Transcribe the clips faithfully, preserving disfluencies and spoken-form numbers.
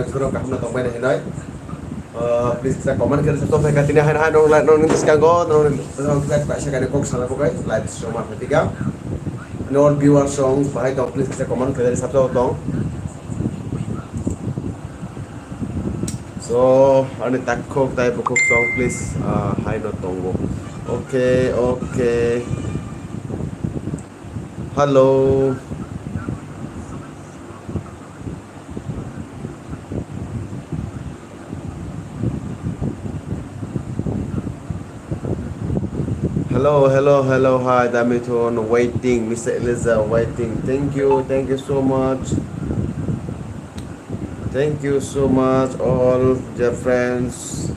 Khoro kaham no tongbai hinoi. Ah, please kisa comment khe sa to phaikha tini hai hai nong nong ni bwskango nong nong kisa kaisa kaini kok sana bukai live stream ma phaikha. Ani all viewers song bahai tong, please kisa comment khe sa to tong. So ani takhuk tai bukhuk song please, ah, hai no tongo. Okay, okay. Hello. Hello, hello, hello, hi, Damithon, waiting, Mister Eliza, waiting. Thank you, thank you so much. Thank you so much, all dear friends.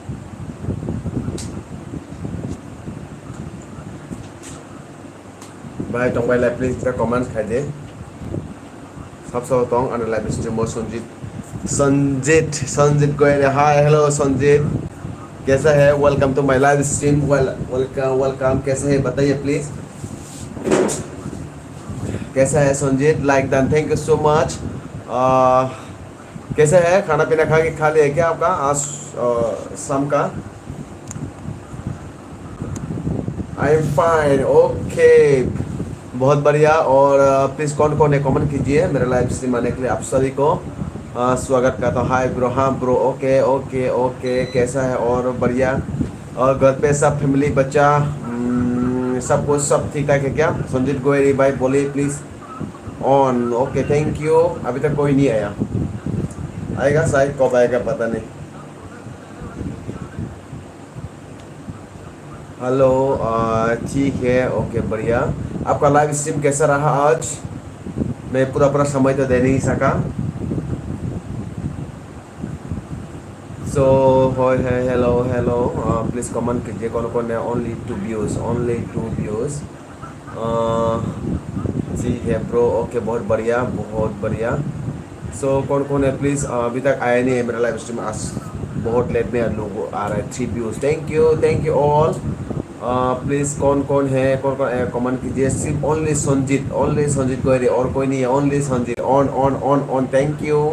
Bhai tongbai lai, please, kisa comment khai de. Sab sabo tong, ani live stream o Sanjit. Sanjit, Sanjit Goyal. Hi, hello, Sanjit. कैसा है? Welcome to my live stream. Well, welcome, welcome. कैसा है? बताइए, please. कैसा है, Sanjeet? Like done. Thank you so much. Uh, कैसा है? खाना पीना खा के, खा लिया क्या आपका? आज, uh, शाम का? I am fine. Okay. बहुत बढ़िया। और, uh, please कौन कौन है, comment कीजिए मेरे live stream आने के लिए आप सभी को। Uh, स्वागत करता हूँ। Hi bro, हाँ bro, okay, okay, okay, कैसा है और बढ़िया? और घर पे सब family, बच्चा, हम्म, सब कुछ, सब ठीक ठाक है क्या? संजीत गोयरी भाई बोलिए please। On, okay, thank you। अभी तक कोई नहीं आया, आएगा शायद, कब आएगा पता नहीं। Hello, आ, ठीक है, okay, बढ़िया। आपका live stream कैसा रहा आज? मैं पूरा पूरा समय तो दे नहीं सका। So, hi, hi, hello, hello। Uh, please comment कीजिए कौन कौन है। Only two views, only two views। Uh, ठीक है bro, okay, बहुत बढ़िया, बहुत बढ़िया। So कौन कौन है, please, uh, अभी तक आया नहीं है मेरा live stream। आज बहुत late में लोग आ रहा है। Three views, thank you, thank you all। Uh, please कौन कौन है, कौन कौन है, comment कीजिए। सिर्फ only संजीत, only संजीत गोयरी, और कोई नहीं है, only Sanjeet. On, on, on, on। Thank you।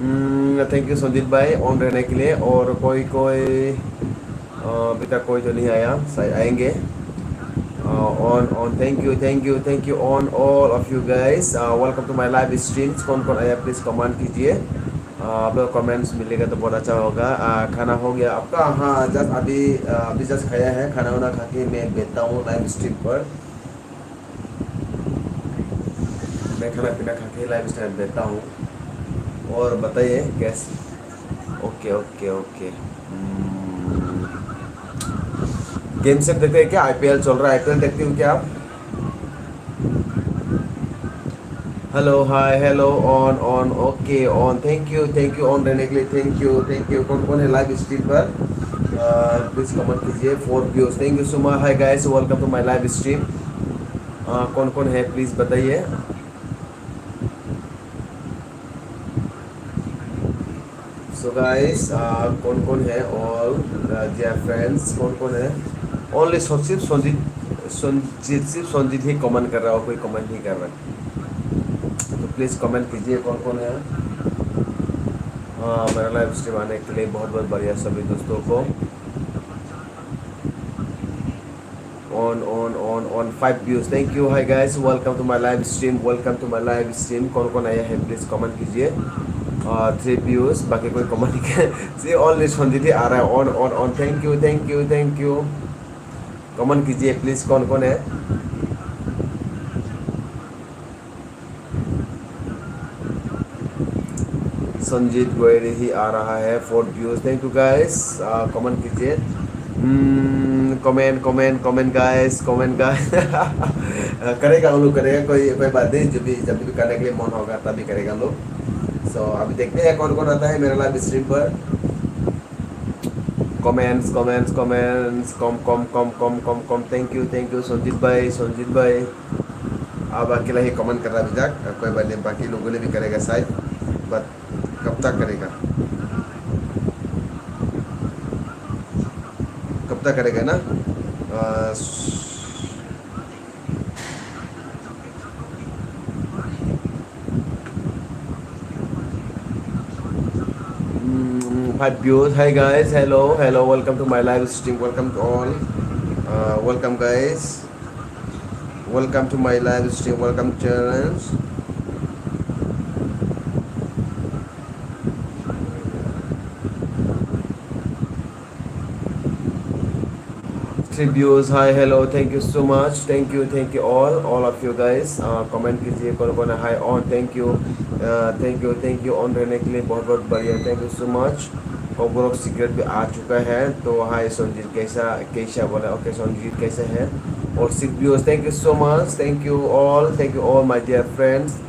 Hmm, thank you Sanjeet भाई on रहने के लिए। और कोई कोई, अ, अभी तक कोई तो नहीं आया, शायद आएंगे। अ, on, on। Thank you, thank you, thank you on all of you guys। Uh, welcome to my live streams। कौन कौन आया, please comment कीजिए। Uh, आप लोग comments मिलेगा तो बहुत अच्छा होगा। Uh, खाना हो गया आपका? हाँ, just अभी, uh, अभी just खाया है। खाना वाना खा के मैं बैठता हूँ live stream पर। मैं खाना पीना खा के live stream बैठता हूँ। और बताइए कैसे? Okay, okay, okay. Hmm. Game same देखते हैं क्या? आईपीएल चल रहा है, आईपीएल देखते हो क्या आप? Hello, hi, hello, on, on, okay, on। Thank you, thank you on रहने के लिए, thank you, thank you। कौन कौन है लाइव स्ट्रीम पर? प्लीज कमेंट कीजिए। Four views, thank you so much। Hi guys, welcome to my live stream। कौन कौन है, प्लीज बताइए। So guys, uh, कौन कौन है? All, uh, dear friends, कौन कौन है? Only सिर्फ संजीत, संजीत, सिर्फ संजीत ही कमेंट कर रहा हो, कोई कमेंट नहीं कर रहा। तो प्लीज कमेंट कीजिए कौन कौन है। हाँ, मेरा लाइव स्ट्रीम आने के लिए बहुत बहुत बढ़िया सभी दोस्तों को। On, on, on, on, five views। Thank you। Hi guys, welcome to my live stream, welcome to my live stream। कौन कौन आया है, प्लीज कमेंट कीजिए। थ्री व्यूज, बाकी कोई कमेंट नहीं करे। See, only संजीत ही आ रहा है। On, on, on। Thank you, thank you, thank you। Comment कीजिए प्लीज, कौन कौन है? संजीत गोयरी ही आ रहा है, four views. Thank you guys। Comment कीजिए। Comment, comment, comment guys, comment guys. करेगा हम लोग, करेगा, कोई कोई बात नहीं। जो भी, जब भी करने के लिए मन होगा तभी करेगा लोग। सो अभी देखते हैं कौन कौन आता है मेरा लाइव स्ट्रीम पर। Comments, comments, comments। Come come come come come come. Thank you, thank you Sanjeet भाई, संजीत भाई। अब अकेला ही कमेंट कर रहा अभी तक, कोई बात नहीं, बाकी लोगों ने भी करेगा शायद, बट कब तक करेगा, कब तक करेगा ना? आ, Five views. Hi guys, hello, hello, welcome to my live stream, welcome to all, uh, welcome guys, welcome to my live stream, welcome challenge. Three views. Hi, hello, thank you so much, thank you, thank you all, all of you guys, uh, comment कीजिए कौन कौन है। Hi on, thank you, uh, thank you, thank you on रहने के लिए बहुत बहुत बढ़िया, thank you so much। कॉकबॉक्स सीक्रेट भी आ चुका है। तो हाय संजीत, कैसा, कैसा बोला, ओके संजीत कैसा है। और six viewers, thank you so much, thank you all, thank you all my dear friends।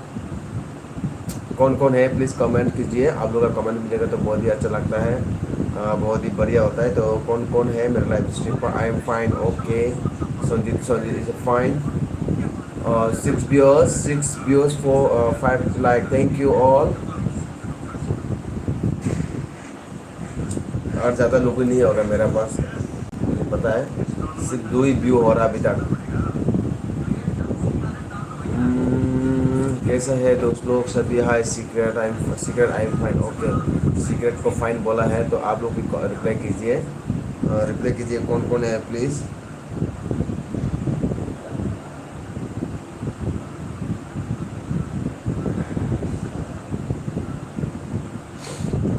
कौन कौन है प्लीज कमेंट कीजिए। आप लोग का कमेंट मिलेगा तो बहुत ही अच्छा लगता है, अ, बहुत ही बढ़िया होता है। तो कौन कौन है मेरे लाइव स्ट्रीम पर? I am fine, okay। Sanjeet, Sanjeet is fine। Six viewers, six viewers for five like, thank you all। और ज़्यादा लोग भी नहीं होगा मेरा पास, मुझे पता है, सिर्फ दो ही व्यू हो रहा अभी तक। हम्म, कैसा है दोस्त लोग सभी? Hi secret, I am secret, I am fine. Okay, secret को फाइन बोला है तो आप लोग भी रिप्लाई कीजिए, रिप्लाई कीजिए कौन कौन है please.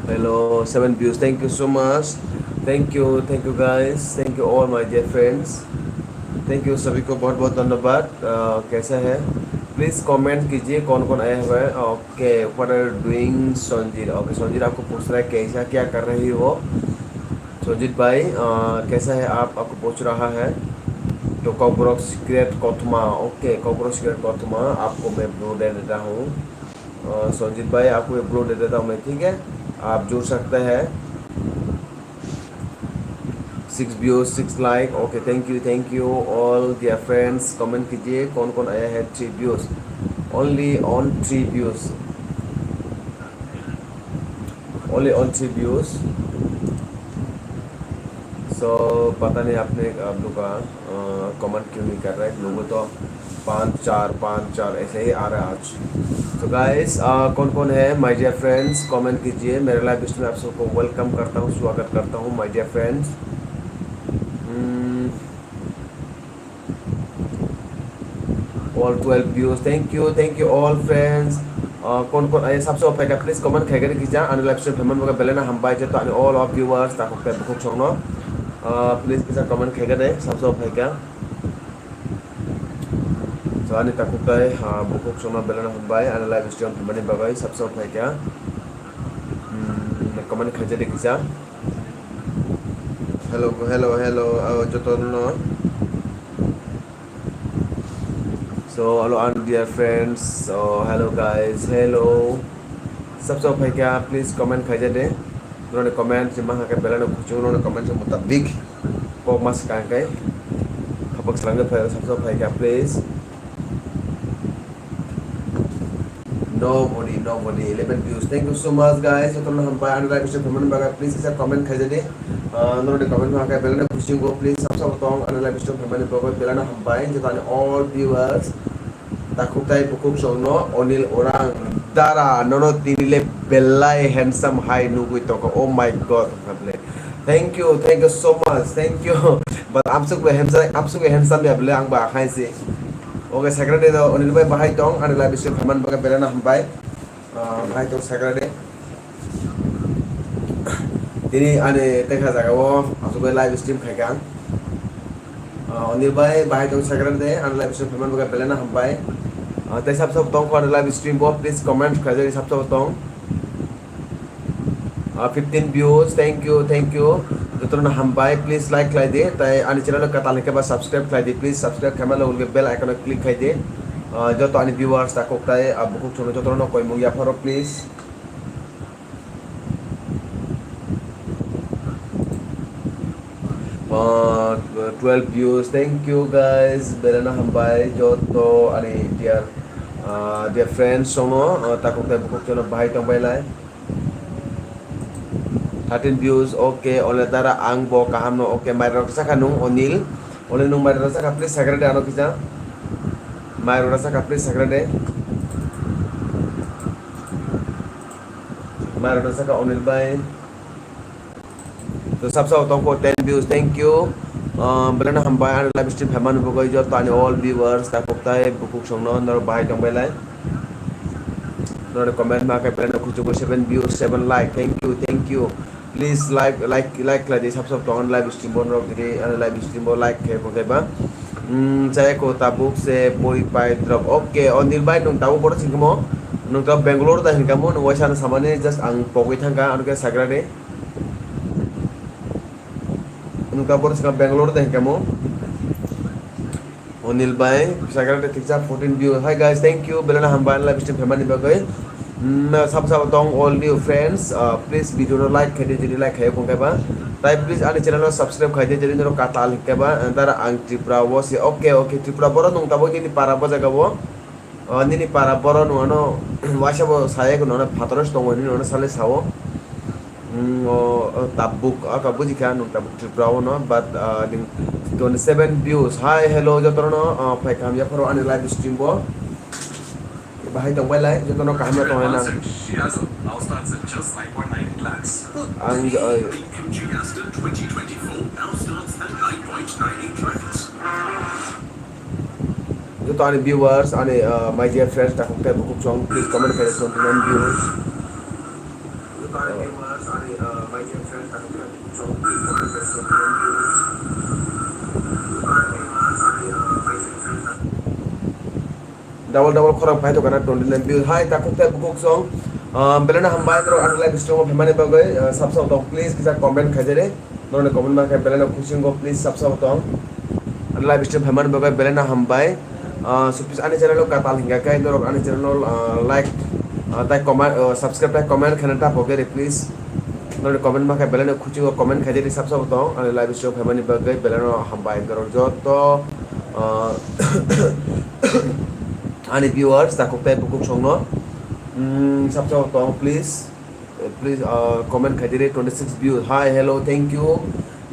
Hello, seven views, thank you so much। Thank you, thank you guys, thank you all my dear friends। Thank you सभी को बहुत बहुत धन्यवाद। अ, कैसा है प्लीज कमेंट कीजिए कौन कौन आया हुआ है। Okay, what are you doing Sanjit? Okay Sanjit आपको पूछ रहा है कैसा क्या कर रही हो संजीत भाई, अ, कैसा है आप, आपको पूछ रहा है। तो कॉकबॉक्स सीक्रेट कॉथमा, ओके कॉकबॉक्स सीक्रेट कॉथमा, आपको मैं ब्लू दे देता हूँ। अ, संजीत भाई आपको ये ब्लू दे देता हूँ मैं, ठीक है, आप जुड़ सकते हैं। Six views, six like, okay thank you, thank you all dear friends। Comment कीजिए कौन कौन आया है। Three views, only on three views, only on three views। So पता नहीं आपने, आप लोग का कमेंट क्यों नहीं कर रहे, लोगों तो पाँच चार पाँच चार ऐसे ही आ रहा है आज। तो गाइस, कौन कौन है माय डियर फ्रेंड्स, कमेंट कीजिए। मेरे लाइव स्ट्रीम में आप सबको वेलकम करता हूँ, स्वागत करता हूँ my dear friends. All twelve views, thank you, thank you all friends। कौन कौन आया सबसे पहले प्लीज कमेंट खाइकर कीजिए। आने लाइव स्ट्रीम फेमन बगा बेलेना हम बाय जतो आने all of viewers ताको पे बुकुक सोंगनो। प्लीज किसा कमेंट खाइकर दे सबसे पहले। So ani takhuk tai, ha, bukhuk songno belai no hambai, ani live stream hamani bagwi sabsa phaikha. Hmm, comment khaijadi kisa. Hello, hello, hello, oh, jotono. So, hello, and dear friends. So, hello, guys. Hello. Sabsa phaikha, please comment khaijadi. Noni comment si maha khe belai no kuchung, noni comment si mutabik. Kok mas kang kai. Khapak salam de phai, sabsa phai kha, please. Nobody, nobody. Eleven views. Thank you so much, guys. Jotono hambai, ano like, share, comment baga, please, kisa comment khaijadi. Ah, noni comment ma kai belai no kuchung go, please, sabsa tong, ano like, share, comment baga, belai no hambai. Jotono all viewers. Takhuk tai bukhuk songno Onil Orang dara nono tini le belai handsome hai nugwi tongkha. Oh my God, thank you, thank you so much, thank you. But amsuk bai handsome, amsuk bai handsome ya bole ang ba hai se. Okay, secretary do Onil bai bahai tong, ani live stream phaimani bagwi belai no hambai. Ah, bahai tong secretary. Tini ani tekha jaga o aswk bai live stream khai kha ang. Ah, Onil bai, bahai tong secretary de, ani live stream phaimani bagwi belai no hambai. Ah, tei sab sab tong kho ani live stream bo, please comment khlai jani sab sab tong. Ah, fifteen views, thank you, thank you. Jotono hambai, please like khlai di, tei ani channel o kwtal hwnkhe ba subscribe khlai di, please subscribe khaima logo logo bell icon o click khai di. Ah, joto ani viewers takhuk tai, ah, bukhuk chwngno jotono koimung yapharo, please. Ah, twelve views, thank you guys, belai no hambai joto ani dear, ah, dear friends songno, ah, takhuk tai bukhuk chwngno bahai tongbai lai. Thirteen views, okay, ole dara ang bo kaham no, okay, mai rok sakha nung Onil, ole nung mai rok sakha please sagra de ano kisa, mai rok sakha please sagra de. Mai rok sakha Onil bai. Sab sabo tongkho ten views, thank you. Ah, belai no hambai ani live stream phaimani bagwi joto ani all viewers, takhuk tai bukhuk songno norok bahai tongbai lai. Norok comment ma khe belai no kuchugo seven views, seven like, thank you, thank you. Please like, like, like khlai di, sab sabo tong ani live stream bo norok di ani live stream bo like khe bo khe ba. Hmm, chaya ko tabuk se pori pai drop. Okay, Onil bhai nwng tabuk boro singkamo. Nwng tabuk Bangalore da hinkamo, nwng waisa no samani just ang pogwi thangka, ano khe sagra de. Nwng tabuk boro singka Bangalore da hinkamo. Onil bhai, sagra de tiksa fourteen view. Hi guys, thank you. Belai no hambai live stream phaimani bagwi. Hmm, sabo sabo tong all new friends. Uh, please video no like khaidi, jodi like khayo kong khe ba. Tai please ani channel no subscribe khaidi, jodi norok katal hinkhe ba. Antara ang Tripura wo se. Okay, okay, Tripura boro nwng tabuk nini para bo jaga wo. O nini para boro nwng ano waisa bo saya ko nwng ano phataro se tongo nini nwng ano sale sao. Hmm, o, o tabuk, o ka buji kha nwng tabuk Tripura wo no, but, ah, ning twenty seven views. Hi, hello, joto no, ah, phai kaham yapharo ani live stream bo. Bahai tong bai lai, joto no kaham ya tong na. Ang, ah, Joto ani viewers, ani, uh, my dear friends, takhuk tai bukhuk chong, please comment khe twenty nine views. Double double khorang phai tongkha na twenty nine views. Hi, takhuk tai bukhuk chong. Uh, belai no hambai norok ani live stream o phaimani bagwi, uh, sab sabo tong, please kisa comment khaijare. Norokni comment ma khe belai no khusingo, please sab sabo tong. Ani live stream phaimani bagwi belai no hambai. Ah, so please ani channel o katal hinkha khe norok ani channel o, ah, like, ah, tai comment, ah, subscribe tai comment khaina ta pogeri please. Norokni comment ma khe belai no khusingo comment khaidi sab sabo tong. Ani live stream phaimani bagwi belai no hambai norok joto, ah, ani viewers takhuk tai bukhuk songno. Hmm, sab sabo tong please. Please, uh, comment khaidi re, twenty six views. Hi, hello, thank you.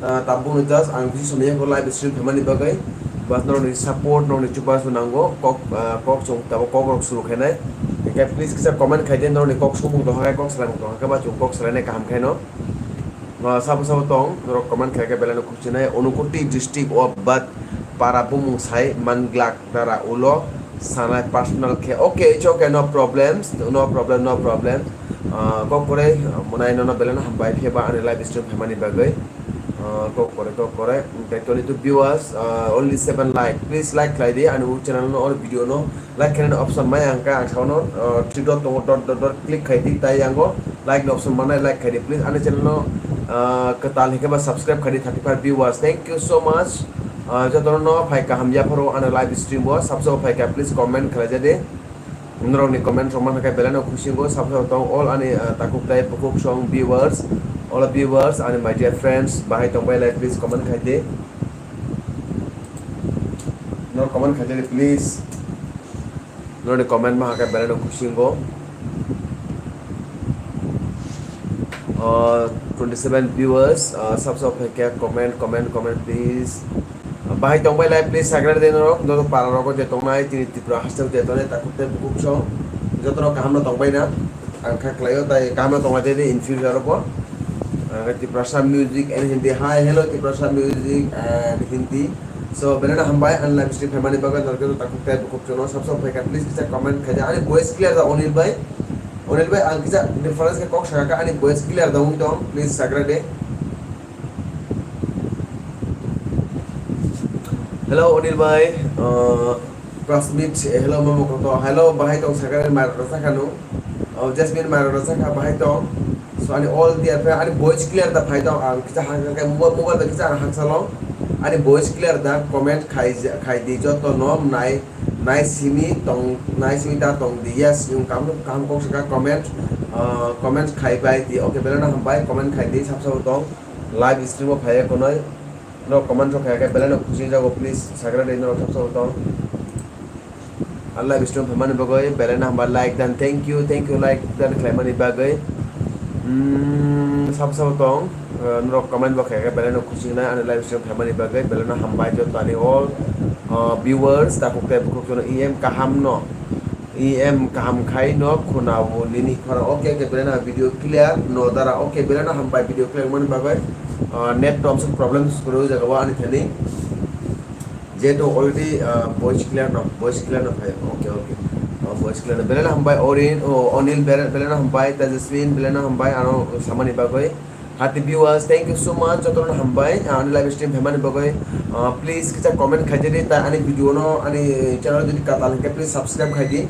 Uh, tabuk no just ang khusi somya ko live stream phaimani bagwi. But norokni support, norokni chubachu nango. Kok, uh, kok chwng tabuk kok rok suru khainai. Hingkhe please kisa comment khaidi norokni kok sumung tongkha khe kok swlaimung tongkha khe ba chwng kok swlainai kaham khaino. Uh, sabo sabo tong, norok comment khaikhe belai no khusinai. Unakoti district o but para bumung sai manglak. Dara ulo sanai personal khe. Okay, it's okay, no problems, no problem, no problem. Ah, kok kore, ah, monai nono belai no hambai phiya ba ani live stream phaimani bagwi. Ah, kok kore, kok kore. Tei twenty two viewers, ah, only seven like. Please like khlai di ani o channel no, o video no like khainani option maya hwnkhe ang saono, ah, three dot tongo, dot, dot, dot click khai di, tai yango like ni option manai like khai di. Please ani channel no, ah, kwtal hwnkhe ba subscribe khai di, thirty five viewers. Thank you so much. Ah, jotono no phai kaham yapharo ano live stream o, sabsao phai kha, please comment khlai ja de. Norokni comment rok manha khe belai no khusingo, sabsao tong all ani, ah, takhuk tai bukhuk song viewers, all viewers ani my dear friends, bahai tong bai lai, please comment khai de. Norok comment khai de please. Norokni comment manha khe belai no khusingo. Ah, twenty seven viewers, ah, sab sab hai khe comment, comment, comment, please. Ah, bahai tong bai lai, please, sagra de norok, norok para rogo je tongnai, tini Tripura haste je tongnai, takhuk tei bukhuk song, joto no kaham no tong bai na, ang kha khlai o, tai kaham no tong lai de in future rogo. Ah, Tiprasa music and Hindi, hi, hello, Tiprasa music and Hindi. So, belai no hambai, ani live stream phaimani bagwi norok joto takhuk tei bukhuk jono sab sab phaikha, please kisa comment khaija. Ani voice clear da, Onil bhai? Onil bhai, ang kisa difference khe kok sakha, ani voice clear da wng tong, please sagra de. Hello, Onil bhai. Uh, classmate, hello, mama koto. Hello, bahai tong sagra de, mar rasa khanu. Oh, Jasmine Mara rasa kha bahai tong. So ani all clear kha, ani voice clear da phai tong. Ang kisa hang hang khe mobile, mobile bai kisa hang salo. Ani voice clear da comment khai, khai di joto no nai, nai simi tong, nai simi da tong di. Yes, yung kam, kam kok saka comment, ah, comment khai bai di. Okay, belai no hambai comment khai di, sab sabo tong. Live stream o phai ya konoi. No comment rok khai khe belai no khusi jago, please sagra de no sab sabo tong. Live stream phaimani bagwi belai no hambai like dan, thank you, thank you like dan khlaimani bagwi. Hmm, sabo sabo tong, eh, norok comment bo khaikhe belai no khusi wngnai ani live stream phaimani bagwi, belai no hambai joto ani all, eh, viewers, takhuk tei bukhuk jono E M kaham no, Ni em kaham khai no khuna o nini khorang. Okay, okay, belai no video clear no dara. Okay, belai no hambai video clear mani bagwi. Ah, net tom suk problem kwrwi jaga o ani thani. Jehetu already, ah, voice clear no, voice clear no khai. Okay, okay. Ah, voice clear no. Belai no hambai Orin, oh, Onil belai, belai no hambai, Tejaswin belai no hambai, ano samani bagwi. Hati viewers, thank you so much, jotono hambai, ah, ani live stream phaimani bagwi. Ah, please kisa comment khaijadi, ta ani video no, ani channel jodi katal hwnkhe, please subscribe khaidi.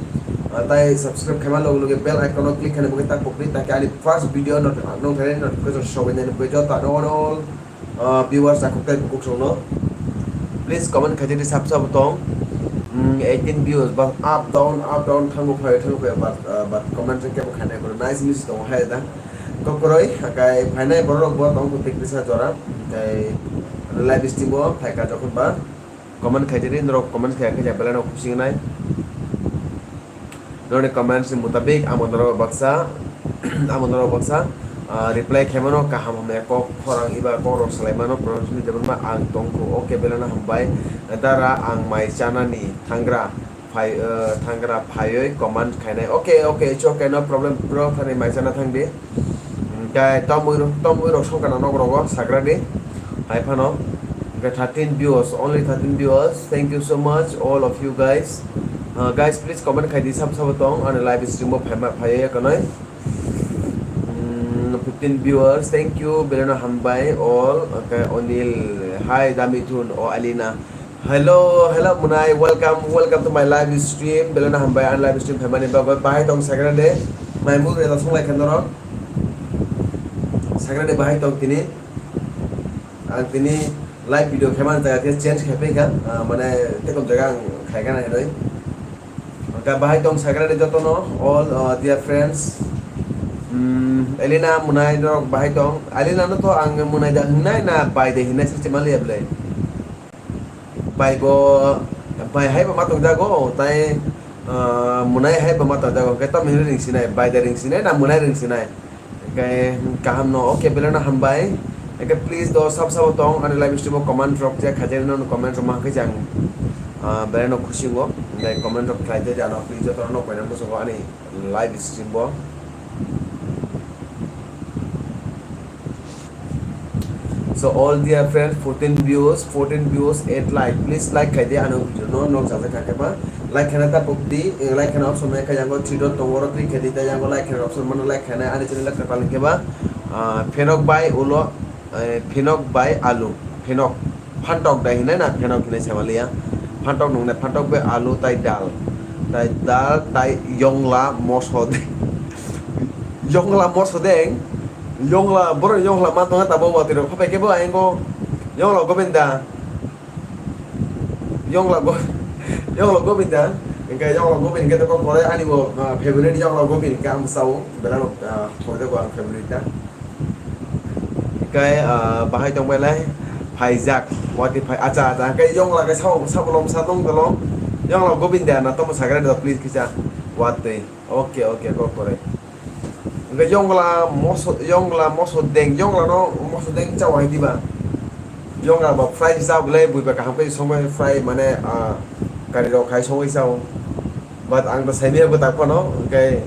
Ah, tai subscribe khaima loge loge bell icon o click khaina bagwi ta pokdi, ta khe ani first video not-, nongthani notification sogwi nani bagwi joto ano all, ah, viewers takhuk tai bukhuk songno. Please comment khaijadi sab sabo tong. Hmm, eighteen views, but up down, up down, thango phaio, thango phaio, but, ah, but comment kebo khainai, nice news tongo hai da. Kokroi, hakai phainai borok bo tong kho tekrisa jora, hakai live stream o phaikha jokhon ba comment khaijadi, norok comment khaiya khe belai no khusi wngnai. Norokni comments ni mutabik amo norok baksa, amo norok baksa, ah, reply khaimano kaham hamya kok khorang iba kok rok salai mano, pronunciation ni jabon ma ang tong kho, okay belai no hambai, dara ang mai chanani thangra. Phai, uh, thangra phaioi comment khainai. Okay, okay, it's okay, no problem, bro, thani mai chana thang di. Hwnkhe tomwi rok, tomwi rok songkha na nok rogo sagra di. Hai phano. Hwnkhe thirteen viewers, only thirteen viewers. Thank you so much, all of you guys. Uh, guys, please comment khai di, sab sabo tong ani live stream o phaima phaioi kanai. Mm, fifteen viewers, thank you, belai no hambai all. Okay, Onil, hi, Damithun, o Alina. Hello, hello, Munai, welcome, welcome to my live stream. Belai no hambai, ang live stream phaimani bagwi. Bahai tong sagra de, mai mung reda songlai khe norok. Sagra de bahai tong tini. Ang tini live video khaimani jaga khe change khai phaikha, ah, mane tekom jaga ang khaikha na hinoi. Hwnkhe bahai tong sagra de jotono, all, ah, dear friends. Hmm, Elena, Munai norok bahai tong. Elena no to ang Munai da hingnai na bai de hingnai se chimali ya belai. Bai bo, bai hai bo ma tong jago, tai, ah, Munai hai bo ma tong jago. Hwnkhe to mihri ring sinai, bai de ring sinai na Munai ring sinai. Hwnkhe kaham no, okay, belai no hambai. Hwnkhe please do sab sabo tong ani live stream o comment rok je khaijani no comment rok ma hwnkhe jang, ah, belai no khusi wngo. Hwnkhe comment rok khlai de jano please joto no koinang bosongo ani live stream bo. So all dear friends, fourteen views, fourteen views, eight like. Please like khai di ano video no, nok jaja kha khe ba. Like khana ta pok di, eh, like khana option mai kha yango three dot tongo, oro click khai di, ta yango like khana option mano, like khana ani channel ka paling khe ba. Ah, phenok bai ulo, eh, phenok bai alu, phenok phantok dai hinai na, phenok hinai samaliya. Phantok nung nai, phantok bai alu tai dal, tai dal, tai yongla moso de, yongla moso deng, yongla, boro yongla ma tonga tabo watwi rok phapai khe bo ayang go yongla gobinda. Yongla go-, yongla gobin da. Hwnkhe yongla gobin hwnkhe kok kore ani bo, ah, favorite yongla gobin hwnkhe ang bwsao belai no, ah, thok jago ang favorite da. Hwnkhe, ah, bahai tong belai phaijak. Watwi phai, acha, acha. Hwnkhe yongla khe sao, sabo lom sa tong tolo. Yongla gobin da na tomo sagra da please kisa. Watwi. Okay, okay, kok kore. Hwnkhe yongla moso, yongla moso deng, yongla no moso deng chawa hai diba. Yongla ba fry sa bwlai bui ba kaham khe songwi fry mane, ah, kari rok khai songwi sao. But ang to saimaya bwtak phano, hwnkhe,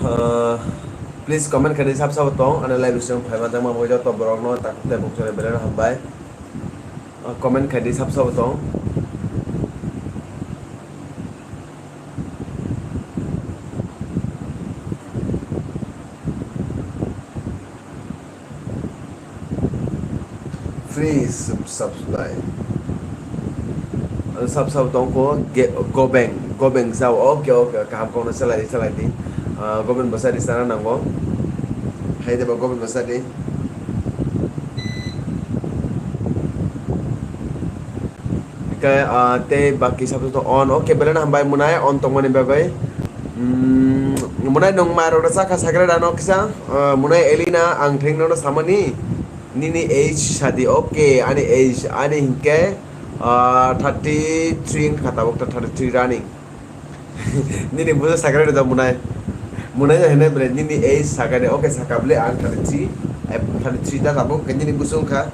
ah, please comment khai di sab sabo tong, ani live stream phai ma tangma bo joto borok no tak tei bukchare belai no hambai. Ah, comment khai di sab sabo tong. Free sub-, subscribe. Sab sabo tong ko ge-, gobeng, gobeng sao. Okay, okay, kaham kok no salai, salai di. Ah, gobeng bwsa di sana nango. Hai de ba gobeng bwsa di. Hwnkhe, ah, tei baki sabjak to on. Okay, belai no hambai Munai on tongmani bagwi. Mm, Munai nwng mai rok rwchak kha sagra da no kisa. Ah, Munai Elina ang thengno no samani. Nini age sadi. Okay, ani age ani hinkhe, ah, thirty three wngkha tabuk ta thirty three running. Nini bujo sakha rw da Munai. Munai no hinai bre, nini age sakha de, okay, sakha ble ang thirty three, eh, thirty three ta tabuk, nini bujo wngkha.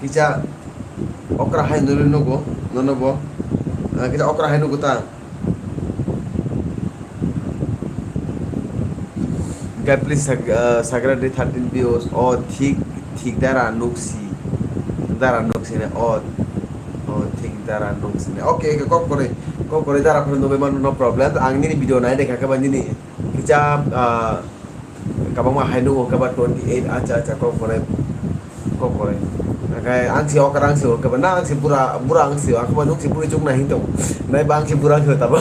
Kisa okra hai nuri nugo, nono bo. Ah, kisa okra hai nugo ta. Guys, please sub-, ah, subscribe di thirteen views. Oh, thik, thik dara nuksi. Dara nuksi ne. Oh, oh, thik dara nuksi ne. Okay, okay, kok kore. Kok kore dara phone nugo mano, no problem. Ang nini video nai dekha khe ba nini. Kisa, ah, kabangma hai nugo khe ba twenty eight, acha, acha, kok kore, kok kore. Hingke ang si okra ang si khe ba, na ang si bura, bura ang si, ang khe ba nung si buri chuk na hin tong. Nai ba ang si bura ang si tabo.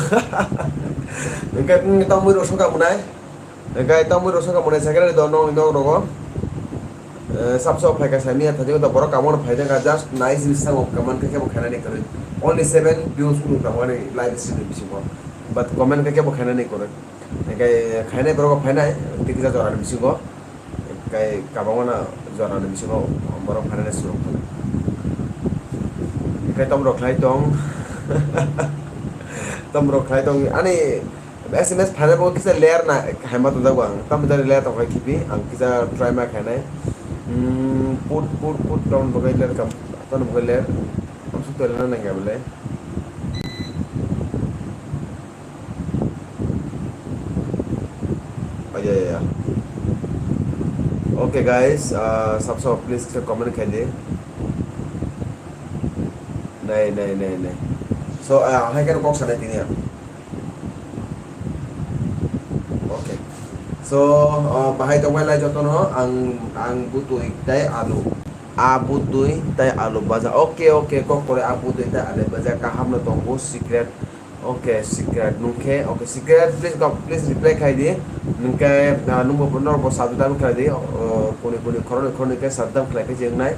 Hingke, mm, tongmui rok songka munai. Hingke tongmui rok songka munai, second do nong, nong rogo. Eh, sabso phai ka sami ya, thajik to borok kamo no phai ka, just nice ni sango kaman khe kebo khainani kwrwi. Only seven views unu tamo ani live stream ni bisingo. But comment khe kebo khainani kwrwi. Hingke khainai borok phainai, tei kisa jora ni bisingo. Hingke kabangma na jora ni bisingo borok phainani surok thang. Hingke tom rok khlai tong. Tom rok khlai tong. Ani S M S phainai bo kisa ler na haima tongjak bo ang. Tam jani ler tong khai khibi, ang kisa try ma khainai. Hmm, put, put, put, tom bo ler kam, tom bo ler. Am su tole na nang ya bole. Oh, ya, ya, ya. Okay, guys, uh, sab sab, please, kisa comment khai di. Nai, nai, nai, nai. So, uh, hai khe kok sanai tini ya. Okay. So, uh, bahai tongbai lai jotono ang, ang butui tai alu. A butui tai alu baja. Okay, okay, kok kore a butui tai alu baja. Kaham no tongo, secret. Okay, secret nungkhe, okay, secret, please, go, please reply khai di. Nungkhe, ah, nungbo norok bo sabdam khlai di. Oh, kuni kuni khoroknwi khoroknwi khe sabdam khlai khe je wngnai.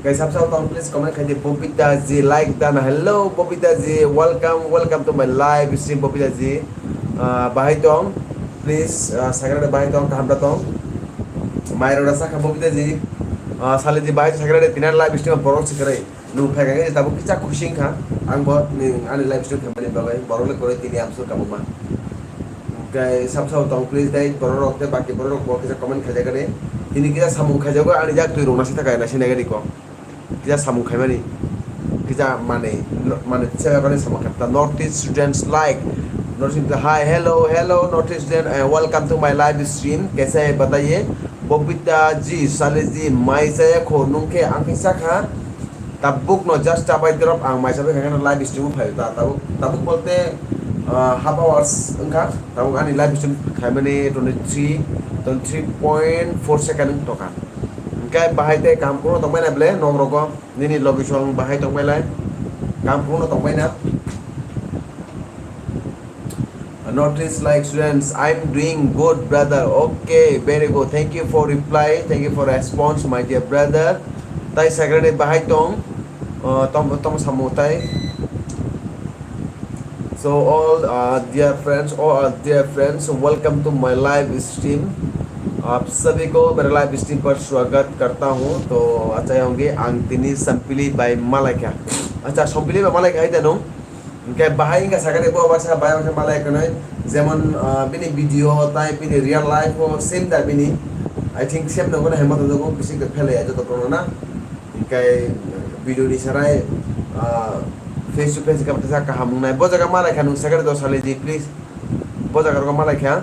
Guys, sab sab tong, please comment khai di. Bobita ji, like dana. Hello, Bobita ji, welcome, welcome to my live stream, Bobita ji. Ah, bahai tong, please, ah, secret bahai tong, kaham da tong. Mai rok da sakha Bobita ji. Ah, sale ji bahai secret tini live stream borok secret. Nung phai kha khe tabuk kisa khusi wngkha, ang bo ni ani live stream khaimani bagwi borok le kwrwi tini amsuk kabangma. Hwnkhe sab sabo tong please dai borok rok tei baki borok rok bo kisa comment khaijakgani. Tini kisa samung khaijago ani jak twi rwna sitha kaya nai sinai gani ko. Kisa samung khaimani. Kisa mani, mani chaya bani samung khaimani. North East students like. North East, hi, hello, hello, North East student, eh, welcome to my live stream. Kaisa hai bataiye. Bobita ji, sale ji, mai chaya kho nung khe ang khe sakha. Tabuk no just chabai drop ang mai chabai kha live stream phai ta tabuk, tabuk bolte, ah, half hours wngkha tabuk ani live stream khaimani twenty three, twenty three point four second wng tongkha. Hwnkhe bahai tei kaham kuno tongbai na ble nok rogo nini location bahai tongbai lai kaham kuno tongbai na. North East like students, I'm doing good, brother. Okay, very good. Thank you for reply. Thank you for response, my dear brother. Tai secretary bahai tong. Uh, tom tom samu tai. So all, uh, dear friends, all our dear friends, welcome to my live stream. आप सभी को मेरे live stream पर स्वागत करता हूँ। तो अच्छा ये होंगे ang tini Sampili by Malaikha. Acha Sampili by Malaikha hai tano. Hingke bahai hingke sakani bo baksa bahai baksa malai kanai, jemon, ah, bini video tai bini real life o same da bini, I think same nangkhe hema tongo, bisi khe phelai ya joto kono na. Hingke video ni sarai, ah, face to face hingke baksa kaham wngnai. Bo jaga malai kha nung second dos salai di please. Bo jaga rok malai kha.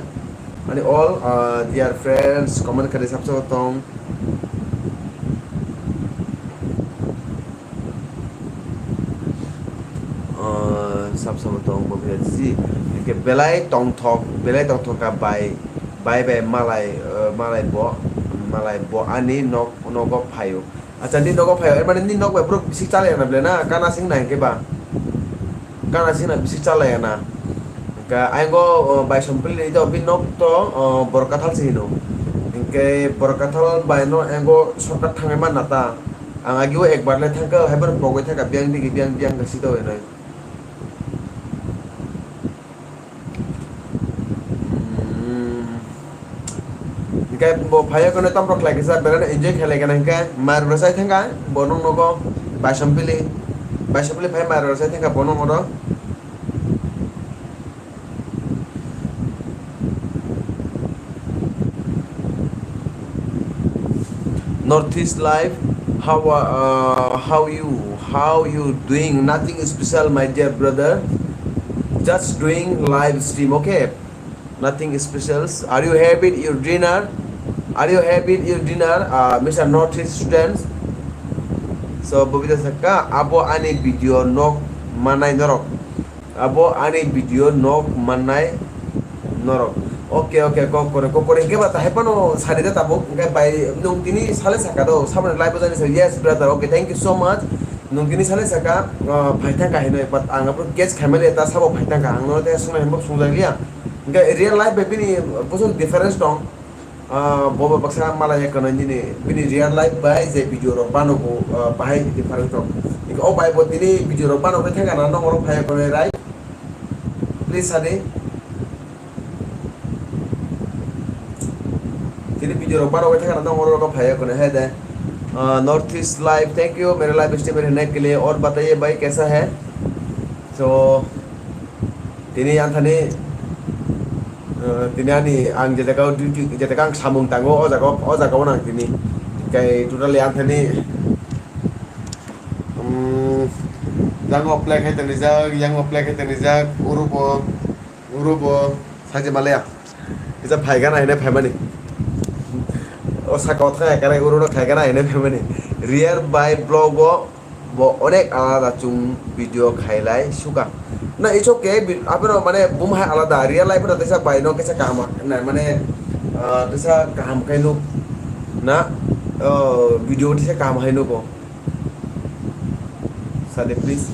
Ani all, ah, dear friends, comment khe sab sabo tong. Ah, sab sabo tong bo khe si. Hingke belai tongthok, belai tongthok ka bai, bai bai malai, eh, malai bo, malai bo ani nok, nogo phaio. Acha, ni nogo phaio, er mane ni nok bai borok bisi chalai na ble na, kana sing na hingke ba. Kana sing na bisi chalai na. Hingke ayang go, oh, bai Sampili ni to, bini nok to, oh, Borkathal se hino. Hingke Borkathal bai no ayang go shortcut thangwi man na ta. Ang agi o ekbar le thangkha, haibar pogwi thangkha, biyang digi biyang, biyang khe sito hinwi. Hmm. Hingke bo phaiya kono tamrok khlai kisa berano enjoy khlai kana hingke mar rwsai thangkha, bo nung nogo Baisampili, Baisampili phai mar rwsai thangkha bo nung oro. North East Live, How uh, how you how you doing? Nothing special, my dear brother. Just doing live stream, okay? Nothing special. Are you having your dinner? Are you having your dinner, uh, Mister Northeast students? So Bobita sakha, abo ani video nok manai norok. Abo ani video nok mannai norok. Okay, okay, kok kore, kok kore. Hingke ba tahai phano sari da tabuk. Hingke bai nung tini sale saka do, saboni live o jani sa. Yes, brother. Okay, thank you so much. Nung tini sale saka, ah, phaithang ka hinoi, but ang abo guess khaimali ta sabo phaithang ka. Ang no te sungna himbo sungjak liya. Hingke real life bai bini bosong difference tong. Ah, bo ba baksa malai ya kono nini bini real life bai je video rok bano ko, ah, bahai different rok. Iko o bai bo tini video rok bano ko thangka na nong rok phai kono rai. Please sadi. Tini video rok bano ko thangka na nong rok phai kono hai de. Ah, Northeast Live, thank you mere live stream rehne ke liye, aur bataiye bhai kaisa hai? So, tini ang thani, eh, tini ani ang je jaga o duty, je jaga ang samung tango, o jaga, o jaga o nang tini. Kai totally ang thani, um, yang o play khai tani jak, yang o play khai tani jak, uru bo, uru bo, saje malaya. Kisa phaigana hine phaimani. O saka o thang ekara uru no khaigana hine phaimani. Real by blog o bo onek alada chwng video khailai suka. Na, it's okay, bi-, abono mane bum hai alada, real life no teisa bai no kisa kaham, na, mane, ah, teisa kaham khai nuk na, oh, video teisa kaham hai nuko. Sadi, please.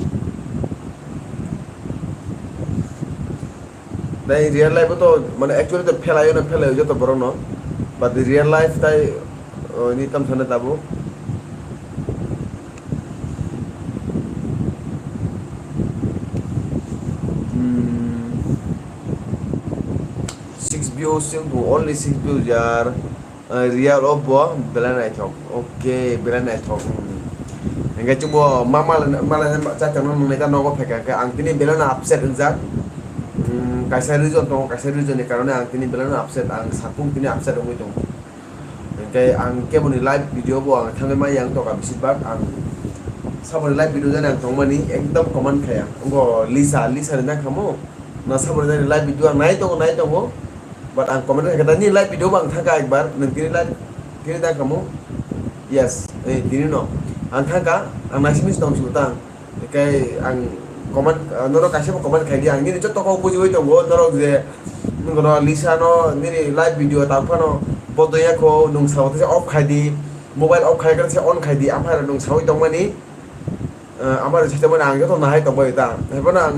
Tei real life o to, mane, actually to phelaio no phelaio joto borok no, but real life tai, oh, ni tam sana tabuk. Hmm. Six views, only six views, yaar. Eh, real o bo belai naithok. Okay, belai naithok. Hmm. Hingke chwngbo ma malai, malai chaitokno nungnai ta nogo phaikha khe ang tini belai no upset wngjak. Hmm, kaisa reason tongo, kaisa reason ni karone ang tini belai no upset, ang sakung tini upset wngwi tongo. Hingke ang keboni live video bo ang thangwi ma yang toka besibak ang saboni live video jani ang tongmani ekdom comment khaya. Wngkha Lisa, Lisa ni nang khamu? Na saboni jani live video ang nai tongo, nai tongo. But ang comment khe ta ni live video bo ang thangkha ekbar, nung tini live tini ta kamo? Yes, eh, tini no. Ang thangkha, ang naising misi tong sutang. Kai ang comment, ah, norok kaisa bo comment khai di, ang nini joto kok bujiwi tongo, norok je nung no Lisa no nini live video tang phano bodoya kho, nung sao tese off khai di, mobile off khai khe se on khai di, amhai nung sawi tongmani. Eh, amar rwchapmani ang joto nahai tongbai ta. Haiphano ang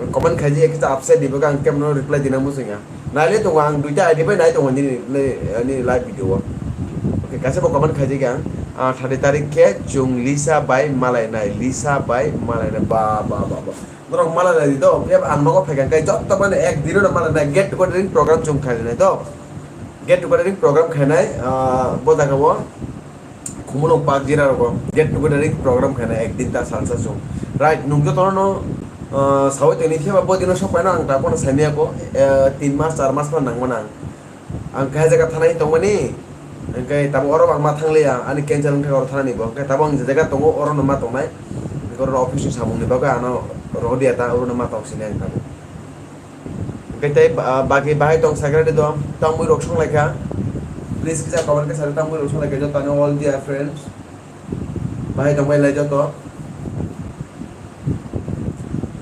comment khaijak kisa upset ni bagwi ang kebono reply dina muchungya. Naile tongo ang duita I D bai nai tongo nini, nini, nini live video o. Okay, kaisa bo comment khaijak ang, ah, thirty tarik khe chwng Lisa bai malai nai, Lisa bai malai nai. Ba, ba, ba, ba. Norok malai nai di to, khe ang nogo phaikha khe joto mane ek dino no malai nai, get together program chwng khainai to. Get together program khainai, ah, bo jaga o. Khumulwng Park jera rogo get together program khaina ekdin ta salsa chwng. Right, nung jotono, uh, sawi tongni phiya ba bo dino sok paino ang ta pono saimaya ko, uh, tin mas, char mas phano nangmano ang. Ang kaisa jaga thanai tongmani, hwnkhe tamo oro ang ma thangliya, ani cancel wngkha oro thanani bo, hwnkhe tamo ang je jaga tongo orono ma tongnai, hwnkhe oro office ni samungni bagwi ano rohorliya ta, orono ma tong sini ang tamo. Hwnkhe tei ba-, bagwi bahai tong sakhe ready dong, tongmui rok song laikha. Please kisa comment khe sari tongmui rok song laikha joto ani all dear friends. Bahai tong bai lai joto.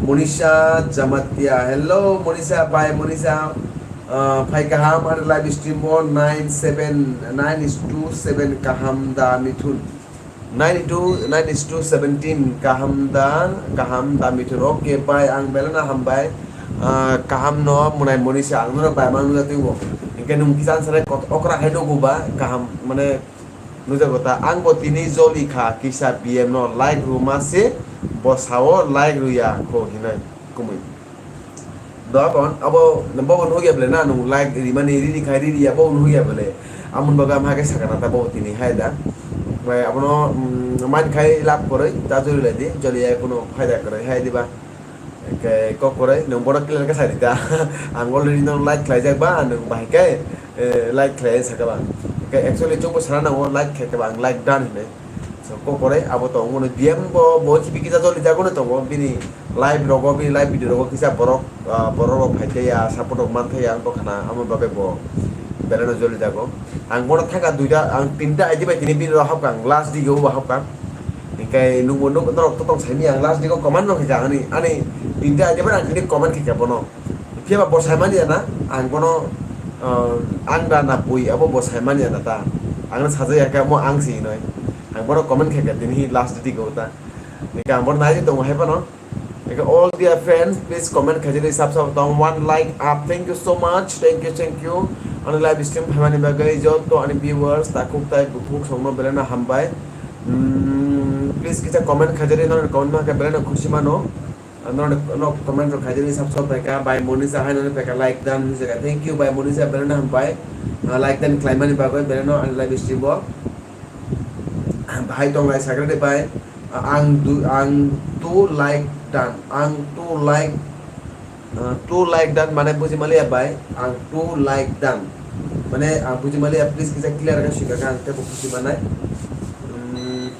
Monisha Jamatia, hello Monisha, bye Monisha. Ah, phai kaham ani live stream o nine seven nine two seven kaham da Mithun. Nine two, nine is to seventeen, kaham da, kaham da Mithun. Okay, bye, ang belai no hambai. Ah, kaham no mwnai Monisha, ang no bai mang nujak twi bo. Hingke nung kisa answer kot-, okra hai nugo ba, kaham, mane, nujak ta. Ang bo tini joli kha, kisa B M no like ruma se, bo sao like ruya kho hinai, kumui. Doa kon, abo, bobo nuhugya bele na, nung like rimani, riri khai, riri ya, bobo nuhugya bele. Amon baga am hake sakana ta bobo tini hai da. Bai abono, mm, man khai lab koroi, ta jori lai di, joli ya kono phaida koroi hai di ba. Ke kok koroi, nung bono clear ke sai di ta. Ang already nung like khlai jak ba, nung bahai ke, eh, like khlai saka ba. Ke actually chungbo sana nango like khlai ke ba, ang like done hinai. So, kokore abo tongo no, D M bo, bo khibi kisa joli jago no tongo, bini live rogo, bini live video rogo kisa borok, ah, borok rok phai tei ya, support rok man thai ya, ang bokha na, amo bagwi bo belai no joli jago. Ang bono thangka duita, ang tinta I D bai tini bini rok hapkha, ang last digo bo hapkha. Hinkhe nungbo nuk, norok to tong saimi, ang last digo comment no khaikha, ani, ani tinta I D bai ang tini comment khaikha bono. Phiya ba bo saimani ya na, ang bono, ah, ang da na bui, abo bo saimani ya na ta. Ang no sajak ya khe, mo ang si hinoi. Ang bono comment khaikha tini last digo ta. Eka ang bono nai tongo hai bono. Eka all dear friends, please comment khaijani sab sab tong one like up. Thank you so much. Thank you, thank you. Ani live stream phaimani bagwi joto ani viewers takhuk tai bukhuk songno belai no hambai. Hmm, please kisa comment khaijani, nang comment ma khe belai no khusi mano. Norok no comment rok khaijani sab sab phaikha, bai Monisa hai nani phaikha like done hinwi jaga. Thank you bai Monisa, belai no hambai. Ah, like done khlaimani bagwi belai no ani live stream o. Bahai tonglai sagrade bai, ang du-, ang two like done, ang two like, ah, two like done mane buji maliya bai, ang two like done. Mane ang buji maliya, please kisa clear khe swika khe ang tebo buji manai. Hmm.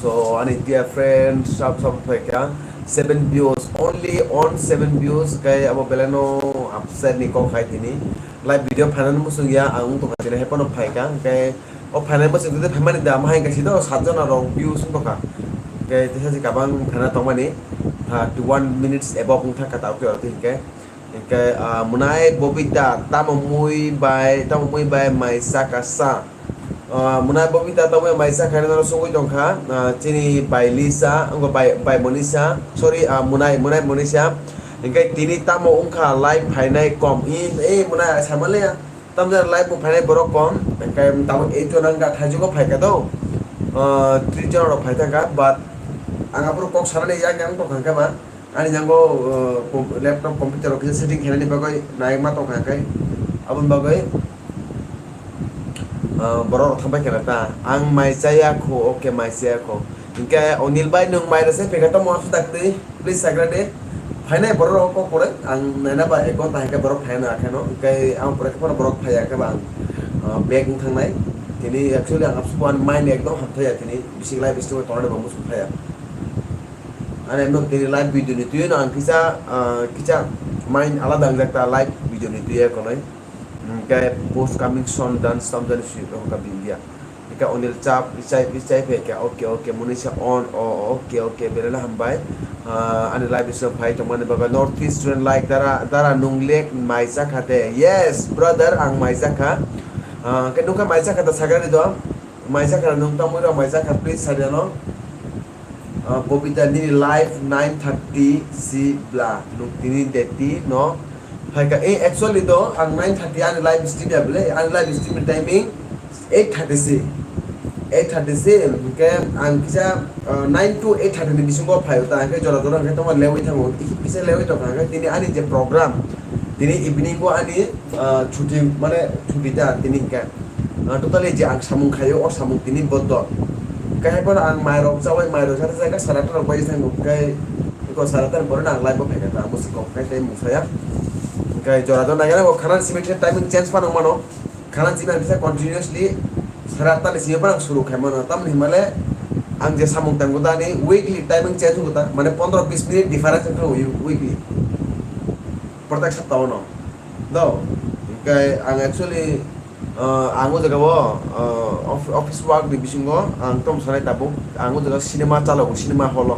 So, ani dear friend, sab sab phaikha, seven views, only on seven views, kai abo belai no upset ni kok hai tini. Live video phainani muchung ya, ang wngtongkha tini, hai phano phaikha, hinkhe o phainai muchung twi phaimani da, ama hai khe sida o sat jona rok views wngtongkha. Hinkhe teisa se kabang phaina tongmani, thirty one minutes above wngthangkha ta, okay, okay, hinkhe. Hinkhe, ah, mwnai Bobita, tamo mui bai, tamo mui bai mai saka sa. Ah, mwnai Bobita, tamo mai saka hinwi norok sugwi tongkha, ah, chini bai Lisa, wngkha bai, bai Monisa, sorry, ah, mwnai, mwnai Monisa. Hinkhe tini tamo wngkha live phainai kom. I, i mwnai saimaliya, tamjani live bo phainai borok kom. Hinkhe tamo eight jon wngkha, thaijugo phaikha do. Ah, tris jon rok phaithangkha, but ang aphuru kok sanani yak yang tongkha hinkhe ba. Ani yango, uh, com-, laptop, computer rok kisa setting khainani bagwi naikma tongkha khe. Aboni bagwi, uh, borok rok thangbai khena ta. Ang mai chaya kho, okay, mai chaya kho. Hinkhe Onil bai, nwng mai rwsai phaikha tamo aswk daktwi, please sagra de. Phainai borok rok kok pore, ang naina ba ek ghonta hinkhe borok phaina akheno. Hinkhe ang pore khe phano borok phaiya khe ba ang, uh, back wng thangnai. Tini actually ang absuk ani mind ekdom hamthaya tini. Bising lai bising tongnani bo muchung phaiya. Ani no tini live video ni twi no ang kisa, ah, kisa mind alada wngjak ta live video ni twi ya konoi. Hinkhe post coming soon done, sometime soon, oh, ka India. Hinkhe Onil Chap, Richai, Richai phe khe, okay, okay, Monisa on, oh, okay, okay, belai no hambai. Ah, ani live video phai tongmani bagwi North East student like dara, dara nung lek mai chakha de. Yes, brother, ang mai chakha. Ah, khe nungkha mai chakha da sagani do. Mai chakha nung tamo rok mai chakha, please sadia no. Ah, Bobita nini live nine thirty si bla, nung tini deti no phaikha. Eh, actually to ang nine thirty ani live stream ya bele, ani live stream ni timing eight thirty si, eight thirty si, hinkhe ang kisa, ah, nine to eight thirty ni bisingo phaio ta, hinkhe jora jora hinkhe tongma lewi thango, kisa lewi tongkha, hinkhe tini ani je program, tini evening o ani, ah, chuti, mane chuti ta tini hinkhe. Ah, totally je ang samung khaio, o samung tini bodo. Khe hai phano ang mairok chaui, mairok chari chari khe sara atta rok bai thango, khe eko sara atta ni pore no ang live o phaikha ta, amo se kok khai tei mung saya. Khe jora jora nai gana kok khana simi khe timing change phano mano. Khana simi ang kisa continuously sara atta ni simi phano ang suru khai mano. Tamoni himale ang je samung tango ta ani weekly timing change wngkha ta, mane pondro bis minute difference wngkha weekly. Protek sapta o no. Do, hinkhe ang actually, ah, ang o jaga o, ah, of-, office work ni bisingo ang tom sanai tabuk, ang o jaga cinema chalogo, cinema hall o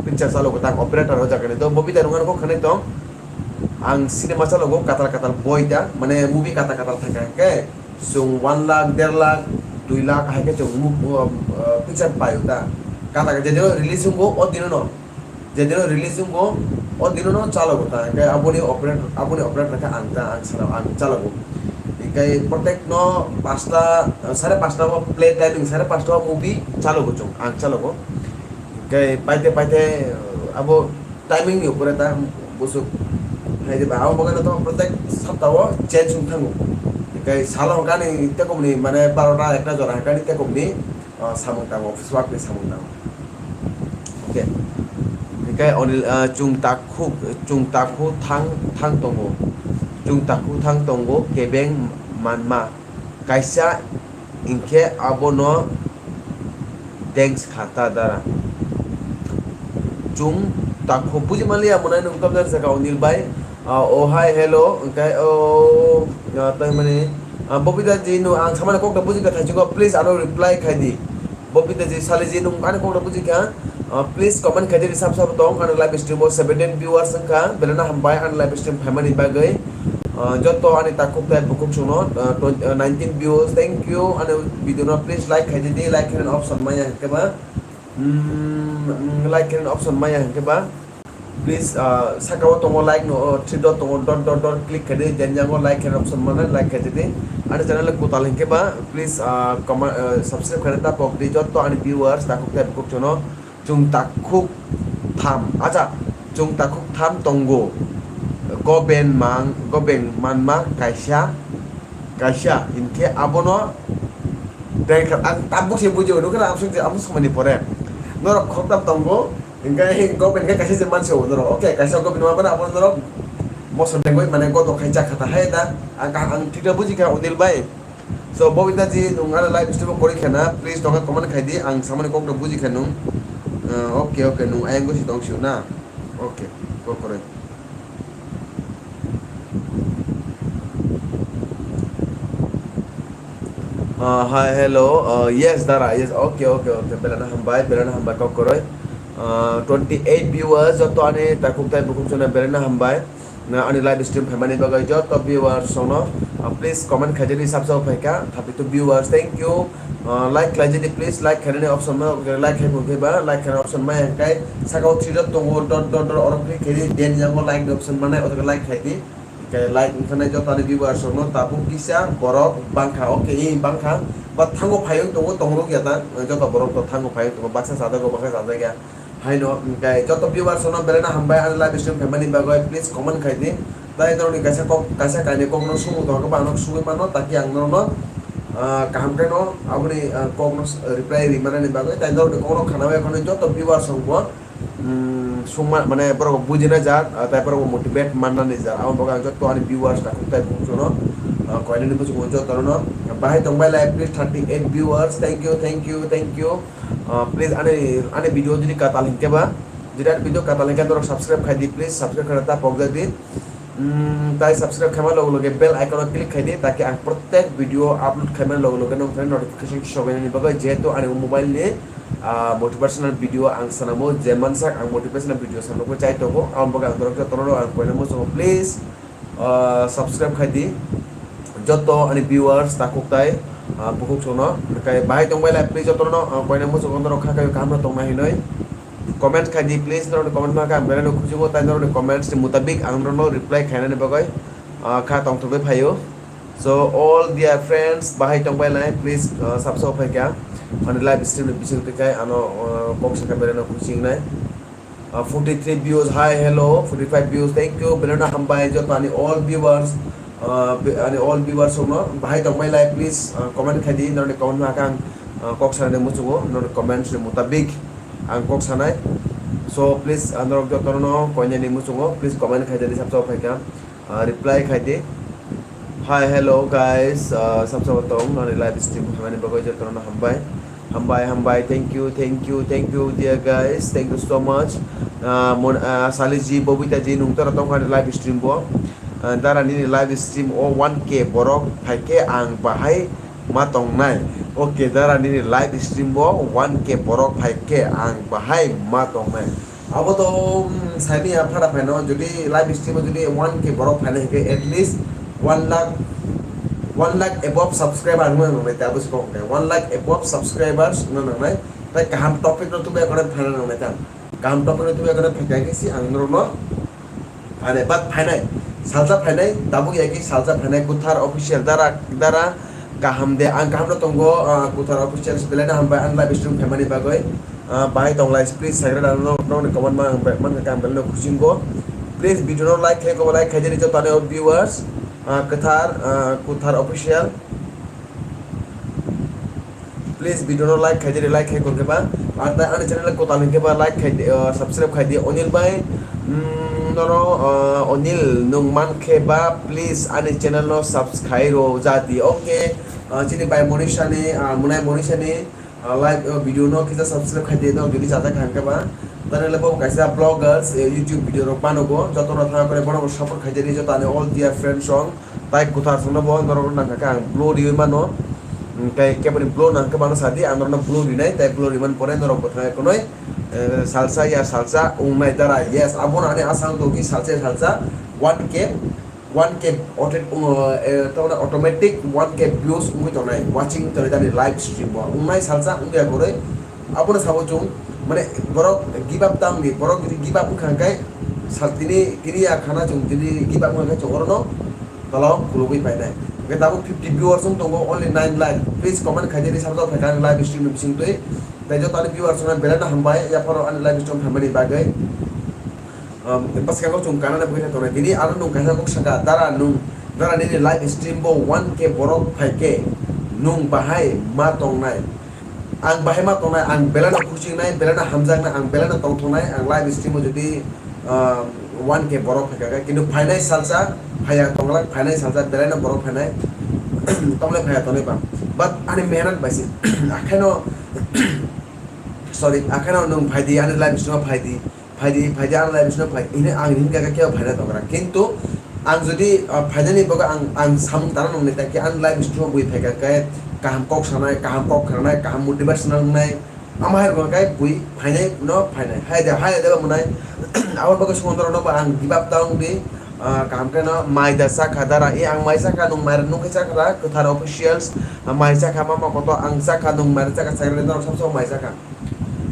picture chalogo, tang operator o jaga ni. Do, Bobita rung ano kok khanai tong, ang cinema chalogo, katal katal boi ta, mane movie katal katal thangkha, hinkhe chwng one lakh, der lakh, dui lakh hai khe chwng mu-, ah, ah, picture paio ta. Katal je dino release wngo, o dino no. Jedino release wngo, o dino no chalogo ta, hinkhe aboni operate, aboni operator khe ang ta, ang sano, ang chalogo. Hinkhe protek no pasta, sare pasta o play timing, sare pasta o movie chalogo chwng, ang chalogo. Hinkhe paite paite, abo timing ni upore ta, busuk. Hai de ba, abo bagwi no to protek sapta o change wng thango. Hinkhe salo hwnkhe ani tekom ni, mane barota ekta jora hwnkhe ani tekom ni, ah, samung tango, office work ni samung tango. Okay. Hinkhe Onil, ah, chwng takhuk, chwng takhuk thang, thang tongo. Chwng takhuk thang tongo, kebeng manma. Kaisa Hinkhe abono thanks kha ta dara. Chwng takhuk buji manliya mwnai nwng tamjak saka Onil bai. Ah, oh, hi, hello, hinkhe, oh, ah, tei mani, ah, Bobita ji, nwng ang samani kokno buji kha thaichukgo, please ano reply khai di. Bobita ji, sali ji, nwng ani kokno buji kha, ah, please comment khai di, sab sab tong, ani live stream o seventeen viewers wngkha, belai no hambai ani live stream phaimani bagwi. Ah, joto ani takhuk tai bukhuk chwngno, ah, twen-, ah, nineteen views, thank you, ani video no please like khai di, like khai option maya hinkhe ba, mm, mm, like khai option maya hinkhe ba. Please, ah, saka o tongo like no, oh, three dot tongo, dot, dot, dot click khai di, then yango like khai option mano, like khai di. Ani channel kwtal hinkhe ba, please, ah, comment, ah, subscribe khai ta pok di, joto ani viewers, takhuk tai bukhuk chwngno, chwng takhuk tham, acha, chwng takhuk tham tongo, goben mang, goben manma kaisa, kaisa, hinkhe abono, tei kha-, ang tabuk se buji, nukhe na, ang sung, ang samani pore, norok khoroktam tongo, Hinkhe government khe kaisa se manse o norok. Okay, kaisa government ma bana abo norok moso tengwi mane goto khai cha kha ta hai da. Ang, ang thik khe buji kha Onil bai. So, Bobita ji, nwng ano live stream o kwrwi kha na, please tongkha comment khai di, ang samani kokno buji kha nwng. Uh, okay, okay, nwng ayang gosi tong sio na. Okay, kok kwrwi. Uh, hi, hello. Uh, yes, dara, yes. Okay, okay, okay. Belai no hambai, belai no hambai, kok kwrwi. Uh, twenty eight viewers, joto ani takhuk tai bukhuk chwngno belai no hambai. Na ani live stream phaimani bagwi joto viewers chwngno, uh, please comment khai di, sab sab phaikha, thirty two viewers, thank you. Uh, like khlai di, please, like khainani option ma, like khai phunukhe ba, like khaina option ma, hinkhe saka o three dot tongo, dot, dot, dot, oro click khai di, then yango like ni option manai, o jaga like khai di. Hinkhe like wngkha nai joto ani viewers rokno tabuk kisa borok bangkha, okay, ee, bangkha, but thango phaiwng tongo, tongrok ya ta, joto borok to thango phaiwng tongo, baksa chajago, baksa chajakya. Haino, hinkhe joto viewers rokno belai no hambai ani live stream phaimani bagwi, please comment khai di. Tai norokni kaisa kok, kaisa kainwi kokno sumung tongkhe ba ano sumui mano, taki ang norokno, ah, kaham khe no aboni, ah, kokno s-, reply ri manani bagwi, tai norokni kokno khana bai khwnwi joto viewers rokbo, mm, sungma, mane borok bujina jak, ah, tai borok motivate mannani jak. Aboni bagwi ang joto ani viewers takhuk tai bukhuk chwngno, ah, koinani muchungo joto no bahai tongbai lai, please, thirty eight viewers, thank you, thank you, thank you. Ah, please, ani, ani video jodi katal hinkhe ba, jodi ani video katal hinkhe norok subscribe khai di, please, subscribe khaina ta pokjak di. Mm, tai subscribe khaima loge loge bell icon o click khai di, taki ang protek video upload khaima loge loge nokthani notification sobainani bagwi, jehetu ani mobile ni, ah, motivational video ang sanamo, je mansak ang motivational video sanamo chai tongo, aboni bagwi ang norok jotono ang koina muchungo, please, ah, subscribe khai di. Joto ani viewers takhuk tai, ah, bukhuk chwngno, hinkhe bahai tongbai lai, please, jotono, ah, koina muchungo norok kha khaio kaham no tongna hinwi. Comment khai di, please, norokni comment ma khe ang belai no khusingo, tai norokni comments ni mutabik ang norokno reply khainani bagwi, ah, kha tongthokgwi phaio. So, all dear friends, bahai tongbai lai, please, ah, subscribe khai kha. Ani live stream ni bising twi khai ano, ah, kok sakha belai no khusingnai. Ah, forty three views, hi, hello, forty five views, thank you, belai no hambai joto ani all viewers, ah, be-, ani all viewers rokno bahai tongbai lai, please, ah, comment khai di, norokni comment ma khe ang, ah, kok sanani muchungo, norokni comments ni mutabik. Ang kok sanai. So, please, ah, norok jotono koinani muchungo, please, comment khai di, sabsa phai kha, ah, reply khai di. Hi, hello, guys, ah, sabsa tong, ani live stream khaimani bagwi jotono hambai. Hambai, hambai, thank you, thank you, thank you, dear guys, thank you so much. Ah, mon, ah, Saliji, Bobita ji, nung tora tong ani live stream bo. Ah, dara nini live stream o one K borok phai khe ang bahai ma tongnai. Okay, dara nini live stream bo one K borok phai khe ang bahai ma tongnai. Abo to, mm, saimanya phada phaino, jodi live stream o jodi one K borok phaina hinkhe at least one lakh, one lakh above subscriber wngna nangnai, tei abo se kok khe one lakh above subscribers wngna nangnai, tei kaham topic no tubu ekore phaina nangnai tang. Kaham topic no tubu ekore phaikha khe si ang norokno Phainai, but phainai. Salsa phainai, tabuk ya ki salsa phainai, Kuthar Official dara, dara kaham de, ang kaham no tongo, ah, Kuthar Official belai no hambai, ang live stream khaimani bagwi. Ah, bahai tong lai, please, sagra da no, no, comment ma, ang be-, man ka, ang belai no khusingo. Please, video no like khai, ko like khai, jani joto ani viewers, ah, Kuthar, ah, Kuthar Official. Please, video no like khai di, like khai kon khe ba. Ar tai ani channel kwtal hinkhe ba like khai di, uh, subscribe khai di. Onil bai, mm, nono, uh, Onil nung man khe ba, please ani channel no subscribe ro ja di. Okay. Ah, chini bai Monisha ni, ah, Munai Monisha ni, ah, live, ah, video no kisa subscribe khai di, no, jodi chajak hangke ba. Tani le bo kaisa vloggers, eh, YouTube video rok bano go, joto no thang kore bono bo support khai di, joto ani all dear friends song, tai kuthar song no bo norok nang kha ang blue riwi mano, mm, tai keboni blue nang khe mano sadi, ang norok no blue rinai, tai blue riman pore norok bo thang konoi, eh, salsa ya salsa, wngnai dara, yes, abo no ani asang tong ki salsa ya salsa, one K, one K auto-, uh, eh, tamo automatic one K views wngwi tongnai, watching tongnai tani live stream bo. Wngnai salsa wngya kwrwi. Abono sabo chwng, mane, borok give up tang di, borok jodi give up wngkha hwnkhe sal tini, tini ya khana chwng tini give up wngkha hwnkhe chwng orono tolao khulugwi painai. Hwnkhe tabuk fifty viewers wng tongo, only nine like. Please comment khai di, sabjak phaikha live stream ni bisingtwi. Tei joto ani viewers rokno belai no hambai, yapharo ani live stream phaimani bagwi. Um, bwskango chwng kanana bwkha tongnai. Tini ano nwng kaisa kok saka, dara nwng, dara nini live stream bo one K borok phaikhe nwng bahai ma tongnai. Ang bahai ma tongnai, ang belai no khusik nai, belai no hamjak nai, ang belai no tongthok nai, ang live stream o jodi, um, one K borok phaikha khe, kintu phainai salsa, phaiya tonglak, phainai salsa, belai no borok phainai, tonglai phaiya tongnai ba. But ani mehnat bai se, akheno, sorry, akheno nwng phai di, ani live stream o phai di, phai di, phai di, ani live stream o phai, ini ang hini kaka kebo phaina tongra. Kintu ang jodi, ah, phainani bagwi ang, ang samung tana nang nai, ta khe ani live stream o bui phaikha khe kaham kok sanai, kaham kok khanai, kaham motivational wngnai, ama hai rwkha khe bui phainai no phainai. Hai de, hai de ba mwnai, aboni bagwi songwrok no ba ang give up ta wng di, ah, kaham khe no mai da chakha dara, e ang mai chakha, nwng mai nung khe chakha da, Kwthar Officials, ah, mai chakha, mama koto ang chakha, nwng mai chakha, chakha, norok sab sab mai chakha.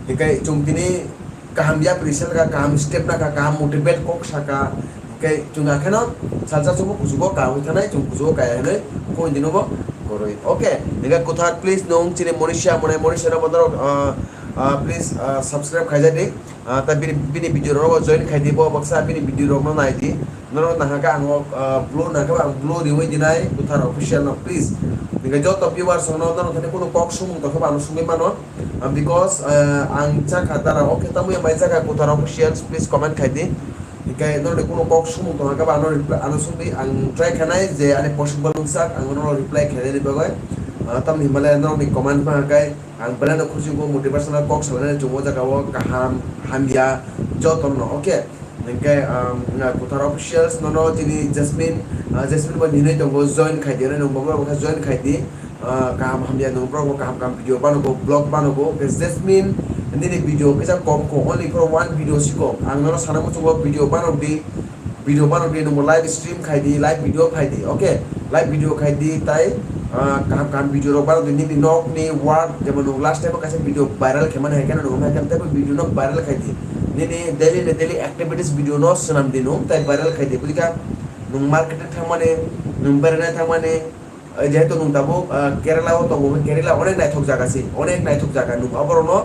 Hinkhe chwng tini kaham yapri selka, kaham step nakha, kaham motivate kok saka. Hinkhe chwng akheno salsa chwngbo kuchugo kaham wngwi thanai, chwng kuchugo kaya hinwi koi dinobo koroi. Okay, hinkhe Kwthar, please nwng chini Monisha mwnai, Monisha no bo norok, ah, ah, please, ah, subscribe khaijak di. Ah, ta bini, bini video rok join khai di, bo baksa bini video rok no nai di. Norok nahaka ang o, ah, blue nahaka ang blue riwi dinai Kwthar Official no, please. Hinkhe joto viewers rok no norok thani kuno kok sumung tongkhe bo ano sumui mano. Ah, because, ah, ang chakha dara, okay, tamo ya mai chakha Kwthar Official, please comment khai di. Hinkhe norok ni kuno kok sumung tongkhe bo ano reply, ano sumui ang try khanai je ani possible wngsak ang norok reply khainani bagwi. Ah, tamni himale norok ni comment ma hakai ang belai no khusi ko motivational kok salainai chwng o jaga o kaham hamya joto no, okay. Hinkhe, um, na Kwthar Officials nono chini Jasmine, ah, Jasmine bo hinwi tongo, join khai di, hinwi nung bo join khai di. Ah, kaham hamya nung borok bo kaham kaham video bano bo, vlog bano bo. Hinkhe Jasmine nini video kisa kom kho, only for one video si kom. Ang nono sana muchungo video bano di, video bano di, nung bo live stream khai di, live video khai di, okay? Live video khai di, tai, ah, kaham kaham video rok bano di, nini nok ni work, jemon nung last time o kaisa video viral khe mani hai khe nung hai khe teibo video no viral khai di. Nini daily ni daily activities video no swnam di nung, tai viral khai di. Bujikha, nung marketing thangmani, nung beraina thangmani, eh, jehetu nung tabuk, ah, Kerala o tongo, Kerala onek naithok jaga si, onek naithok jaga nung aborok no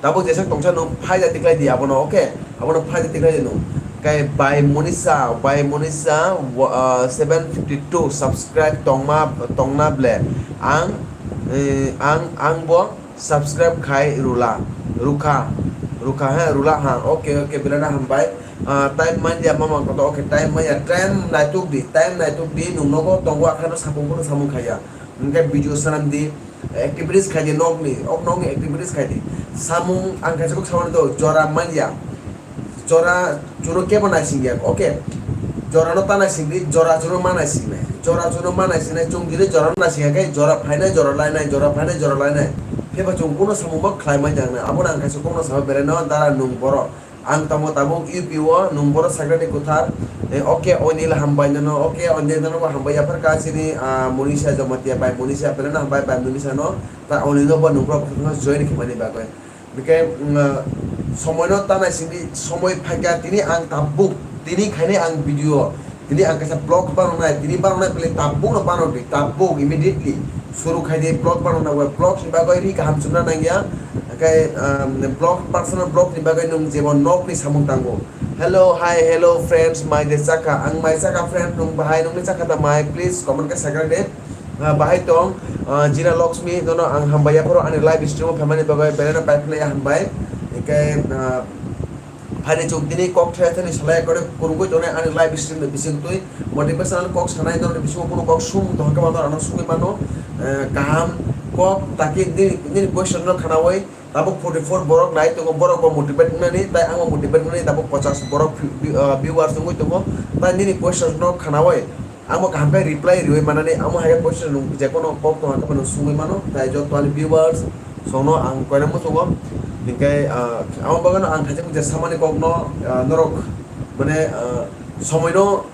tabuk jesa tongsa nung phaida tiklai di abono, okay? Abono phaida tiklai di nung. Kai bai Monisa, bai Monisa, wa-, ah, seven fifty two subscribe tongma, tongna ble. Ang, eh, ang, ang bo subscribe khai rula, rukha, rukha, he, rula ha. Okay, okay, belai no hambai. Ah, time manya mama koto, okay, time manya, time naituk di, time naituk di, nung nogo tongo akhano sapung phano samung khaya. Hinkhe video sanam di, activities khai di nokni, ok nokni activities khai di. Samung ang kaisa kok samani do, jora manya. Jora chwngno kebo naisingya, okay? Jorano ta naisingdi, jora chwngno ma naisingnai. Jora chwngno ma naisingnai, chwng jili jorano naisingya khe, jora phainai, jora lainai, jora phainai, jora lainai. Phiba chwng kuno samungbo khlai manya wngnai. Abono ang kaisa kokno sabo beraino, dara nwng borok. Ang tongo tabuk U P o, nwng borok Sagrani Kwthar. Eh, okay, Onil hambai nono, okay, Onil nono bo hambai yaphar ka chini, ah, Monisa Jamatia bai Monisa, belai no hambai bai Monisa no. Ta Onil no bo nwng borok join khaimani bagwi. Hingke, mm, ah, somoino ta naisingdi, somoi phaikha, tini ang tabuk, tini khainai ang video, tini ang kaisa vlog banoknai, tini banoknai bele tabukno banokdi, tabuk immediately suru khaidi vlog banokna, vlog ni bagwi ri kaham chumna nangya, hingke, um, vlog, personal vlog ni bagwi nwng jebo nokni samung tango. Hello, hi, hello friends, mai de chakha, ang mai chakha friend, nwng bahai nwngni chakha ta mai, please comment khe sakra de. Ah, bahai tong, ah, Jina Lakshmi, nono ang hambai yaphoro ani live stream o phaimani bagwi belai no paiphlaiya hambai. Hingke, ah, Ani chuk tini kok thaya thani salai kore kurungwi tongnai ani live stream ni bising twi motivational kok sanai norni bisingo kuno kok sung tongkhe mano ano sungwi mano, eh, kaham kok taki nini, nini question no khanawi tabuk forty four borok nai tongo, borok bo motivate wngnani tai ang bo motivate wngnani tabuk pochas borok view-, ah, viewers wngwi tongo tai nini question no khanawi amo kaham khe reply riwi manani, amo hai khe question rok je kono kok tong khe bono sungwi mano, tai joto ani viewers songno ang koina muchungo. Hinkhe, ah, amo bagwino ang khaisa kisa samani kokno, ah, norok mane, ah, somoino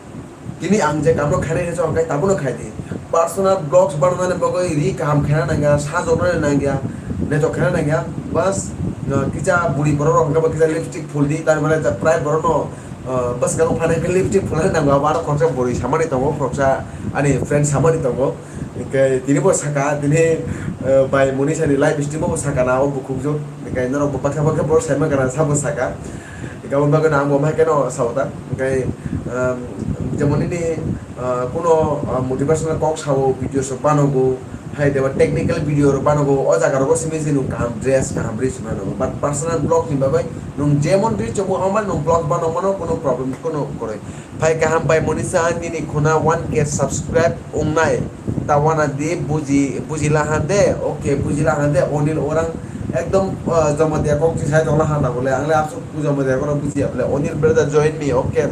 tini ang je kamno khainai hinwi chong khe tabukno khai di. Personal vlogs bananani bagwi ri kaham khaina nangya, sajoknani nangya, naithok khaina nangya, bas, ah, kisa buri borok rok hwnkhe bo kisa lipstick phul di, tar mane prai borokno Ah, bwskango phanai khe lipstick phulnani nango, abo aro khoroksa bwrwi samani tongo, khoroksa ani friend samani tongo. Hinkhe tini bo saka, tini, eh, bai Monisani live stream bo saka na, o bukhukjwk. Hinkhe norok bo baksa baksa borok saima gana sabo saka. Hinkhe aboni bagwino ang bo mahaikhe no sao ta. Hinkhe, um, jemon nini, ah, kuno, ah, motivational kok sao, videos rok banogo, hai deba technical video rok banogo, o jaga rogo simi se nwng kaham dress, kaham ree swnai nogo. But personal vlog ni bagwi nwng jemon ree chongo, omo nwng vlog bano mano, kuno problem, kuno kwrwi. Phai kaham bai Monisa, nini khuna one K subscribe wngnai. Ta wana di buji, buji lahan de, okay, buji lahan de, Onil orang ekdom, ah, Jamatia kok si sai tong lahan ta bole, ang le asuk Jamatia kono buji ya bole. Onil brother join me, okay.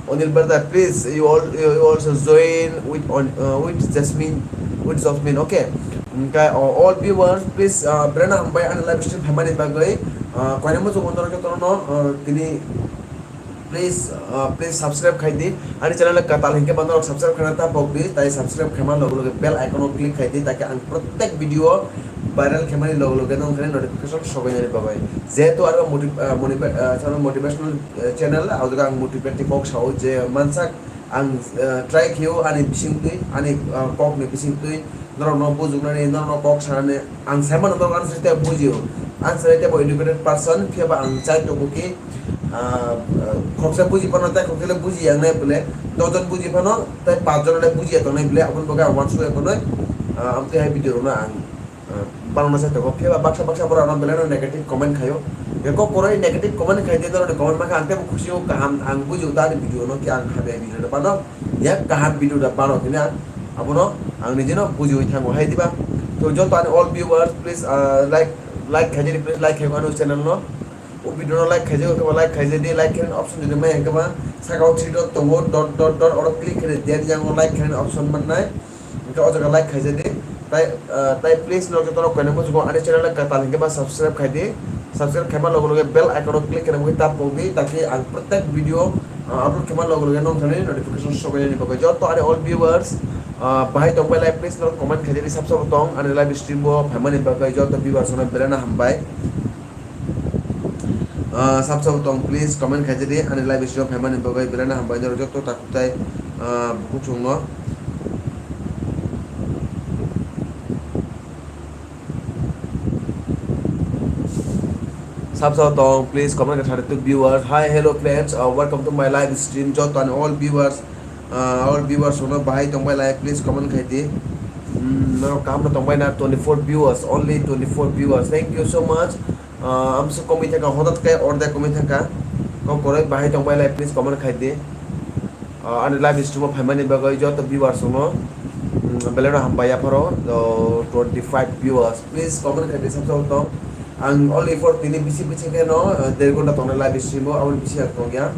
Onil brother, please, you all, you, you also join with on, uh, with Jasmine, with Jasmine, okay? Hinkhe, uh, all viewers, please, uh, belai no hambai ani live stream phaimani bagwi, uh, koinai muchung ontorok jotono, uh, tini, please, uh, please subscribe khai di. Ani channel kwtal hinkhe bo norok subscribe khaina ta pok di, tai subscribe khaima loge loge bell icon o click khai di, take ang protek video viral khaimani loge loge nong khani notification sobainani bagwi. Jehetu aro motiv-, uh, motiva-, uh, channel motivational eh, channel, o jaga ang motivate ni kok sao je mansak ang, eh, try khaio ani bisingtwi, ani, eh, kokni bisingtwi norokno bujuknani, norokno kok sanani. Ang sai mano norok answer tei bujio, answer tei bo educated person, phiya ba ang chai tongo ki, ah, eh, khoroksa buji phano tei khoroksa le buji yang nai bole, dojon buji phano tei pach jon le buji ya tongnai bole, aboni bagwi ang uansukya tongnai, ah, amtwi hai video rokno ang ah, banana se tongo. Phiya ba baksa baksa borok ano belai no negative comment khaio. Eko koroi negative comment khai de, norok ni comment makha ang tebo khusi o kaham ang buji o ta ani video no ki ang hamya video no bano. Yak kaham video da bano kina abono ang nije no buji oi thango hai diba. To joto ani all viewers please, ah, like, like khai di, please like khai ano channel no. O video no like khai di, like khai di, like khai option jodi mai hangkhe ba saka o three dot tongo, dot dot dot oro click khai di, den yang o like khai option mannai. Hingke o jaga like khaijadi. Tai, ah, tai please no joto rok koinai muchungo ani channel le kwtal hingke ba subscribe khaidi. Subscribe khaima logo loge bell icon o click khaina mui tap kok di, taki ang protek video, ah, upload khaima logo loge nong thani notification sobainani bagwi. Joto ani all viewers, ah, bahai tongbai lai please no comment khaijadi, sab sabo tong ani live stream o phaimani bagwi joto viewers no belai no hambai. Ah, sab sabo tong please comment khaijadi ani live stream o phaimani bagwi belai no hambai norok joto tak tai, ah, bukuchungo. Sab sabo tong, please comment khe thani tuk viewers. Hi, hello friends, uh, welcome to my live stream. Joto ani all viewers, uh, all viewers no bahai tongbai lai, please comment khai di. Hmm, norok kaham no tongbai na, twenty four viewers, only twenty four viewers. Thank you so much. Ah, amsuk komwi thangkha, hodat khe ordek komwi thangkha. Kok koroi bahai tongbai lai, please comment khai di. Ah, ani live stream o phaimani bagwi joto viewers no, mm, belai no hambai yapharo, to twenty five viewers. Please comment khai di, sab sabo tong. Ang only for tini bisi bisi khe no, ah, der ghonta tongnai live stream o, aboni bisi ang tongya.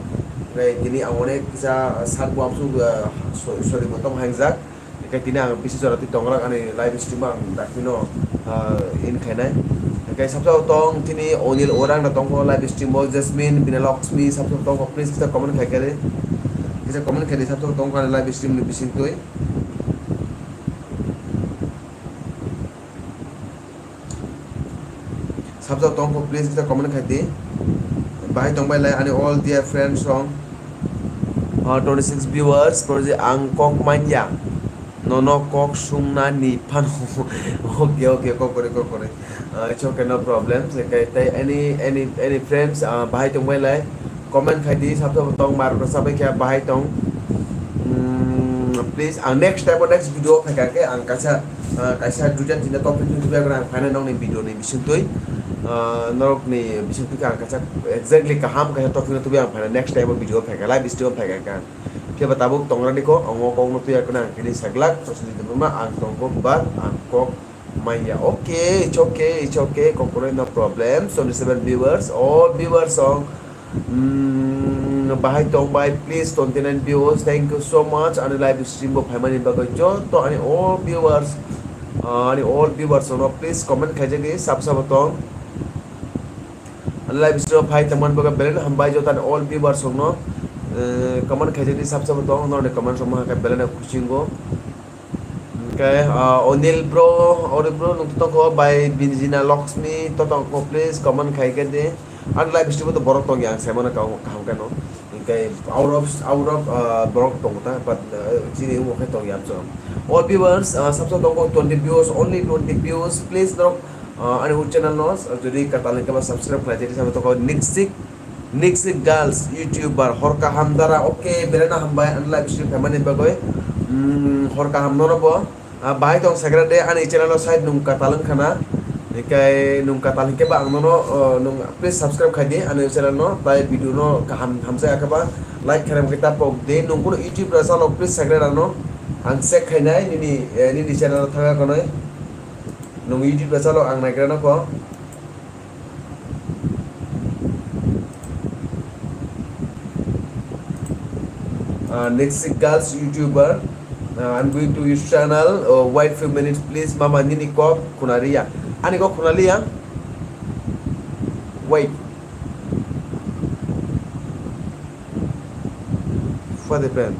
Tei tini ang onek kisa, ah, sak bo amsuk, ah, so-, sorry, bo tong hangjak. Hingke tini ang bisi jora twi tongrak ani live stream ang dakti no, ah, in khainai. Hingke sabsa tong tini Onil Orang no tongkho live stream o, Jasmine, Bina Lakshmi sabsa tongkho, please kisa comment khai khe, kisa comment khai di sabsa tongkho ani live stream ni bising twi. Sabjak tongkho, please kisa comment khai di. Bahai tongbai lai ani all dear friends rok. Ah, twenty six viewers, twenty six ang kok manya. Nono kok sungna ni phano. Okay, okay, kok kore, kok kore. Ah, it's okay, no problem. Sekai tai any, any, any friends, ah, bahai tongbai lai. Comment khai di, sabjak tong mar ko sabai kya bahai tong. Hmm, please, ang next time, next video phaikha khe ang kaisa, ah, kaisa duita tinta topic ni tubui ang phainai nongni video ni bising twi. Ah, norokni bising twi ang kaisa exactly kaham kaisa topic no tubui ang phaina next time o video phaikha live stream phaikha kha. Phiya ba tabuk tongrani kho ang o kok no tuya khe ang kini saglak Prosenjit Debbarma ang tongkho but ang kok manya. Okay, it's okay, it's okay, kokore no problem. Seventy seven viewers, all viewers song. Mm, bahai tong bai, please, twenty nine views. Thank you so much. Ani live stream bo phaimani bagwi joto ani all viewers, ah, ani all viewers no please comment khaijagwi sab sabo tong. Ani live stream phai tongmani bagwi belai no hambai joto ani all viewers no, eh, comment khaijagwi sab sabo tong. Norni comment rok maha khe belai no khusingo. Hingke, ah, Onil bro, Onil bro, nung to tongkho bai Binjina Lakshmi to tongkho, please comment khai khe di. Ang live stream to borok tongya, ang saimano kaham, kaham khe no. Hingke out of, out of, ah, borok tongo ta, but, ah, chini omo khe tongya amchong. All viewers, ah, sabsa tongkho twenty views, only twenty views, please norok, ah, ani o channel no, ah, jodi katal hingke ba subscribe khlai di, sabo tongkho Nixik Nixik Girls YouTuber hor kaham dara, okay, belai no hambai ani live stream phaimani bagwi. Mm, hor kaham nono bo. Ah, bahai tong sagra de ani channel o side nung katal wngkha na. Hikai nung katal hinkhe ba ang nono, oh, nung please subscribe khai di ani channel no, tai video no kaham hamjak khe ba like khaina bagwi ta pok di. Nung kunu YouTube ra chalo please sagra rano ang check khainai nini, eh, nini channel o thangna konoi. Nung YouTube ra chalo ang naigra no ko. Uh, Nixik Girls YouTuber. Uh, I'm going to your channel. Uh, wait few minutes, please. Mama, nini kok khunaliya. Ani kok khunaliya. Wait. What happened?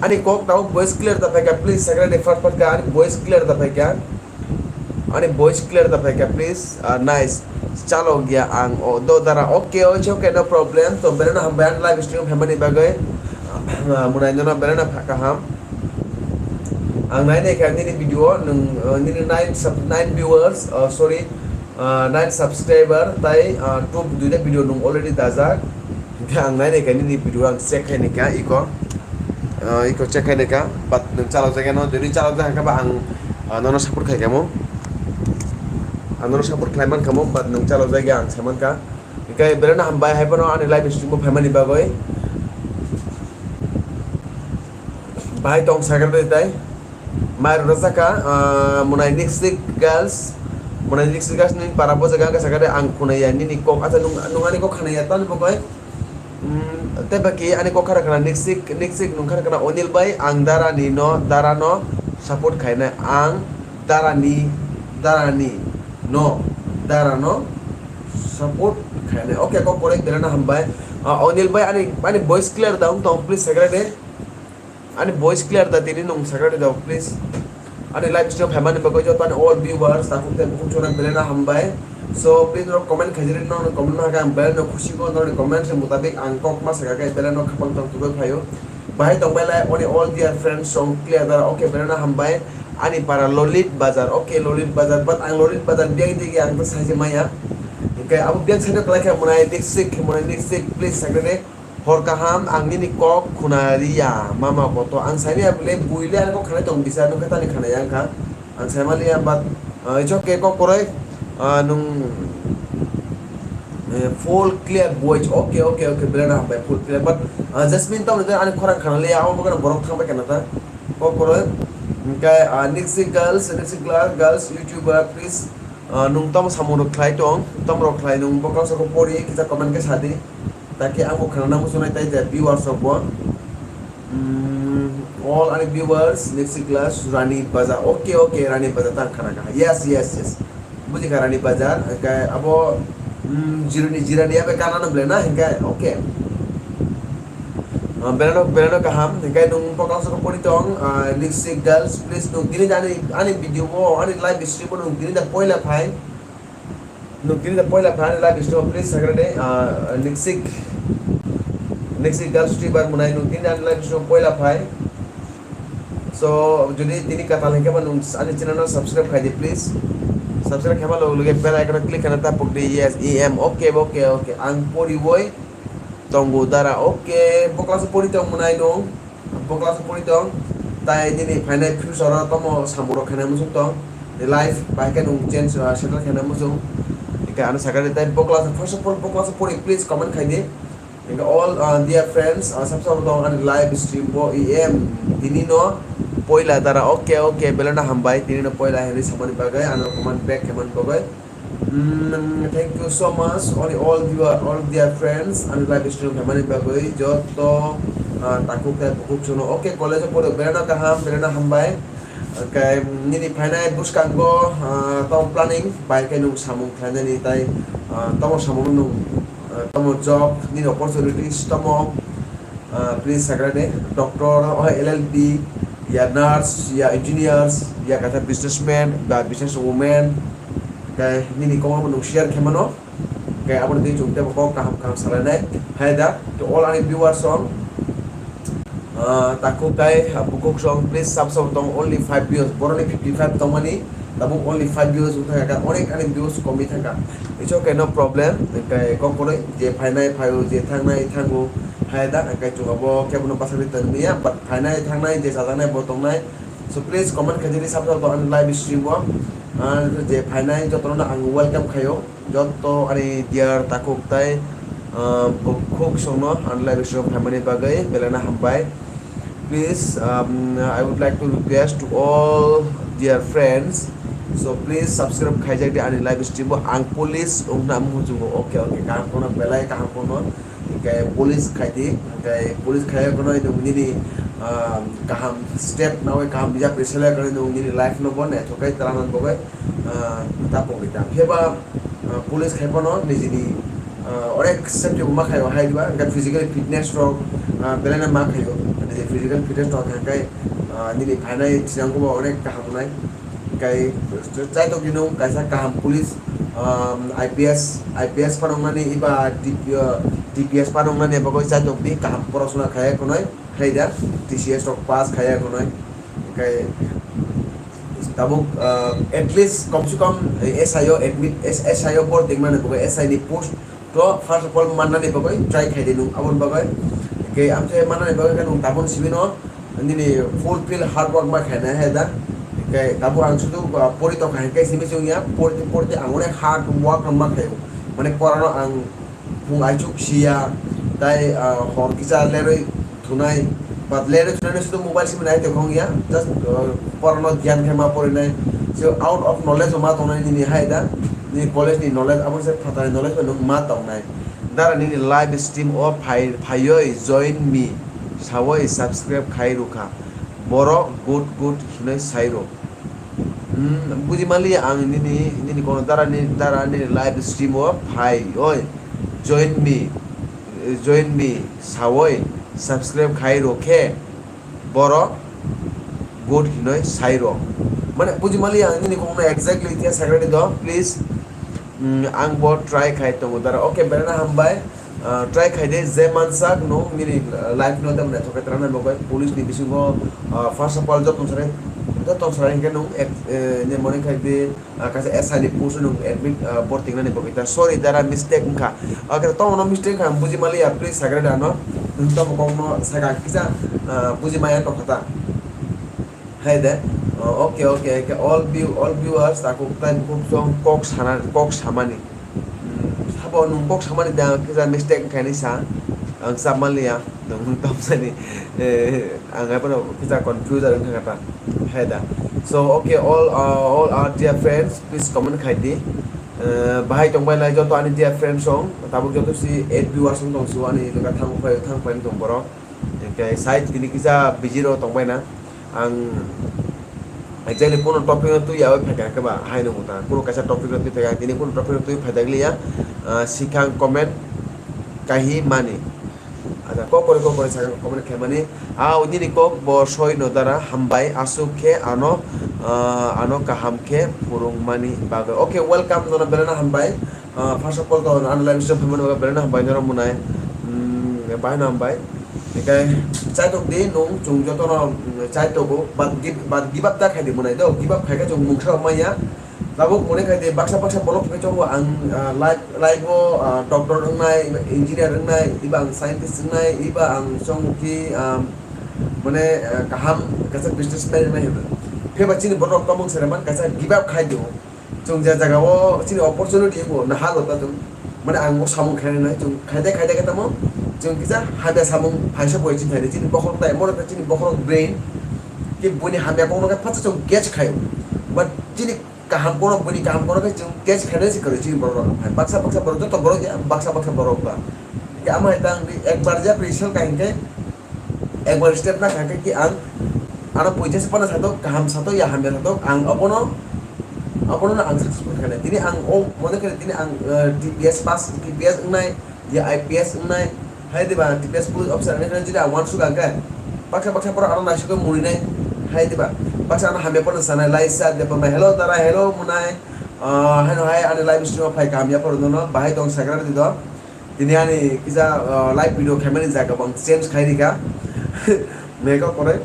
Ani kok tao voice clear da phaikha, please, second refer phaikha, ani voice clear da phaikha. Ani voice clear da phaikha, please. Ah, nice. Chalo gya ang o do dara. Okay, okay, okay, no problem. To belai no hambai ani live stream hamani bagwi. Ah, munai no belai no kaham. Ang nai nai kha nini video, nung, ah, nini nine sub-, nine viewers, ah, sorry, ah, nine subscriber, tai, ah, two, duita video nung already dajak. Hingke ang nai nai kha nini video ang check khai nai kha iko, ah, iko check khai nai kha, but nung chalok jagya no, jodi chalok jagya khe ba ang, ah, nono support khai kha mo, ang nono support khlai man kha mo, but nung chalok jagya ang sai man kha. Hingke belai no hambai hai phano ani live stream o phaimani bagwi. Bahai tong sagra de tai. Mai rwjak kha, ah, Monai Nixik Girls. Monai Nixik Girls ni para bo jaga ang kha sakha de ang khunai ya nini kok. Acha nung, nung ani kok khana ya tani bo koi. Mm, tei baki ani kok khara khana Nixik, Nixik nung khara khana Onil bai ang dara ni no, dara no support khainai ang dara ni, dara ni no, dara no support khainai. Okay, kok korek belai no hambai. Ah, Onil bai ani, ani voice clear da wng tong, please sagra de. Ani voice clear da tini nung sagra da, please. Ani live stream phaimani bagwi joto ani all viewers takhuk tei bukhuk chwrang belai no hambai. So, please norok comment khaijagwi, norok comment no hakhe ang belai no khusi go, norokni comment se mutabik ang kok ma sakha khe belai no khapang tong tubui phaio. Bahai tongbai lai oni all dear friends song clear da, okay, belai no hambai. Ani para Lolit Bazar, okay, Lolit Bazar, but ang Lolit Bazar biyang digi ang to saijak maya. Hingke abo biyang side o kwlai khe Monai Nixik, Monai Nixik, please sagra de. Hor kaham, ang nini kok khuna riya, mama koto. Ang saimaya bole buile ani kok khanai tong bisa, nung khe tani khanai yang kha. Ang saimaliya, but, uh, it's okay, kok koroi, uh, nung, eh, full clear voice. Okay, okay, okay, belai no hambai, full clear. But, uh, Jasmine tong ani khorang khanaliya, abo bokano borok thangbai kana ta. Kok koroi, hingke, uh, Nixi Girls, Nixi Gla-, Girls YouTuber, please, uh, nung tamo samung rok khlai tong, tamo rok khlai nung bokol soko pori, kisa comment khe sadi. Taki ang bo khana muchunai tai je viewers rok bo. Mm, all ani viewers, Nixi Girls, Rani Bazar. Okay, okay, Rani Bazar tang khana kha. Yes, yes, yes. Buji kha Rani Bazar, hingke abo, mm, jirani, jirani abe kana no ble na, hingke, okay. Ah, belano, belano kaham, hingke nung bokol soko pori tong, ah, Nixi Girls, please nung dini ani, ani video bo, ani live stream bo nung dini da poila phai. Nung tini da poila phai ani live stream, please sagra de, ah, Nixik, Nixik Girls Streamer Monai nung tini ani live stream poila phai. So, jodi tini katal hingke ba nung ani channel no subscribe khai di, please. Subscribe khai ma loge loge bell icon click khaina ta pok di, yes, E M, okay, okay, okay. Ang pori boi tongo dara, okay. Bokol se pori tong Monai nung. Bo class o pori tong, tai nini phainai future o tomo samung rok khainai muchung tong, ni life bai khe nung change, ah, settle khainai muchung. Khe ano sakha di tai bo class, first of all bo class pori, please comment khai di. Hingke all, uh, dear friends, uh, sab sabo tong ani live stream bo E M tini no poila dara, okay, okay, belai no hambai tini no poila hwnwi samani bagwi, ano comment back khaimani bagwi. Mm, thank you so much, all, all dear, all dear friends, ani live stream khaimani bagwi joto, uh, takhuk tai bukhuk chwngno, okay, college o pori belai no kaham, belai no hambai. Hingke nini phainai bwskango, ah, tong planning bai khe nwng samung khlainani tai, ah, tamo samung nwng, ah, tamo job nini opportunities tamo, ah, please sagra de doctor, oh, L L B, ya nurse, ya engineers, ya kata businessman ba business woman, hingke nini kok no nwng share khe mano. Hingke aboni twi chwng teibo kok kaham kaham salainai. Hai da, to all ani viewers rok, ah, takhuk tai, ah, bukhuk song, please sub sub tong, only five views, boroni fifty five tongmani, tabuk only five views wngkha, onek ani views komwi thangkha. It's okay, no problem. Hingke kok kwrwi je phainai phaio, je thangnai thango, hai da, hingke chwng abo kebono bwsakni tongmani ya, but phainai thangnai je chajaknai bo tongnai. So please comment khaijani sub sub tong ani live stream o, ah, je phainai jotono ang welcome khaio. Joto ani dear takhuk tai, ah, bukhuk songno ani live stream phaimani bagwi belai no hambai. Please, um, I would like to request to all dear friends, so please subscribe khaijak di ani live stream o. Ang police wngna muchungo, okay, okay, kaham kono belai kaham kono, hingke police khaidi, hingke police khaiya kono nwng nini, ah, kaham step nawi kaham bijap ri selai kono nwng nini life no bo naithok khe tala man bagwi, ah, ta pogwi ta. Phiya ba, ah, police khai phano nijini, ah, onek safety bo ma khaio hai diba, hingke physical fitness rok, ah, belai no ma khaio, niji physical fitness rok hingke, ah, nini phainai sinang bo onek kaham wngnai. Hingke chaitok di nwng kaisa kaham police, ah, I P S, I P S phano wngnani iba D P, ah, D P S phano wngnani bagwi chaitok di kaham porosona khaiya khwnwi. Khlai da, T C S rok pass khaiya khwnwi. Hingke tabuk, ah, at least kom se kom, eh, S I o admit, S-, S I o bor tingmani bagwi S I ni post to first of all mannani bagwi try khai di nwng aboni bagwi. Hingke amthe mannani bagwi khe nwng tabuk simi no nini fulfill hard work ma khainai hai da. Hingke tabuk ang sudu, ah, pori tongkha hingke simi se wngya, pori, pori ang onek hard work rok ma khaio. Mane porano ang phung aichuk siya, tai, ah, hor kisa leroi thunai, but leroi thunai no sudu mobile simi nai tongkha wngya, just, ah, porano gyan khe ma porinai. So out of knowledge ma tongnai nini hai da, nini college ni knowledge, abo se phatani knowledge bai nwng ma tongnai. Dara nini live stream o phai, phaioi join me sawi subscribe khai rwkha. Borok good good hinoi sairo. Hmm, buji mali ang nini, nini kono dara ni, dara nini live stream o phaioi join me, join me sawi subscribe khai rwkhe. Borok good hinoi sairo. Mane buji mali ang nini kokno exactly tia sagrani do, please. Mm, ang bo try khai tongo dara. Okay, belai no hambai. Ah, try khai de, je mansak nwng nini, ah, life no tamo naithok khe twrwngna bagwi police ni bisingo, ah, first of all joto sarai, joto sarai hwnkhe nwng ek, eh, ne mone khai de, ah, kaisa S I ni post o nwng admit, ah, borti wngnani bagwi ta. Sorry dara, mistake wngkha. Okay, tamo no mistake wngkha, ang buji maliya, please sagra da no. Nwng tamo kokno saka kisa, ah, buji maya tongkha ta. Hai de. Oh, okay, okay, okay. All view, all viewers, takhuk tai bukhuk song kok sana, kok samani. Hmm, sabo nwng kok samani da kisa mistake wngkha hinwi sa. Ang sa manliya. Nwng tam sani. Eh, ang hai phano kisa confuser wngkha kha ta. Hai da. So, okay, all, uh, all our dear friends, please comment khai di. Eh, bahai tongbai lai joto ani dear friends song. Tabuk joto si eight viewers wng tong si ani jaga thang phai, thang phai tong borok. Hingke side tini kisa busy rok tongbai na. Ang exactly kuno topic no twi yawi phaikha khe ba hai no muta. Kuno kaisa topic no twi phaikha, tini kuno topic no twi phaidakliya. Ah, sikhang comment kahi mani. Acha, kok kore, kok kore sakha comment khaimani. Ah, nini kok bo soi no dara, hambai, aswk khe ano, ah, ano kaham khe phurung mani bagwi. Okay, welcome, nono belai no hambai. Ah, first of all, to ano live stream phaimani bagwi belai no hambai, norok mwnai. Hmm, bahai no hambai. Hingke chaitok di nwng, chwng jotono, mm, chaitogo, but give, but give up ta khai di mwnai do, give up khai khe chwng mungsa rok manya. Tabuk mone khai di baksa baksa borok phai tongo ang, ah, live, live o, ah, doctor wngnai, engineer wngnai, iba ang scientist wngnai, iba ang chwng ki, ah, mane, ah, kaham kaisa businessman wngnai hinwi. Phiya ba chini borok tongmung sere man kaisa give up khai di o. Chwng je jaga o chini opportunity bo na halo ta chwng. Mane ang o samung khainai nai chwng khaide khaide khe tamo chwng kisa hamya samung phaisa boi chini thaide chini bokhorok tai mo chini bokhorok brain ki buini hamya kokno khe phatsa chwng catch khaio. But chini kaham kono buini kaham kono khe chwng catch khainai se kwrwi chini borok rok. Baksa baksa borok joto borok ya baksa baksa borok ba. Ke amo hai tang di ekbar ja pre sel kain khe ekbar step na kha khe ki ang ano poisa se pana sato kaham sato ya hamya sato ang abono abono ang successful khainai. Tini ang o mone khainai tini ang, eh, T P S pass, T P S wngnai, ya I P S wngnai, hai diba T P S police officer wngnai khainai jodi ang uansuk ang khe baksa baksa borok ano naisugwi murinai, hai diba baksa ano hamya pana sanai laisa de pana hello dara hello munai, ah, haino hai ani live stream o phai kaham ya poro nono bahai tong sagra di do. Tini ani kisa, ah, live video khaimani jaga bo ang change khai rikha. Mega kore.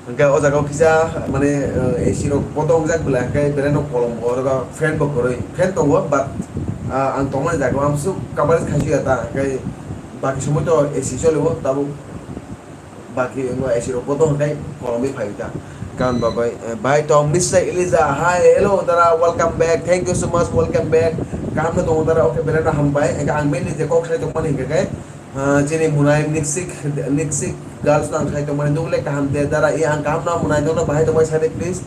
Hingke o jaga o kisa mane, ah, A C rok bodong jak bela hingke belai no kolom bo oro fan bo koroi. Fan tongo but, ah, ang tongmani jaga o amsuk coverage khai suya ta hingke baki somoi to A C choli o tabuk. Baki wngkha A C rok bodong hwnkhe kolomwi phai ta. Karon bagwi, eh, bai tong Mister Elijah, hi, hello, dara, welcome back, thank you so much, welcome back. Kaham no tongo dara, okay, belai no hambai. Hwnkhe ang mainly je kok sai tongmani hwnkhe khe, ah, chini munai Niksik, Niksik girls no ang sai tongmani, nukle kaham de dara, i ang kaham no munai, nokno bahai tongbai sadi, please.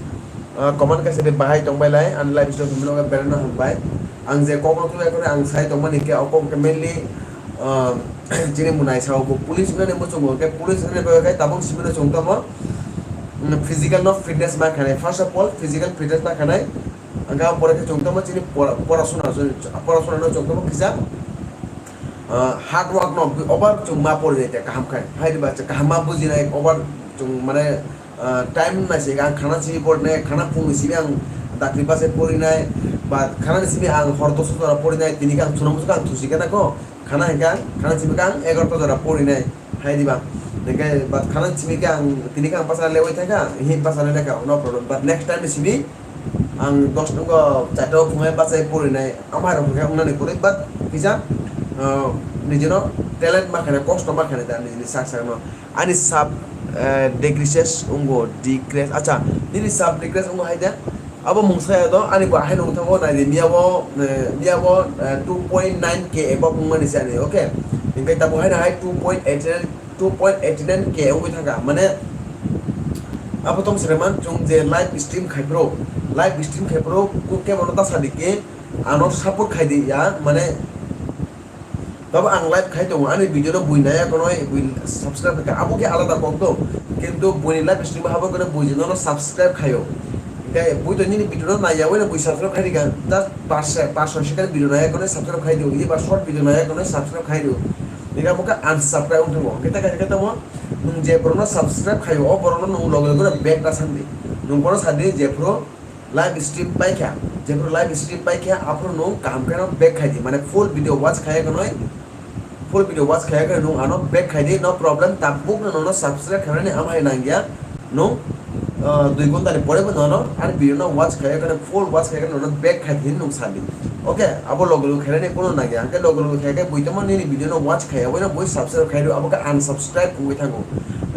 Ah, comment kaisa de bahai tongbai lai, ani live stream hwnwi belai no hambai. Ang je kok no twi ang sai tongmani hwnkhe, o kok hwnkhe mainly, ah, chini munai sao bo police wngnani muchungo hwnkhe police wngnani bagwi khe tabuk simi no chwng tamo, mm, physical no fitness ma khanai. First of all, physical fitness ma khanai. Hwnkhe abo pore khe chwng tamo chini pora-, porasuna, porasuna no chwng tamo kisa, ah, hard work no over chwng ma pori nai kaham khai. Hai diba kaham ma bujinai over chwng mane, ah, time nai se ang khana simi pori nai, khana phung simi ang dakti bachai pori nai, ba khana simi ang hor dos jora pori nai, tini khe ang chwng tamo ang thusi khe na ko. Khana hwnkhe ang, khana simi khe ang egarota jora porinai, hai diba? Hwnkhe, but khana simi khe ang, tini khe ang bachana lewi thangkha, hi bachana lekha, no problem. But next time ni simi ang dos nungko charta o phungai bachai porinai, ama rok hwnkhe wngnani kwrwi, but kisa, ah, nijino talent ma khainai, kosto ma khainai da nijini sak sak no. Ani sub, eh, decreases wngo, decrease, acha, nini sub decrease wngo hai da? Abo mungsa ya do, ani bo ahai nung thango, nai di, miya bo, eh, miya bo, eh, two point nine K above wngmani se ani, okay? Hingke tabo hai na hai two point eighty nine, two point eighty nine K wngwi thangkha, mane, abo tong sere man, chwng je live stream khai phuru, live stream khai phuru, ku kebo no ta sadi ke, ano support khai di ya, mane, Tabo ang live khai tongo, ani video no bui naya kono bui subscribe kha, abo khe alada kok do, kintu buini live stream habo kono bui jeno no subscribe khaio. Hingke bui to nini video no naya weno bui subscribe khai rikha, just pas, pas second video naya kono subscribe khai do, eba short video naya kono subscribe khai do. Hingke abo khe unsubscribe wng thango. Hingke ta khe tamo nung je borok no subscribe khaio, o borok no nung loge loge no back ta sandi. Nung bono sadi je phuru live stream paikha, jephru live stream paikha, aphuru nwng kaham khe no back khai di, mane full video watch khaiya khwnwi, full video watch khaiya khwnwi nwng ano back khai di, no problem, tabuk no nono subscribe khainani amhai nangya, nwng, ah, dui ghonta ni pore bo nono ani video no watch khaiya khwnwi, full watch khaiya khwnwi nono back khai di nwng sadi. Okay, abo logo logo khainani kuno nangya, hwnkhe logo logo khaiya khe bui tongma nini video no watch khaiya, oino bui subscribe khai di, abo khe unsubscribe wngwi thango.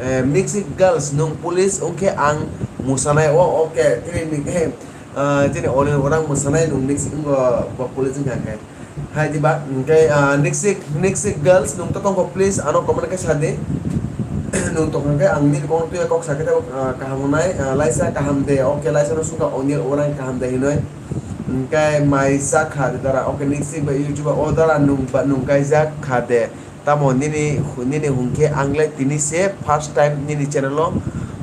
Eh, Mixi girls, nwng police wngkhe ang musanai o, okay, tini ni, eh, Ah, chini Olin orang mwsanai nung Nixik wngkha, bo police wngkha hwnkhe. Hai diba, hwnkhe, ah, Nixik, Nixik girls nung to tongkho, please ano comment khe sa di. Nung tongkha khe ang nini kok twi kok sa khe tei, ah, kaham wngnai, ah, laisa kaham de, okay, laisa no sungkha Onil orang kaham de hinoi. Hwnkhe mai sa kha de dara, okay, Nixik ba YouTube o dara nung ba nung kaijak kha de. Tamo nini, nini hwnkhe ang le tini se first time nini channel o,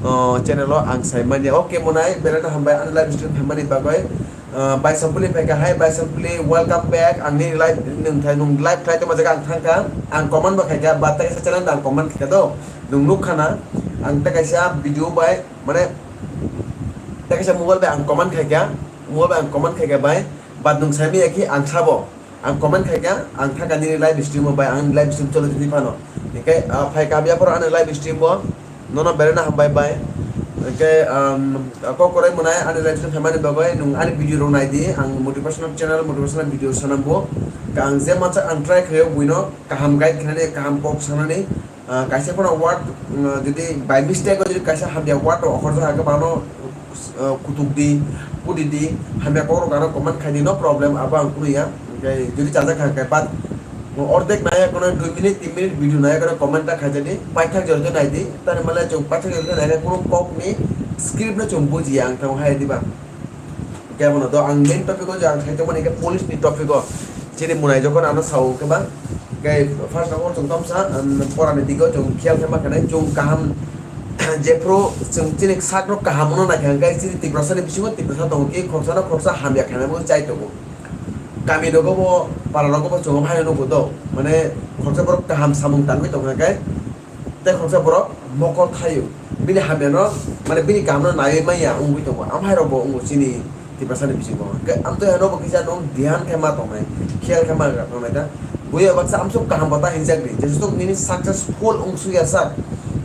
o, channel o ang sai manya. Okay, monai, belai no hambai ani live stream phaimani bagwi. O, Baisampuli phaikha, hai Baisampuli, welcome back. Ang nini live, nwng thai, nwng live khlai tongma jaga ang thangkha. Ang comment bo khaikha, but tei kaisa channel ang comment khaikha do. Nwng nukkha na, ang tei kaisa video bai, mane, tei kaisa mobile bai ang comment khaikha, mobile bai ang comment khaikha bai, but nwng sai manya khe ang sabo. Ang comment khaikha, ang thangkha nini live stream o bai, ang live stream choli thangwi phano. Hingkhe, ah, phaikha hamya phoro ani live stream o, nono belai no hambai bai. Hingkhe, um, kok kwrwi mwnai ani live stream phaimani bagwi, nwng ani video rok nai di, ang motivational channel, motivational video sanambo. Ang je mansak ang try khaio buino kaham guide khainani, kaham kok sanani, ah, kaisa phano word, mm, jodi by mistake o jodi kaisa hamya word rok okhorjak hake bono ah, kutuk di, kudi di, hamya kok rok ano comment khai di, no problem, abo ang kunu ya. Hingke jodi chajak kha hingke pat ordek naya kono dui minute, tin minute video naya kono comment ta khai di, paithak jora nai di, tani male chwng paithak jora nai khe kunu kok ni script no chwng bujiya ang tamo hai di ba. Hingke abono do ang main topic o je ang khaitongmani hingke police ni topic o. Chini munai jokon ano sao hingke ba, hingke first of all chwng tomsa, um, pora ni dige o chwng khiyal khe ma khanai chwng kaham jephru chwng chini sak rok kaham no naikha hingke chini Tiprasa ni bisingo Tiprasa tongo ki khoroksa no khoroksa hamya khainai bo chai tongo. Kami rogo bo para rogo bo chwng o hai nugo do mane khoroksa borok kaham samung tangwi tongkha hingke tei khoroksa borok mokol thaio, bini hamyano, mane bini kahamno naiwi manya wngwi tongo, amhairokbo wngo chini Tiprasani bisingo. Hwnkhe amtwi haino bo kisa nwng dihan khe ma tongnai, khiyal khe ma tongnai ta. Buya baksa amsuk kaham bo ta hinjak di, jesuk nini successful wngsuya sak,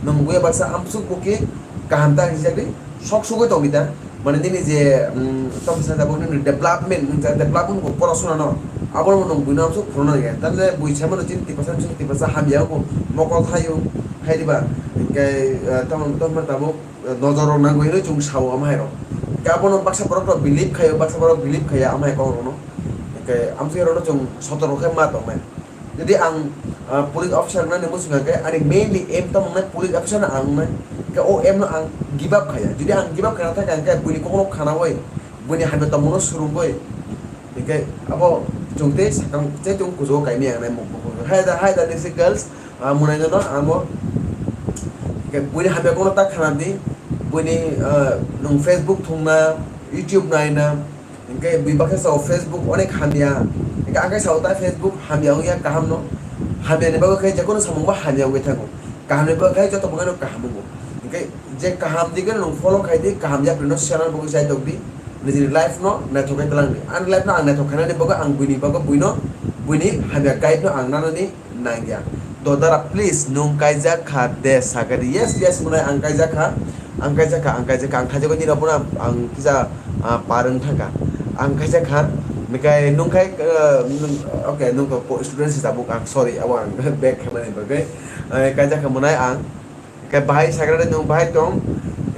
nwng buya baksa amsuk bo khe kaham ta hinjak di, sok sugwi tongdi ta. Mane nini je, mm, tamo sa tabuk nini development, nini je development bo porasuna no, abono nwng buino amsuk phuruna ya. Tamle bui sai mano chini Tiprasa, chini Tiprasa hamya wngkho, mokol thaio, hai diba? Hingke, eh, tamo, tamo tabuk, eh, nojor rok nangwi hinwi chwng sao amhai rok. Hingke abono baksa borok rok believe khaio, baksa borok believe khaiya amhai kok rokno. Hingke amsuk rokno chwng sotor rok khe ma tongnai. Jodi ang, ah, police officer wngnani muchung khe, ani mainly aim tamo wngnai, police officer no ang wngnai. Khe o aim no ang give up khaya. Jodi ang give up khaina thangkha, hingkhe buini kokno khanaui, buini hamya tongmungno swrwngwi, hingkhe abo chwng tei sakang tei chwng kuchugo kaimaya wngnai mung bukhuk. Hai da, hai da, nisi girls, ah, munai nono amo, hingkhe buini hamya kokno ta khana di, buini, ah, nwng Facebook thwngna, YouTube naina, Hingke bui baksa sao Facebook onek hamya. Hingke ang khe sao ta Facebook hamya wngya kaham no. Hamya ni bagwi khe jekono samung bo hamya wngwi thango. Kaham ni bagwi khe joto bwkhano kaham wngo. Hingke je kaham di gano nwng follow khai di, kaham yapri no share bagwi chai tok di. Nijini life no naithok khe tlang di. Ani life no ang naithok khainani bagwi ang buini bagwi buino, buini hamya guide no ang nanani nangya. Dodara, please, nwng kaijak kha de, sakari. Yes, yes, mwnai, ang kaijak kha. Ang kaijak kha, ang kaijak kha. Ang khaijak nini abono ang kisa, ah, par wng thangkha. Ang kaijak kha. Hingkhe nwng khai, ah, nwng, okay, nwng to po-, student si tabuk ang, sorry, abo ang back khaimani bagwi. Eh, kaijak kha mwnai ang. Hingkhe bahai sakari nwng bahai tong.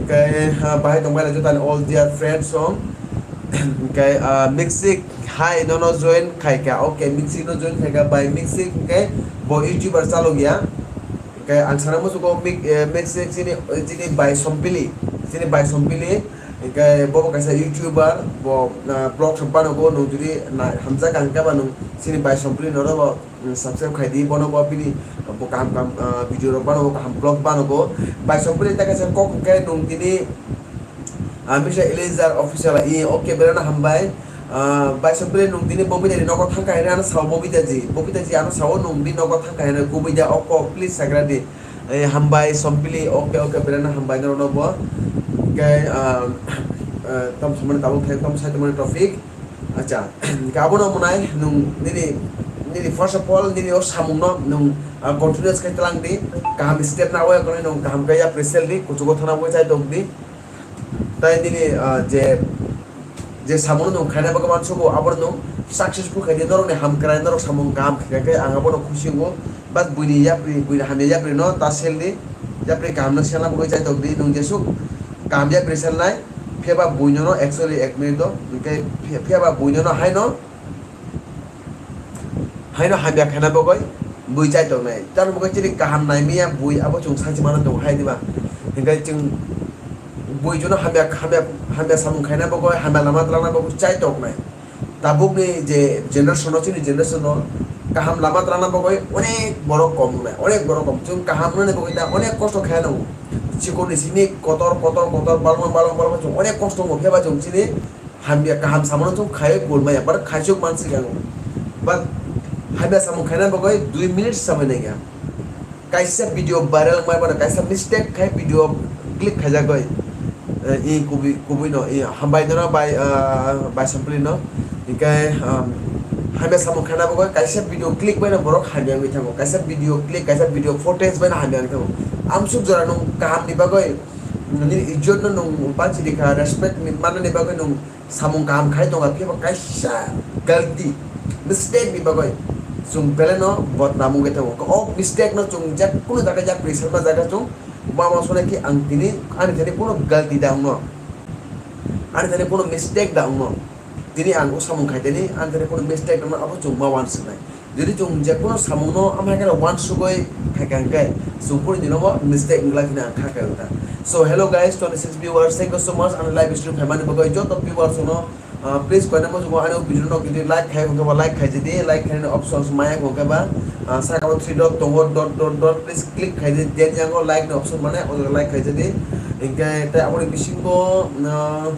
Hingkhe, ah, bahai tong bai jotani all dear friends song. Hingkhe, ah, Mixik hai nono join khaikha. Okay, Mixik no join khaikha. Bai Mixik hingkhe bo YouTuber chalokya. Hingkhe ang sana musugo Mik-, eh, Mixik chini, chini bai Sompili. Chini bai Sompili. Hingkhe bo bo kaisa YouTuber, bo, ah, vlog rok banago, nwng jodi na hamjak ang khe ba nwng chini bai Sompili no bo, mm, subscribe khai di, bono bo bini, bo kaham kaham, ah, video rok banago, kaham vlog banago. Bai Sompili ta kaisa kok hingkhe nwng tini, ah, Mister Eliezer Official, i, okay, belai no hambai. Ah, bai Sompili nwng tini Bobita ni nogo thangkha hinwi ano sao Bobita ji. Bobita ji ano sao nwng bini nogo thangkha hinwi kubui da o kok, please sagra di. Eh, hambai Sompili, okay, okay, belai no hambai norok no bo. Hingkhe, ah, ah, tam samani tabuk thai, tam sai tongmani topic. Acha, hingkhe abono mwnai, nwng nini, nini first of all, nini o samung no nwng, ah, continuous khe tlang di, kaham step na waya kwrwi nwng kaham khe yapri sel di, kuchugo thana bo chai tok di. Tai nini, ah, je, je samung no nwng khaina bagwi mansugo, abono nwng successful khai di, norokni hamkrai, norok samung kaham khe khe ang abono khusi wngo, but buini yapri, buini hamya yapri no ta sel di, yapri kaham no selna bagwi chai tok di, nwng jesuk kaham yapri selnai, Phiya ba buino no, actually, ek minute o, hingke phiya, phiya ba buino no haino, haino hamya khaina bagwi bui chai tongnai. Tamoni bagwi chini kaham naimaya bui abo chwng sansi mano tongo hai diba. Hingke chwng bui jono hamya, hamya, hamya samung khaina bagwi, hamya lama twlangna bagwi chai tongnai. Tabukni je generation o, chini generation o kaham lama twlangna bagwi onek borok kom wngnai, onek borok kom. Chwng kaham wngnani bagwi ta onek kosto khe nango. Chikon ni simi kotor, kotor, kotor, balma, balma, balma chwng onek kosto wngo, phiya ba chwng chini hamya kaham samano chwng khaiwi bul maya, but khaisuk mansi khe wngo. But hamya samung khaina bagwi dui minute samai nangya. Kaisa video viral wngmani bono kaisa mistake khai video click khaijagwi, eh, i kubui, kubui no, i hambai no bai, ah, bai sampli no. Hingke, um, hamya samung khaina bagwi kaisa video click bai no borok hamya wngwi thango. Kaisa video click, kaisa video footage bai no hamya wngwi thango. Amsuk jora nwng kaham ni bagwi, nini ijjot no nwng banchi di kha, respect ni manani bagwi nwng samung kaham khai tongo, phiya ba kaisa galti, mistake ni bagwi chwng belai no bodnam wngwi tongo. O mistake no chwng je kunu jaga, je pressure ma jaga chwng ma ma sone khe ang tini ani thani kunu galti da wngno. Ani thani kono mistake da wngno. Tini ang o samung khaiteni, ani thani kono mistake wngno, abo chwng ma uansuknai. Jodi chwng je kono samungno amhai kheno uansugwi khaikha hwnkhe, chwng phuru ninobo mistake wngla kheno ang kha kha wngkha. So, hello guys, twenty-six viewers, thank you so much ani live stream khaimani bagwi. Joto viewers no, ah, please koina muchungo ani o video no jodi like khai hwnkhe ba like khaijadi, like khainani options maya hwnkhe ba, ah, saka o three dot tongo, dot, dot, dot, please click khaidi, then yango like ni option mane, o jaga like khaijadi. Hwnkhe tei aboni bisingo, ah,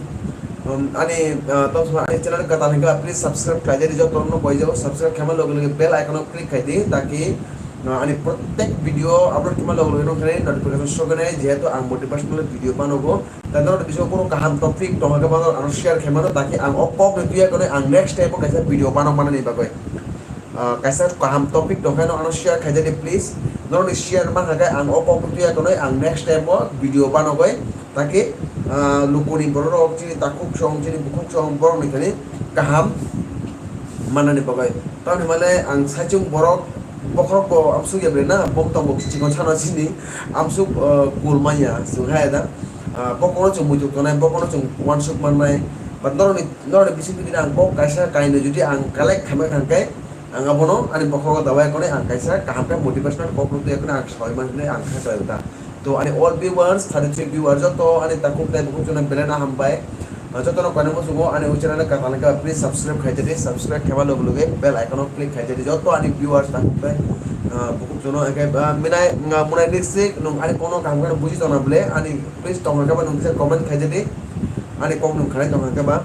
um, ani, ah, tong ani channel kwtal hwnkhe ba please subscribe khaijadi, joto no koijago subscribe khaima loge loge bell icon o click khaidi, taki, ah, ani protek video upload khaima loge loge nokhe notification sogene, jehetu ang motivational video banogo. Tei norok bisingo kunu kaham topic tongkha khe bono ano share khaimano, taki ang o kok ni tuya kwnwi ang next time o kaisa video bano manani bagwi. Ah, kaisa kaham topic tongkha no ano share khaijadi please. Norokni share mankha khe ang o kok ni tuya kwnwi ang next time o video banogwi, taki, ah, lukuni borok rok chini takhuk song chini bukhuk song borok ni thani kaham manani bagwi. Tamni hwnmale ang saichung borok bokhorok bo amsuk ya bre na, bom tongo chikon sana chini amsuk, ah, kul manya chwng hai da. Ah, bokono chwng muituk tongnai, bokono chwng uansuk mannai. But norokni, norokni bising twi ang kok kaisa kainwi jodi ang collect khaima khankhe, ang abono ani bokhorogo dawai khwnwi ang kaisa kaham khe motivational kok rwtwi khwnwi ang soi manwi ang kha khlai ta. To ani all viewers, thirty-three viewers joto ani takhuk tei bukhuk jono belai no hambai. Ah, jotono koina muchungo ani o channel kwtal khe please subscribe khaijadi, subscribe khaima loge loge bell icon o click khaijadi. Joto ani viewers takhuk tei, ah, bukhuk jono hwnkhe, ah, minai, ah, munai niksi nwng ani kono kaham khe buji tongna bwle ani please tongkha khe ba nwng kisa comment khaijadi. Ani kok nwng khanai tongkha khe ba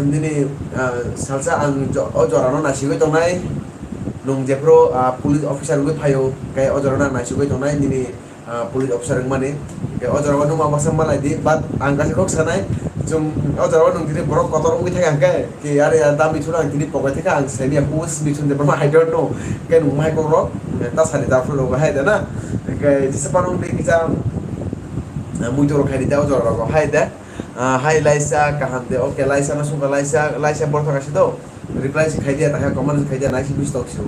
nini, ah, salsa ang jo-, o jorano naisigwi tongnai. Nwng jephuru, ah, police officer wngwi phaio khe o jorano ang naisigwi tongnai nini, ah, police officer wngmani. Khe o jorao nwng ma baksa malai di, but ang kaisa kok sanai, chwng o jorao nwng tini borok kotor wngwi thangkha hwnkhe, khe yar yar da mithun ang tini pokai thangkha, ang senior who is mithun de, I don't know. Khe nwng mai kok rok, eh, ta sani ta phuru rok hai da na. Khe jesa panung de kisa, eh, muitu rok khai di ta o jorao hai da. Ah, hai laisa kaham de, okay, laisa no sungkha laisa, laisa borok thangkha si do. Reply se khaidia, takha comment se khaidia, naisi buji tong sio.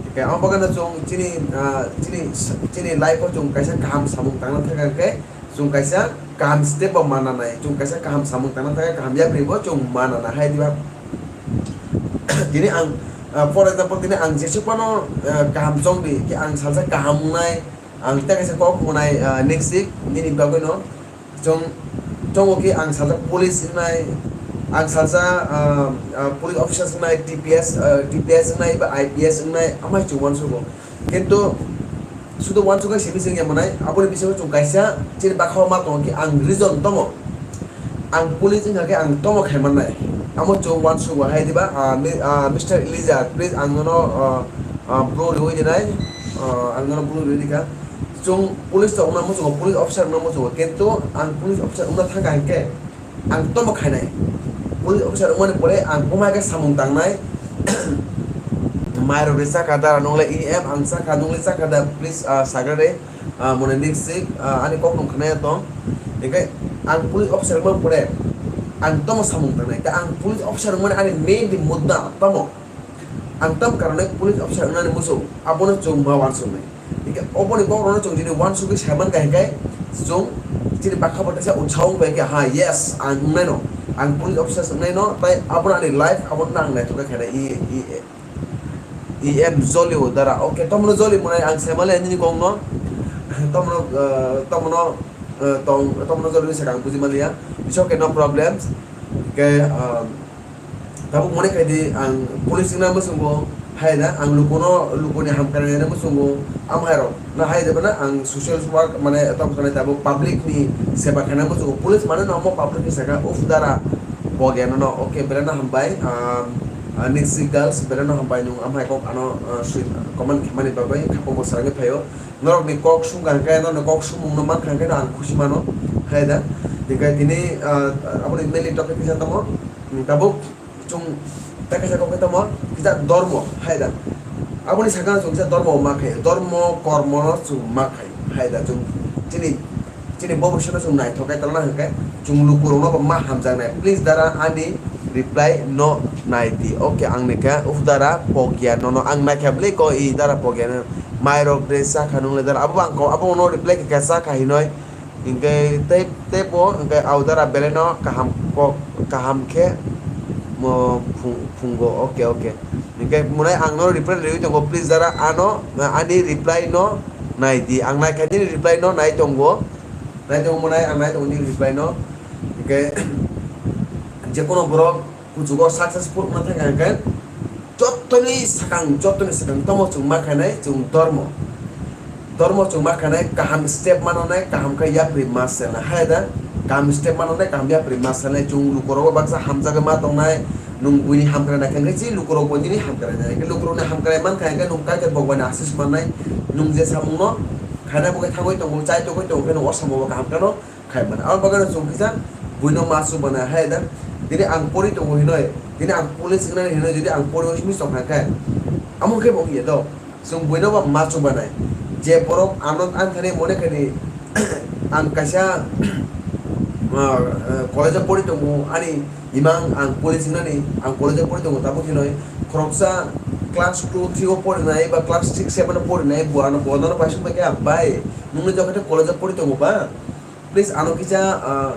Hingke ang bagano chwng chini, ah, chini, chini life o chwng kaisa kaham samung tangna thangkha khe, chwng kaisa kaham step bo manna nai, chwng kaisa kaham samung tangna thangkha, kaham yapri bo chwng manna nai. Hai diba? Tini ang, ah, for example, tini ang jesuk phano, ah, kaham chong di, khe ang salsa kaham wngnai, ang tei kaisa kok wngnai, ah, next week, nini bagwi no. Chwng tongo khe ang salsa police wngnai, ang salsa, ah, ah, police officers wngnai, T P S, ah, T P S wngnai ba I P S wngnai, amai chwng uansugo. Kintu sudu uansukha simi chwng ya mwnai, aboni bisingo chwng kaisa chini bwkhao ma tongo khe ang reason tongo. Ang police wngkha khe ang tomo khai mannai. Amo chwng uansugo hai diba, ah, mi-, ah, Mister Elijah, please ang nono, ah, ah, bro riwi dinai, ah, ang nono bro riwi dikha. Chwng police rok wngna muchungo, police officer wngna muchungo, kintu ang police officer wngna thangkha hinkhe ang tomo khainai. Police officer wngmani pore ang buma khe samung tangnai, mairok ri chakha da, nungle E M ang chakha, nungle chakha da, please, ah, sagra re, ah, mone nik sik, ah, ani kok nung khnai tong. Hinkhe ang police officer wngmani pore ang tomo samung tangnai, khe ang police officer wngmani ani main di mudda tomo. Ang tam karone police officer wngnani muchung, abono chwng ma uansuknai. Hingke oboni kokrokno chwng chini uansugwi sai mankha hingke chwng chini bakha bo teisa utsaho wngbai khe, ha, yes, ang wngnaino, ang police officer wngnaino, tai abono ani life abono ang naithok khe khainai, i, i, i em jolio dara, okay, tomno joli mwnai ang sai male nini kokno, tomno, eh, tomno, eh, tong, tomno joli se ang buji maliya, it's okay, no problems, hingke, um, Tabuk mone khai di ang police wngna muchungo, hai da ang lukuno, lukuni hamkrai naina muchungo, am hai rok na hai da bana ang social work mane tam khanai tabuk public ni seba khaina muchungo, police mane no omo public ni saka uf dara bogya no, no, okay, belai no hambai, ah, ah, Nixi girls belai no hambai nung am hai kok ano, ah, swi comment khaimani bagwi khapang bo swrangwi phaio, norok ni kok sung kha hwnkhe norok ni kok sumung no mankha hwnkhe no ang khusi mano, hai da, hingkhe tini, ah, aboni mainly topic kisa tamo, tabuk. Chwng tei kaisa kok khe tamo kisa dormo hai da. Aboni sakano chwng kisa dormo ma khe, dormo kormo no chwng ma khai hai da. Chwng chini, chini bobiswt no chwng naithok khe tongna hwnkhe chwng lukurok no bo ma hamjaknai. Please dara ani reply no nai di. Okay, ang ni khe uf dara pogya nono ang naikha bwle ko i dara pogya no mairok de chakha nungle dara abo ang ko abo no reply khe kha chakha hinoi. Hingke tei, tei bo hingke audara belai no kaham kok, kaham khe mo phung-, phungo. Oke, oke. Hingke munai ang no reply riwi tongo, please dara ano, ani reply no nai di. Ang nai kha nini reply no nai tongo. Nai tongo munai, ang nai tongo nini reply no. Hingke je kono borok kuchugo successful wngna thangkha hingke jottoni swkang, jottoni swkang tomo chwng ma khainai chwng dormo. Dormo chwng ma khainai kaham step manonai, kaham khe yapri ma selnai. Hai da, kaham step manonai, kaham yapri ma selnai. Chwng lukorogo baksa hamjagwi ma tongnai, nwng buini hamkrai naikha hingke si lukorok bo nini hamkrai nai. Hingke lukorokni hamkrai mankha hingke nwng kaitor bokbaini asis mannai, nwng je samungno khaina bo khe thangwi tongo, chai tongwi tongo khe nwng o samungo kaham kheno khai mano. Aboni bagwi no chwng kisa buino ma chubana hai da. Tini ang pori tongo hinoi, tini ang police wngnani hinoi, jodi ang pori oi simi tongkha khe, amo khe bo wngya do. Chwng buino ba ma chubanai. Je borok ano ang thani mone kani ang kaisa, ah, ah, college o pori tongo, ani imang ang police wngnani, ang college o pori tongo, tabuk hinoi khoroksa class two, three o porinai ba class six, seven o porinai, bo ano, bo ano paisuk bai khe, "Bai, nwngni jokhe college o pori tongo ba?" Please, ano kisa, ah,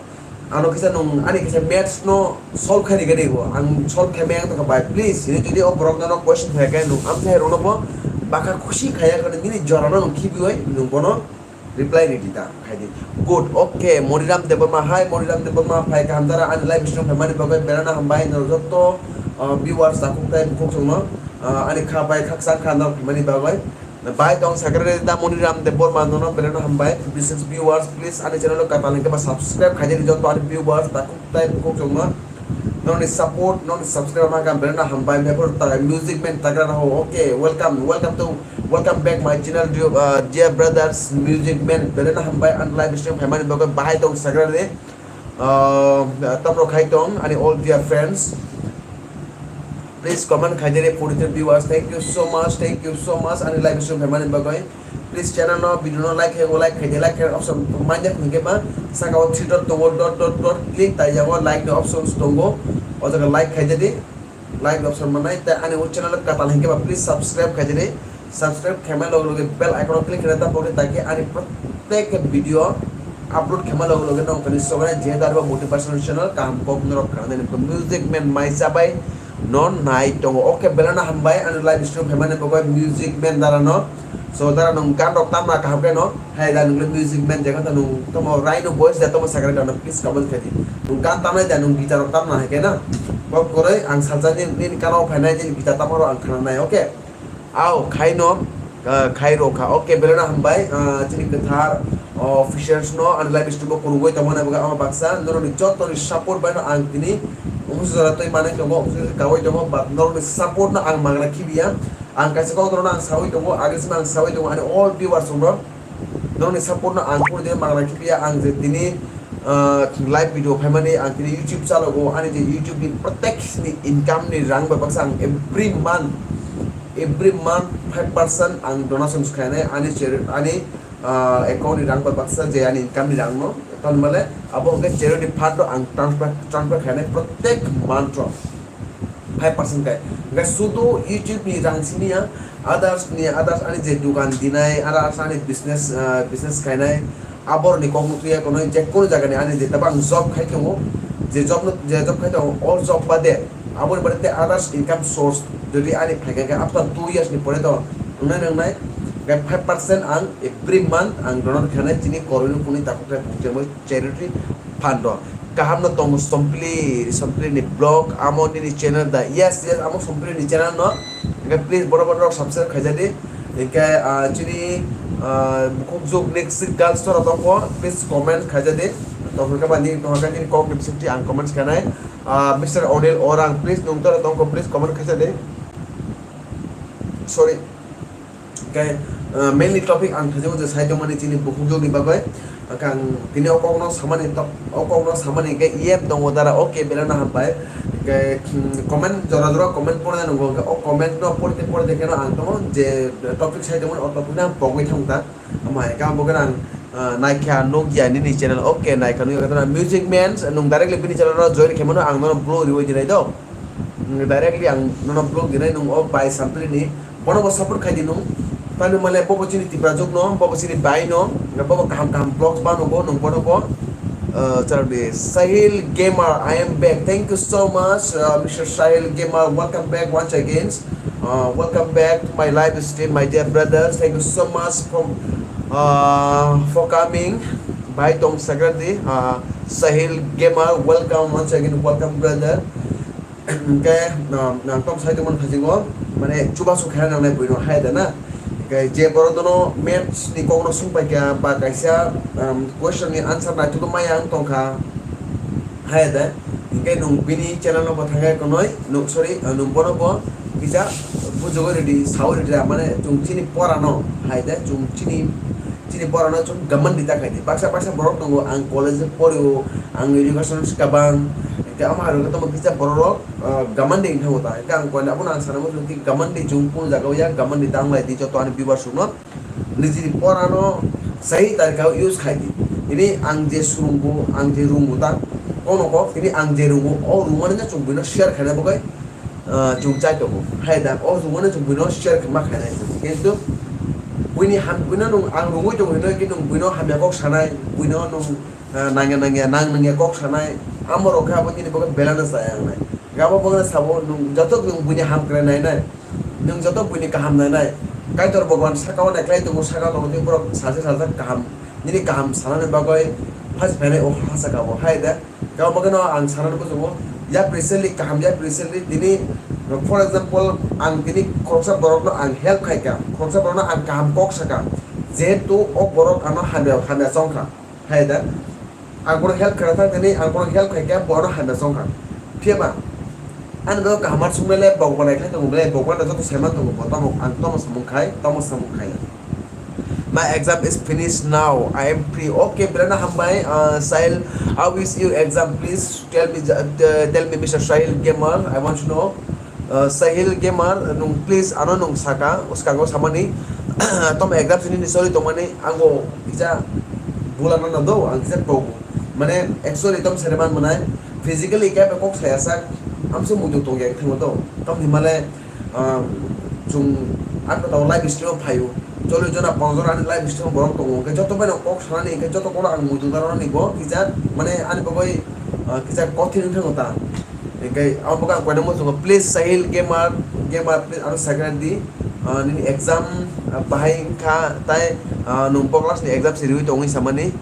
ano kisa nwng ani kisa maths no solve khai rwgani bo. Ang solve khai maya wngtongkha bai. Please, ini jodi o borok nono question khai khe nwng amchai rwno bo baka khusi khaiya khwna nini jora no nwng khibiwi nwng bono reply rwdi ta khai di. Good, okay, Moniram Debbarma, hi Moniram Debbarma, phai kha hamdara ani live stream phaimani bagwi belai no hambai no jotto, ah, viewers takhuk tai bukhuk chwngno, ah, ani kha bai khaksa kha no phaimani bagwi. Bai tong sakre da Moniram Debbarma nono belai no hambai. Fifty six viewers, please ani channel o katal hingke ba subscribe khaijani joto ani viewers takhuk tai bukhuk chwngno. Noni support, noni subscribe ma kam belai no hambai. Mepor ta music man tagra no ho. Okay, welcome, welcome to, welcome back my channel, dear, uh, dear brothers, music man belai no hambai ani live stream phaimani bagwi bahai tong sakre de. Uh, tamro khai tong ani all dear friends. Please comment khaijani forty three viewers. Thank you so much. Thank you so much. Ani live stream phaimani bagwi. Please channel no video no like khai, like khaidi, like khai option manya khunke ba saka o three dot tongo, dot dot dot click tai yago like ni options tongo. O jaga like khaijadi, like ni option manai tai ani o channel katal hingke ba please subscribe khaijadi. Subscribe khaima loge loge bell icon o click khaina ta pokhe taki ani protek video upload khaima loge loge nong tani sobai je darba motivational channel kaham kok norok khanani music man mai sabai. No nai tongo. Okay, belai no hambai, ani live stream phaimani bagwi music man dara no. So, dara nwng gan rok tamna kaham khe no, hai da nwng le music man jekha ta nwng tomo Rhino Boys da tomo sakra da no, please comment khai di. Nwng gan tamnai da nwng guitar rok tamna hai khe na. Kok koroi ang salsa ni, nini kano phainai nini guitar tamo rok ang khana nai, okay? Ao, khai no, ah, khai rok kha. Okay, belai no hambai, ah, chini kwthar, oh, officials no, ani live stream o kurugoi tongmani bagwi ama baksa, norokni joto ni support bai no ang tini, umsu jora twi manai tongo, umsu jora kawai tongo, but norokni support no ang magra khibiya. Ang kaisa kok norokno ang sawi tongo, age sima ang sawi tongo, ani all viewers rok no, norokni support no ang puri de magra khibiya, ang je tini, ah, live video phaimani, ang tini YouTube chalogo, ani je YouTube ni protek ni income ni rang bai baksa ang every month, every month five percent ang donations khainai, ani chari-, ani, ah, account ni rang bai baksa je ani income ni rang no, tamo le abo hwnkhe charity fund o ang transfer, transfer khainai protek month o five percent kai. Hwnkhe sudu YouTube ni rang simi ya, others ni, others ani je dukan dinai, others ani business, ah, business khainai, aborni kok nukya kono je kono jaga ni ani je tabang job khai tongo, je job no, je job khai tongo, o job bade, aboni bade te others income source, jodi ani phaikha khe after two years ni pore to wngnai nwngnai, hwnkhe five percent ang every month ang donate khainai chini koroi no kuni takhuk khe pungchemo charity fund o. Kaham no tongo Sompli, Sompli ni vlog, amo nini channel da? Yes, yes, amo Sompli ni channel no. Hingke please borok borok subscribe khaijadi. Hingke, ah, chini, ah, bukhuk juk next girls tora tongkho, please comment khaijadi. Tongkha ba ni, tongkha ni kok ni bisingtwi ang comments khanai. Ah, Mister Onil Orang, please nung tora tongkho, please comment khaijadi. Sorry. Hingke, ah, mainly topic ang thajao je sai tongmani chini bukhuk jokni bagwi. Hingke ang tini o kokno samani to-, o kokno samani hingke E M tongo dara, okay, belai no hambai. Hingke, hmm, comment jora jora comment porna nungo, hingke o comment no porte porte kheno ang tongo je topic sai tongmani o topic no ang pogwi thangta. Ama hingke ang bokhe ang, ah, naikha nukya nini channel, okay, naikha nukya khe music man, nung directly bini channel no join khe mano ang nono blog riwi dinai do. Nwng directly ang nono blog dinai, nwng o bai Sampli ni, bono bo support khai di nwng. Tani male bobo chini Tiprajwk no, bobo chini bai no, bobo kaham kaham vlogs bano bo, nung bono bo. Uh, charli Sahil Gamer, I am back. Thank you so much, uh, Mister Sahil Gamer. Welcome back once again. Uh, welcome back to my live stream, my dear brothers. Thank you so much for, uh, for coming. Bai tong sagradi, uh, Sahil Gamer, welcome once again, welcome brother. Hingke, um, nang tom sai tongmani phasingo, mane chubachu khaina nangnai buino hai da na. Hingke je borok dono maths ni kokno sung paikha ba kaisa, um, question ni answer naitugwi maya wng tongkha hai da. Hingke nung bini channel no bo thangwi konoi, nung, sorry, uh, nung bono bo kisa bujogwi rwdi, sawi rwdi da, mane chwng chini pora no hai da, chwng chini, chini pora no chwng gaman di ta khaidi. Baksa baksa borok tongo, ang college o porio, ang education kabang, hingke omo hai rok tamo kisa borok rok, uh, gaman di wngkha ta. Hingke ang koina abono ang sana muchung ki gaman di chwng kunu jaga o ya, gaman di ta wng lai di joto ani viewers rok no. Nijini pora no sai tarika use khai di. Ini ang je surungo, ang je rungo ta, kono kok, ini ang je rungo, o rungmani no chwng buino share khaina bagwi, ah, chwng chai tongo. Hai da, o rungmani chwng buino share ma khainai chwng. Kintu buini ham, buino nung ang rungwi tongo hino, kintu nung buino hamya kok sanai, buino nung, ah, nangya nangya, nang nangya kok sanai, amo rok khe abo nini bagwi belai no chaya wngnai. Abo bagwi sabo nung joto nung buini ham krai nainai. Nwng joto buini kaham nainai. Kaitor Bhagwan saka o naikhlai tongo, saka tongo tei borok sachi sajak kaham. Nini kaham sanani bagwi phas phainai o ha saka o hai da. Kabo bagwino ang sanani muchungo, ya precisely kaham, ya precisely tini, for example, ang tini khoroksa borokno ang help khaikha, khoroksa borokno ang kaham kok saka. Jehetu o borok ano hamya, hamya chongkha. Hai da, ang bono help khaina thang thani, ang bono help khaikha, bo ano hamya chongkha. Phiya ba, ani bagwi kaham ar swngnai le, bok bo naikhlai tongo ble, bok bo joto saiman tongo, bo tamo, ang tamo samung khai, tamo samung khai. My exam is finished now. I am free. Okay, Brenda Hambai, uh, Sahil, how is your exam? Please tell me, uh, tell me, Mister Sahil Gamer. I want to know. Uh, Sahil Gamer, nung please ano nung saka, uskango samani. Tom exam sini ni sorry tongmani, ango kisa bula nana do, ang kisa togo. Mane actually tom sere man manai, physically kaya kok saya sak, amse mudu tong yang thango do. Tom himale, um, chung ang kata live stream phayo. Cholo jona pondro ani live stream borok tongo. Ke joto bai kok sanani, ke joto kono ang mudu darani bo, kisa, mane ani bagoi, uh, kisa kothin thango ta. Hingke abo bwkha ang koina muchungo, please Sahil Gamer, Gamer, please ano sakra di, ah, nini exam, ah, bahai wngkha tai, ah, nwng bo class ni exam si riwi tongwi samani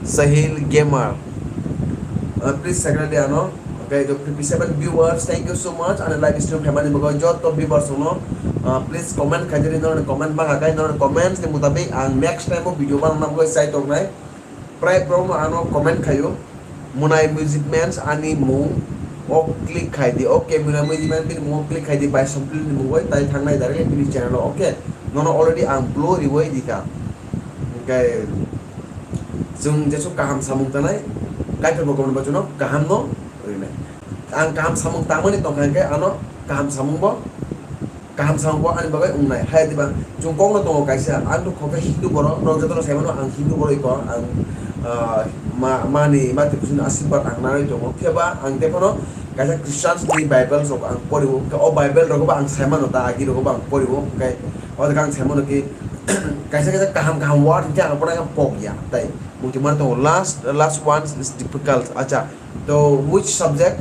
Sahil Gamer. Ah, please sakra di ano. Okay, to fifty seven viewers, thank you so much. Ano live stream phaimani bagwi joto viewers rokno, ah, please comment khaidi, norokni comment bangkha khe norokni comments ni mutabik ang next time o video banana bagwi chai tongnai. Prai borokno ano comment khaio, Munai Music Mans ani mung o click khai di. Okay, Munai Music Mans bini mung o click khai di, bai Somplil ni mung bai tai thangnai direct bini channel o. Okay, nono already ang blue riwi dikha. Hingke chwng jesuk kaham samung tanai, Kaitor bo gomni bachano kaham no rinai. Ang kaham samung tangmani tongkha hingke ano kaham samung bo kaham samung bo ani bagwi wngnai. Hai diba, chwng kokno tongo kaisa, ang to khokhe Hindu borok, norok jotono saimano ang Hindu borok ikho, ang, ah, ma, mani, mati kusuni asirbad ang nanwi tongo. Phiya ba ang tephano kaisa Christians ni Bible rok ang poriwo, o Bible rogo ba ang saimano ta, agi rogo ba ang poriwo, hwnkhe o jaga ang saimano ki kaisa kaisa kaham kaham word hwnkhe ang bono pokya, tai muitu man tongo. Last, last one is difficult. Acha, to which subject?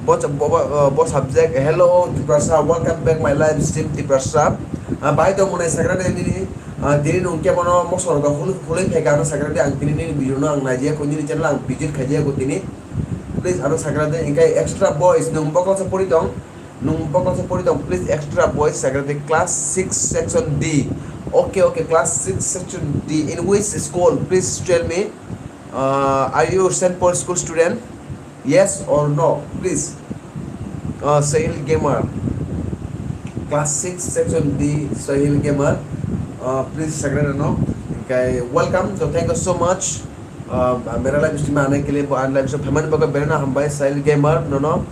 Bo, bo, bo, uh, bo subject. Hello, Tiprasa. Welcome back my live stream, Tiprasa. Ah, bai to mone sakra de nini. Ah, tini nung ke bono mosor ga hul, hulai phai ga ano sakra de ang tini nini video no ang naijia ko nini channel ang visit khaijia ko tini. Please ano sakra de ingkai extra voice nung bokol se pori tong. Nung bokol se pori tong. Please extra voice sakra de class six section D. Okay, okay, class six section D. In which school? Please tell me. Uh, are you Saint Paul School student? Yes or no, please. Uh, Sahil Gamer. Class six, section D, Sahil Gamer. Uh, please, secretary no. Okay, welcome. So, thank you so much. Uh, mera live stream aane ke liye, bo aane live stream phaimani bagwi berana hambai, Sahil Gamer, no, no.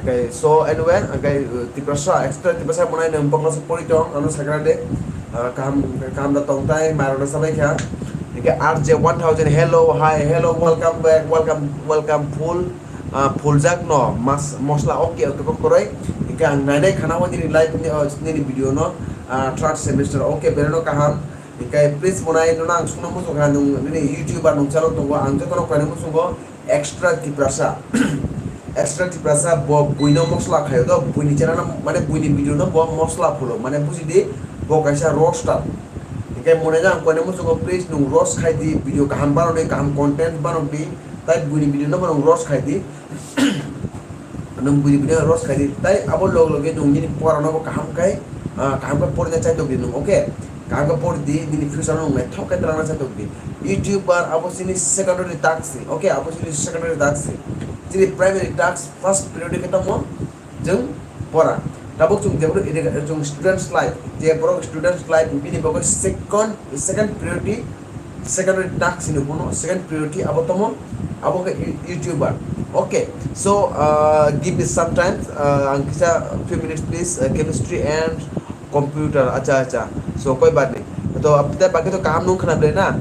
Okay, so anyway, okay, uh, Tiprasa, extra Tiprasa monai nang bokla se pori tong, ano sakra de, uh, kaham, kaham da tong tai, maro na sabai kha. Okay, R J one thousand, hello, hi, hello, welcome back, welcome, welcome, full, uh, full jak no, mas, mosla, okay, okay, kok koroi. Okay, ang nai nai khana ho nini live ni, uh, nini video no. Ah, third semester. Okay, belai no kaham. Hinkhe please monai nono ang sungna muchung kha, nung nini YouTuber nung channel tongo, ang jotono koina muchungo extra Tiprasa. Extra Tiprasa bo buino mosla khayo do, buini channel no, mane buini video no bo mosla phulo, mane buji di bo kaisa roaster. Hinkhe monai no ang koina muchungo, please nung roast khai di, video kaham banok di, kaham content banok di, tai buini video no bo nung roast khai di. Nung bini bini roast khai di, tai abo log loge nung nini pora no bo kaham khai, ah, kaham khai porina chai tok di nung, okay? Kaham khai pori di, nini future no nung naithok khai twlangna chai tok di. YouTuber abo chini secondary task ni, okay? Abo chini secondary task ni. Chini primary task, first priority khe tamo jeng pora. Tabuk chung jebro educa-, chung students life, je borok students life bini bagwi second, second priority, secondary task hinwi bono second priority abo tamo, abo khe you-, YouTuber. Okay, so, uh, give me some time, uh, ang kisa few minutes please, uh, chemistry and computer, acha, acha. So koi bar ni. To ap-, tei bagwi to kaham nung khna ble na.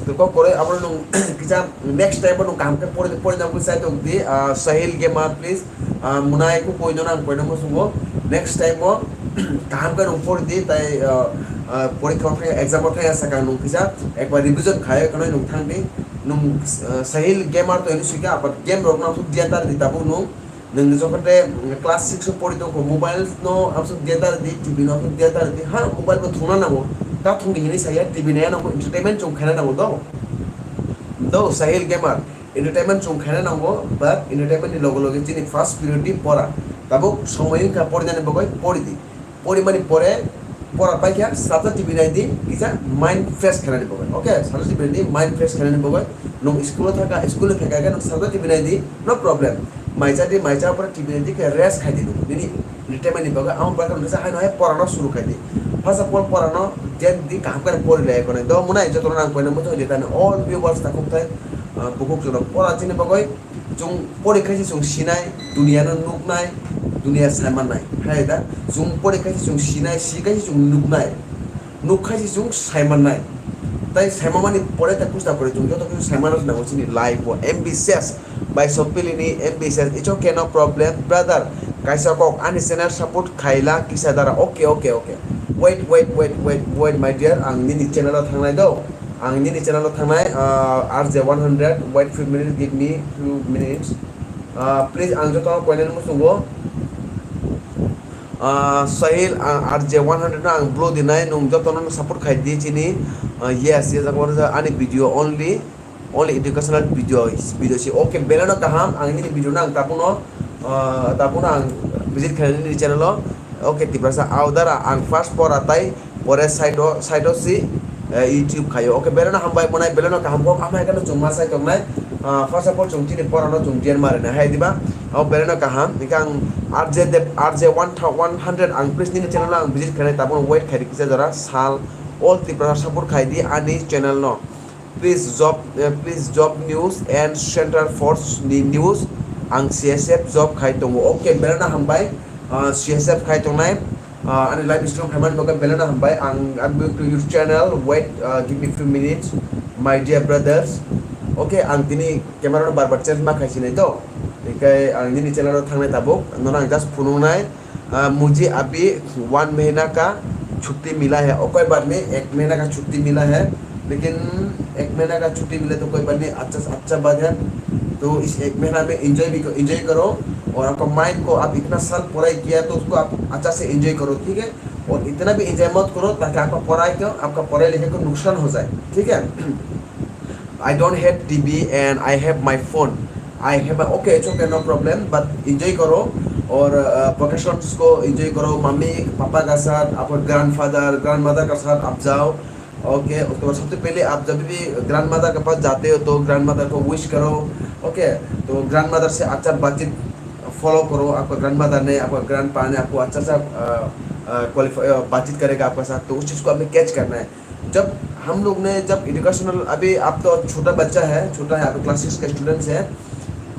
To kok koroi abo nung kisa next time bo nung kaham khe pori, pori nang kisa to di, uh, Sahil Gamer please. Ah, mwnai ku koi no nang koi no muchungo. Next time o kaham khe nung pori di, tai, ah, ah, porikha o thai, exam o thai asa kang nung kisa ekbar revision khai khwnai nung thang di. Nung, ah, Sahil Gamer to ini sika, but game rok no asuk diya tar di tabuk nung. Nung ni jokhon de, mm, class six o pori tong kho, mobile no asuk diya tar di, T V no asuk diya tar di. Ha, mobile bo thungna nango. Ta thung di hinwi saya, T V nai nango, entertainment chung khaina nango do. Do, Sahil Gamer. Entertainment chung khaina nango, but entertainment ni loge loge chini first priority pora. Tabuk somoi wngkha porinani bagwi pori di. Porimani pore pora paikha, sata T V nai di, kisa mind fresh khainani bagwi. Okay, sata T V nai di, mind fresh khainani bagwi. Nung school o thaka, school ni phaikha khe nung sata T V nai di, no problem. Mai cha di, mai cha pore T V nai di khe rest khai di nung. Nini entertainment ni bagwi, amo bagwi nung kisa haino hai porano suru khai di. First of all, porano jen di kaham khe pori lai konai. Do mwnai jotono nang koina muchung di tani all viewers takhuk thai, ah, bukhuk jono pora chini bagwi. Chwng porikha se chwng sinai, duniya no nuknai, duniya saimannai. Hai da, chwng porikha se chwng sinai, sikha se chwng nuknai, nukha se chwng saimannai. Tai saimamani pore ta kusta kore chwng joto khe saimanna nango chini life o. M B C S bai sopili ni M B C S, it's okay, no problem, brother. Kaisa kok ani channel support khaila kisa dara. Okay, okay, okay. Wait, wait, wait, wait, wait, my dear. Ang nini channel o thangnai do. Ang nini channel o thangnai, ah, R J one hundred, wait few minutes, give me few minutes. Ah, please, ang joto no koinani muchungo. Ah, Sahil, ah, R J one hundred no ang blue dinai, nung joto no support khai di chini. Ah, yes, yes, ang ani video only, only educational video, video si. Okay, belai no kaham, ang nini video no ang tabuno, ah, tabuno ang visit khainani nini channel o. Okay, Tiprasa Audara, ang first pora tai pore side o, side o si, eh, YouTube khaio. Okay, belai no hambai mwnai, belai no kaham kok, amai khe no chwng ma sai tongnai. Ah, first of all, chwng chini pora no chwng diyan mari na hai diba. Oh, belai no kaham. Hingke ang R J Dev, R J one hundred ang please nini channel o ang visit khainai, tabuk wait khai di kisa jora sal. All Tiprasa support khai di ani channel no. Please job, eh, please job news and center force ni news. Ang C S F job khai tongo. Okay, belai no hambai. Ah, C S F khai tongnai. Ah, ani live stream khaimani bagwi belai no hambai. Ang, I'm going to your channel. Wait, ah, give me few minutes, my dear brothers. Okay, ang tini camera no bar bar change ma khai sinai to. Hinkhe ang nini channel o thangnai tabuk. Nono ang just phunuknai. Ah, मुझे अभी वन महीना का छुट्टी मिला है। ओके, बाद में एक महीना का छुट्टी मिला है, लेकिन एक महीना का छुट्टी मिले तो कोई बात नहीं, अच्छा, अच्छा बात है। तो इस एक महीना में एंजॉय भी कर, एंजॉय करो, और आपका माइंड को, आप इतना साल पढ़ाई किया तो उसको आप अच्छा से एंजॉय करो, ठीक है? और इतना भी एंजॉय मत करो ताकि आपका पढ़ाई को, आपका पढ़ाई लिखाई को नुकसान हो जाए, ठीक है? I don't have T V and I have my phone. I have a, okay, it's okay, no problem, but enjoy करो और, अ, वेकेशंस को एंजॉय करो, मम्मी पापा का साथ, आपके ग्रैंडफादर ग्रैंडमदर का साथ आप जाओ। ओके, उसके बाद सबसे पहले आप जब भी ग्रैंडमदर के पास जाते हो तो ग्रैंडमदर को विश करो। ओके, तो ग्रैंडमदर से अच्छा बातचीत फॉलो करो, आपका ग्रैंडमदर ने, आपका ग्रैंडपा ने आपको अच्छा सा, अ, अ, क्वालिफाई, अ, बातचीत करेगा आपका साथ, तो उस चीज़ को आपने कैच करना है। जब हम लोग ने, जब एजुकेशनल, अभी आप तो छोटा बच्चा है, छोटा है, आप क्लास सिक्स का स्टूडेंट्स है,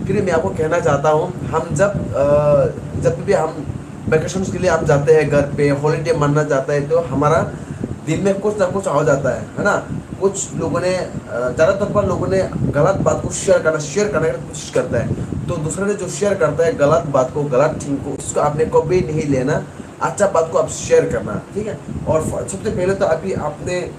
फिर मैं आपको कहना चाहता हूँ, हम जब, अ, जब भी हम वेकेशंस के लिए हम जाते हैं घर पे, हॉलीडे मानना चाहते हैं, तो हमारा दिल में कुछ ना कुछ आ जाता है, है ना? कुछ लोगों ने, अ, ज़्यादातर पर लोगों ने गलत बात को शेयर करना, शेयर करने की कोशिश करता है। तो दूसरे ने जो शेयर करता है गलत बात को, गलत थिंग को, उसको आपने कभी नहीं लेना। अच्छा बात को आप शेयर करना, ठीक है। और फ- सबसे पहले तो अभी आपने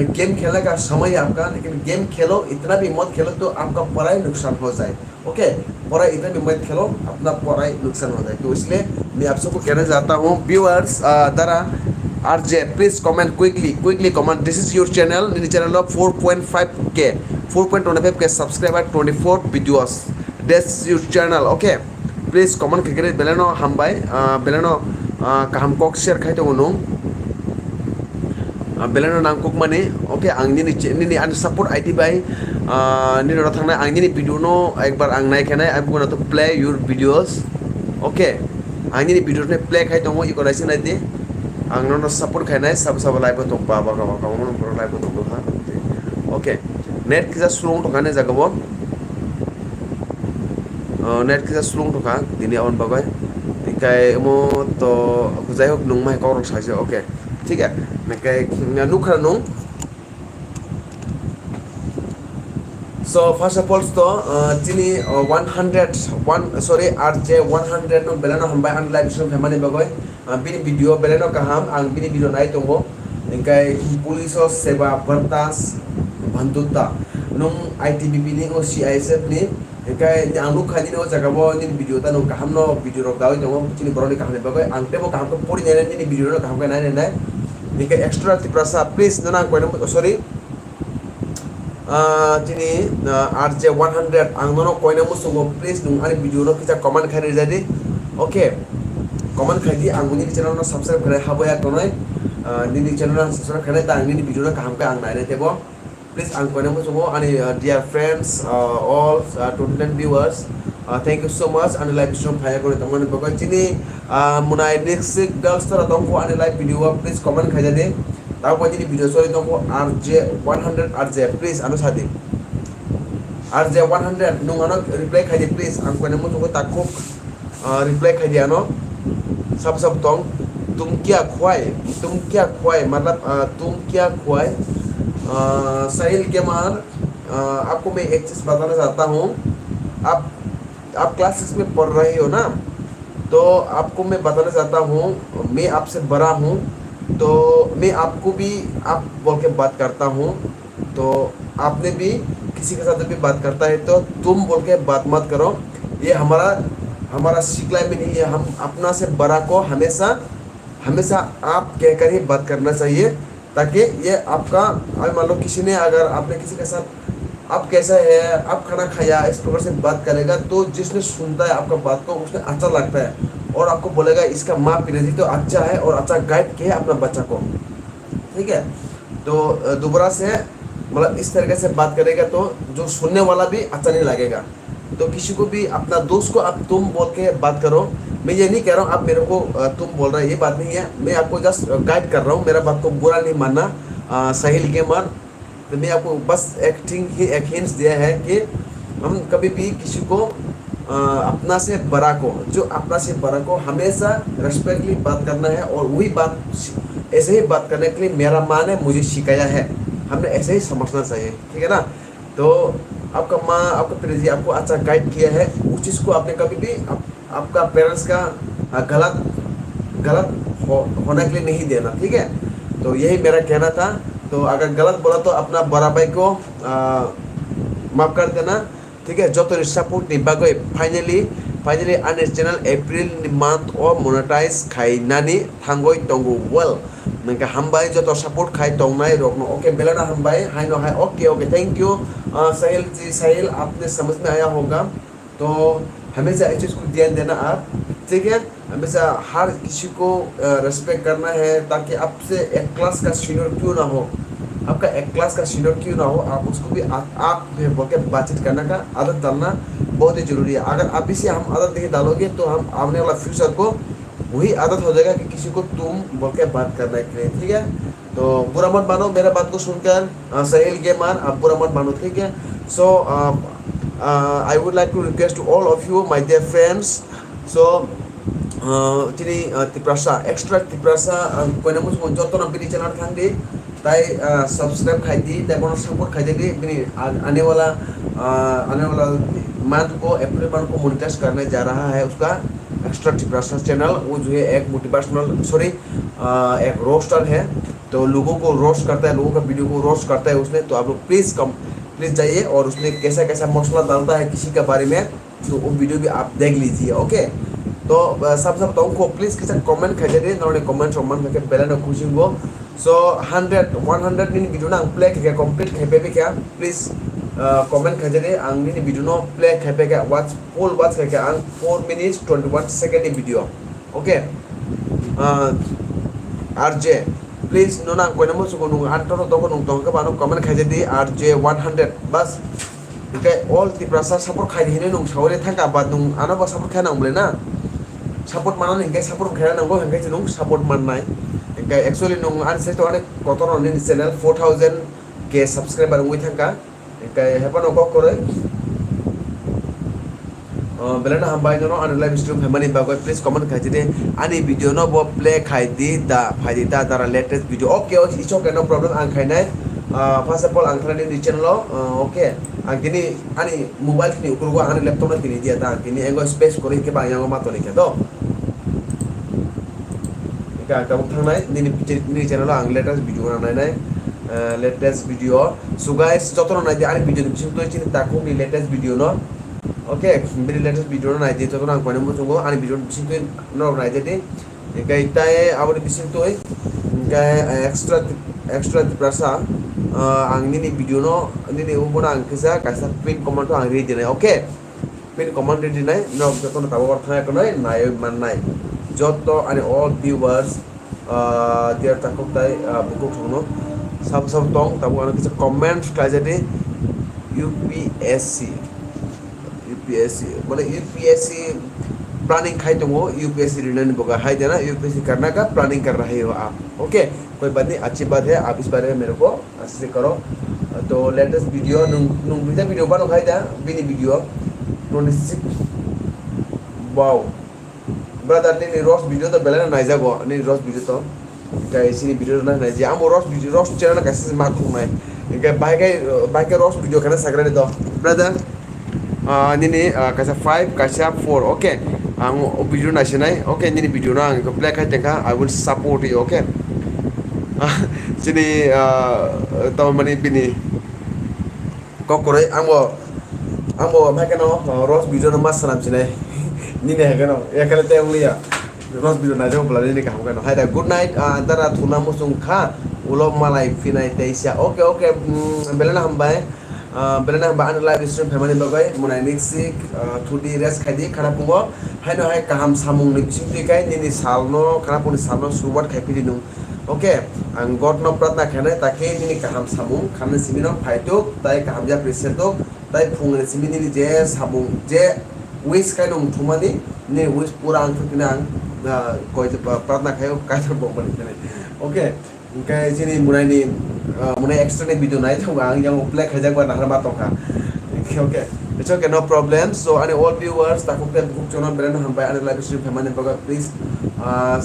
गेम खेलने का समय है आपका, लेकिन गेम खेलो, इतना भी मत खेलो तो आपका पढ़ाई नुकसान हो जाए। ओके, पढ़ाई इतना भी मत खेलो, अपना पढ़ाई नुकसान हो जाए। तो इसलिए मैं आप सबको कहना चाहता हूँ व्यूअर्स, दादा, RJ, please comment quickly, quickly comment. This is your channel, nini channel of four point five K, four point twenty five K subscriber, twenty four videos. That's your channel, okay. Please comment khaikhe beleno hambai, ah, beleno, ah, kaham kok share khai tongo nung. Ah, beleno nangkukmani, okay, ang nini che-, nini ani support I D bai, ah, nini oro thangnai ang nini video no ekbar ang nai khenai, I'm gonna to play your videos, okay. Ang nini video no play khai tongo, iko naisi nai di. Ang nono support khainai, sabo sabo live o tong, ba, ba, ba, ba, ba, ba, live o tong ha. Okay. Net kisa slow tong kha ne jaga bo. Oh, net kisa slung tongkha tini aboni bagwi. Hinkhe omo to, jai hok, nung mai kokrok saijak, okay. Thik hai. Hinkhe nukha nung. So, first of all, to, uh, chini, uh, one hundred, one, sorry, R J one hundred no belai no hambai ani live stream phaimani bagwi. Ah, bini video belai no kaham, ang bini video nai tongo. Hinkhe police o seba bartas bandhuta. Nung I T B P ni o C I S F ni. Hinkhe ang nukha nini o jaga bo nini video ta nung kaham no video rok dawi tongo. Chini borok ni kaham ni bagwi ang tebo kaham khe pori nai nini video no kaham khe nai nai nai. Hinkhe extra Tiprasa please nono ang koino sorry. Ah, chini, ah, R J one hundred, ang nono koina muchungo, please, nung ani video no kisa comment khai rijadi. Okay, comment khai di, ang nini channel no subscribe khainai habo ya tonoi. Ah, nini channel no subscribe khainai ta ang nini video no kaham khe ang nainai tebo. Please, ang koina muchungo, ani, ah, dear friends, ah, all, ah, twenty nine viewers, ah, thank you so much, ani live stream phaiya kori tongmani bagwi. Chini, ah, munai next girls tora tongkho ani live video o, please comment khai jadi. Tabo nini video sori tongkho R J one hundred R J, please ano sadi. R J one hundred nung ano reply khai di please, ang koina muchungo takhuk, ah, reply khai di ano. Sab sab tong, tum kya khwai, tum kya khwai, matlab, ah, tum kya khwai, ah, Sahil Gamer, ah, aapko main ek cheez batana chahta hoon, aap, aap class six mein padh rahe ho na, to aapko main batana chahta hoon, main aapse bada hoon, to main aapko bhi aap bolke baat karta hoon, तो आपने भी किसी के साथ भी बात करता है तो तुम बोल के बात मत करो। ये हमारा, हमारा सिखलाई में नहीं है। हम अपना से बड़ा को हमेशा, हमेशा आप कहकर ही बात करना चाहिए, ताकि ये आपका, अभी मान लो किसी ने, अगर आपने किसी के साथ आप कैसा है, आप खाना खाया, इस प्रकार से बात करेगा तो जिसने सुनता है आपका बात को उसने अच्छा लगता है और आपको बोलेगा इसका माँ पिताजी तो अच्छा है और अच्छा गाइड किया है अपना बच्चा को। ठीक है, तो, अ, दोबारा से, मतलब, इस तरीके से बात करेगा तो जो सुनने वाला भी अच्छा नहीं लगेगा। तो किसी को भी अपना दोस्त को आप तुम बोल के बात करो। मैं ये नहीं कह रहा हूँ आप मेरे को, अ, तुम बोल रहे, ये बात नहीं है। मैं आपको just, अ, गाइड कर रहा हूँ, मेरा बात को बुरा नहीं मानना। अ, साहिल गेमर, तो मैं आपको बस एक थिंग ही, एक हिंट्स दिया है कि हम कभी भी किसी को, अ, अपना से बड़ा को, जो अपना से बड़ा को हमेशा रेस्पेक्टली बात करना है और वही बात, ऐसे ही बात करने के लिए मेरा माँ ने मुझे सिखाया है, हमने ऐसे ही समझना चाहिए, ठीक है ना? तो आपका माँ, आपका पिताजी आपको अच्छा गाइड किया है, उस चीज़ को आपने कभी भी आप, आपका पेरेंट्स का, अ, गलत, गलत हो, होने के लिए नहीं देना, ठीक है? तो यही मेरा कहना था। तो अगर गलत बोला तो अपना बड़ा भाई को, अ, माफ कर देना, ठीक है? Joto ni support ni bagwi finally, finally ani channel April ni month o monetize khainani thangwi tongo, well, nangkhe hambai joto support khai tongnai rokno, okay, belai no hambai, haino hai, okay, okay, thank you, अ, साहिल जी, साहिल, आपने समझ में आया होगा। तो हमेशा इस चीज़ को ध्यान देना आप, ठीक है? हमेशा हर किसी को, अ, रेस्पेक्ट करना है, ताकि आपसे एक क्लास का सीनियर क्यों ना हो, आपका एक क्लास का सीनियर क्यों ना हो, आप उसको भी आ-, आप भी बोल के बातचीत करने का आदत डालना बहुत ही ज़रूरी है। अगर अभी से हम आदत नहीं डालोगे, तो हम आने वाला फ्यूचर को वही आदत हो जाएगा कि किसी को तुम बोल के बात करने के लिए, ठीक है? तो बुरा मत मानो मेरा बात को सुनकर, अ, साहिल गेमर, आप बुरा मत मानो, ठीक है? So, अ, अ, I would like to request to all of you, my dear friends. So, a, chini, a, Tiprasa, extra Tiprasa, a, koina muchungo joto no bini channel thang di, tai, a, subscribe khai di, tai bono support khai di, bini a-, आने वाला, अ, आने वाला month को, April month को monetize करने जा रहा है उसका, एक्स्ट्रा टिप्रासा चैनल, वो जो है एक मोटिवेशनल, सॉरी, एक रोस्टर है। तो लोगों को रोस्ट करता है, लोगों का वीडियो को रोस्ट करता है उसने। तो आप लोग प्लीज कम प्लीज जाइए और उसमें कैसा कैसा मसला डालता है किसी के बारे में, तो वो वीडियो भी आप देख लीजिए। ओके, तो सब सब तो उनको प्लीज कैसा कमेंट खाई जाते हैं, उन्होंने कमेंट सम्मान करके पहले ना खुशी को। So हंड्रेड वन हंड्रेड नीन वीडियो ना प्ले करके कंप्लीट खाई पे भी क्या, प्लीज कमेंट खाई जाते हैं। आंग नीन वीडियो नो प्ले खाई पे क्या, वॉच फुल वॉच करके आंग four minutes twenty one second video. Okay, RJ please no ना कोई ना मुझे को नुंग आंटो तो को नुंग तो के बानो कमेंट खाई जाते आरजे वन हंड्रेड बस। Hingke all Tiprasa support khai di hinwi nung sawi thangka, but nung ano bo support khai nang bole na. Support mana hingke support khai nang go hingke nung support man nai. Hingke actually nung ani se to ani kotor ni channel four thousand K subscriber wngwi thangka. Hingke hepa no kok koroi. Belai no hambai nono ani live stream phaimani bagwi, please comment khai di ani video no bo play khai di da, phai di da dara latest video. Okay, okay, it's okay, no problem, ang khainai. First of all, ang thani ni channel o, okay, ang kini ani mobile kini ukurugo ani laptop no kini dia ta, ang kini engo space kori ke bang yango mato ni khe do. Ika tabuk thangnai nini nini channel o ang latest video no nainai, latest video. So guys, jotono nai di ani video ni bising twi chini takhuk ni latest video no. Okay, bini latest video no nai di, jotono ang koine muchungo ani video ni bising twi norok nai di. Hingke tai aboni bising twi hingke extra extra Tiprasa, ang nini video no nini ubono ang kisa kaisa pin comment o ang ri dinai. Okay, pin comment ri dinai, norok jotono tabuk oro thangya khwnai naiwi mannai. Joto ani all viewers, dia takhuk tai bukhuk thangno sabo sabo tong tabuk ano kisa comment khlai jadi. U P S C, U P S C, mane U P S C planning khai tongo, U P S C rinani boga hai dena, U P S C karna ka planning kar raha ho aap. Okay, koi baat nahi, achhi baat hai, aap is baare mein mere ko achi se karo. To latest video nung nung duita video bano khai da, bini video twenty six. Wow. Brother, nini roast video to belai no naijago, nini roast video to. Kai sini video na nai je, amo roast video, roast channel kaisa ma thung nai. Kai bai kai, bai kai roast video kana sagra ni to. Brother, nini kaisa five, kaisa four, okay. Ang o video nai sinai, okay, nini video no ang play khai tengkha, I will support you, okay. Sini, tamo mani bini. Kok kwrwi, ang bo, ang bo hai kheno, oh, roast video no ma swnam sinai. Nini hai kheno, ya kheno tei wng liya. Roast video naijak bwla nini kaham kheno. Hai da, good night, ah, dara thuna muchung kha, ulo malai phinai teisa. Okay, okay, mm, belai no hambai. Ah, belai no hambai, ani live stream phaimani bagwi, munai niksik, ah, thudi rest khai di, khana pungo. Haino hai kaham samung ni bising twi khai, nini sal no, khana pungni sal no suruwat khai phidi nung. Okay, ang God no pratna khainai, ta khe nini kaham samung khamni simi no phaituk, tai kaham yapri setuk, tai phungni simi nini je samung, je wish khai nung thumani, nini wish pura ang thukina ang, ah, koi je pa-, pratna khaio, Kaitor bo mani khainai. Okay, hingke chini munai ni, ah, munai extra ni video nai thung ang yang play khaijak ba nahar ma tongkha. Okay, okay. It's okay, no problem. So, ani all viewers, takhuk tei bukhuk jono belai no hambai ani live stream phaimani bagwi, please, ah,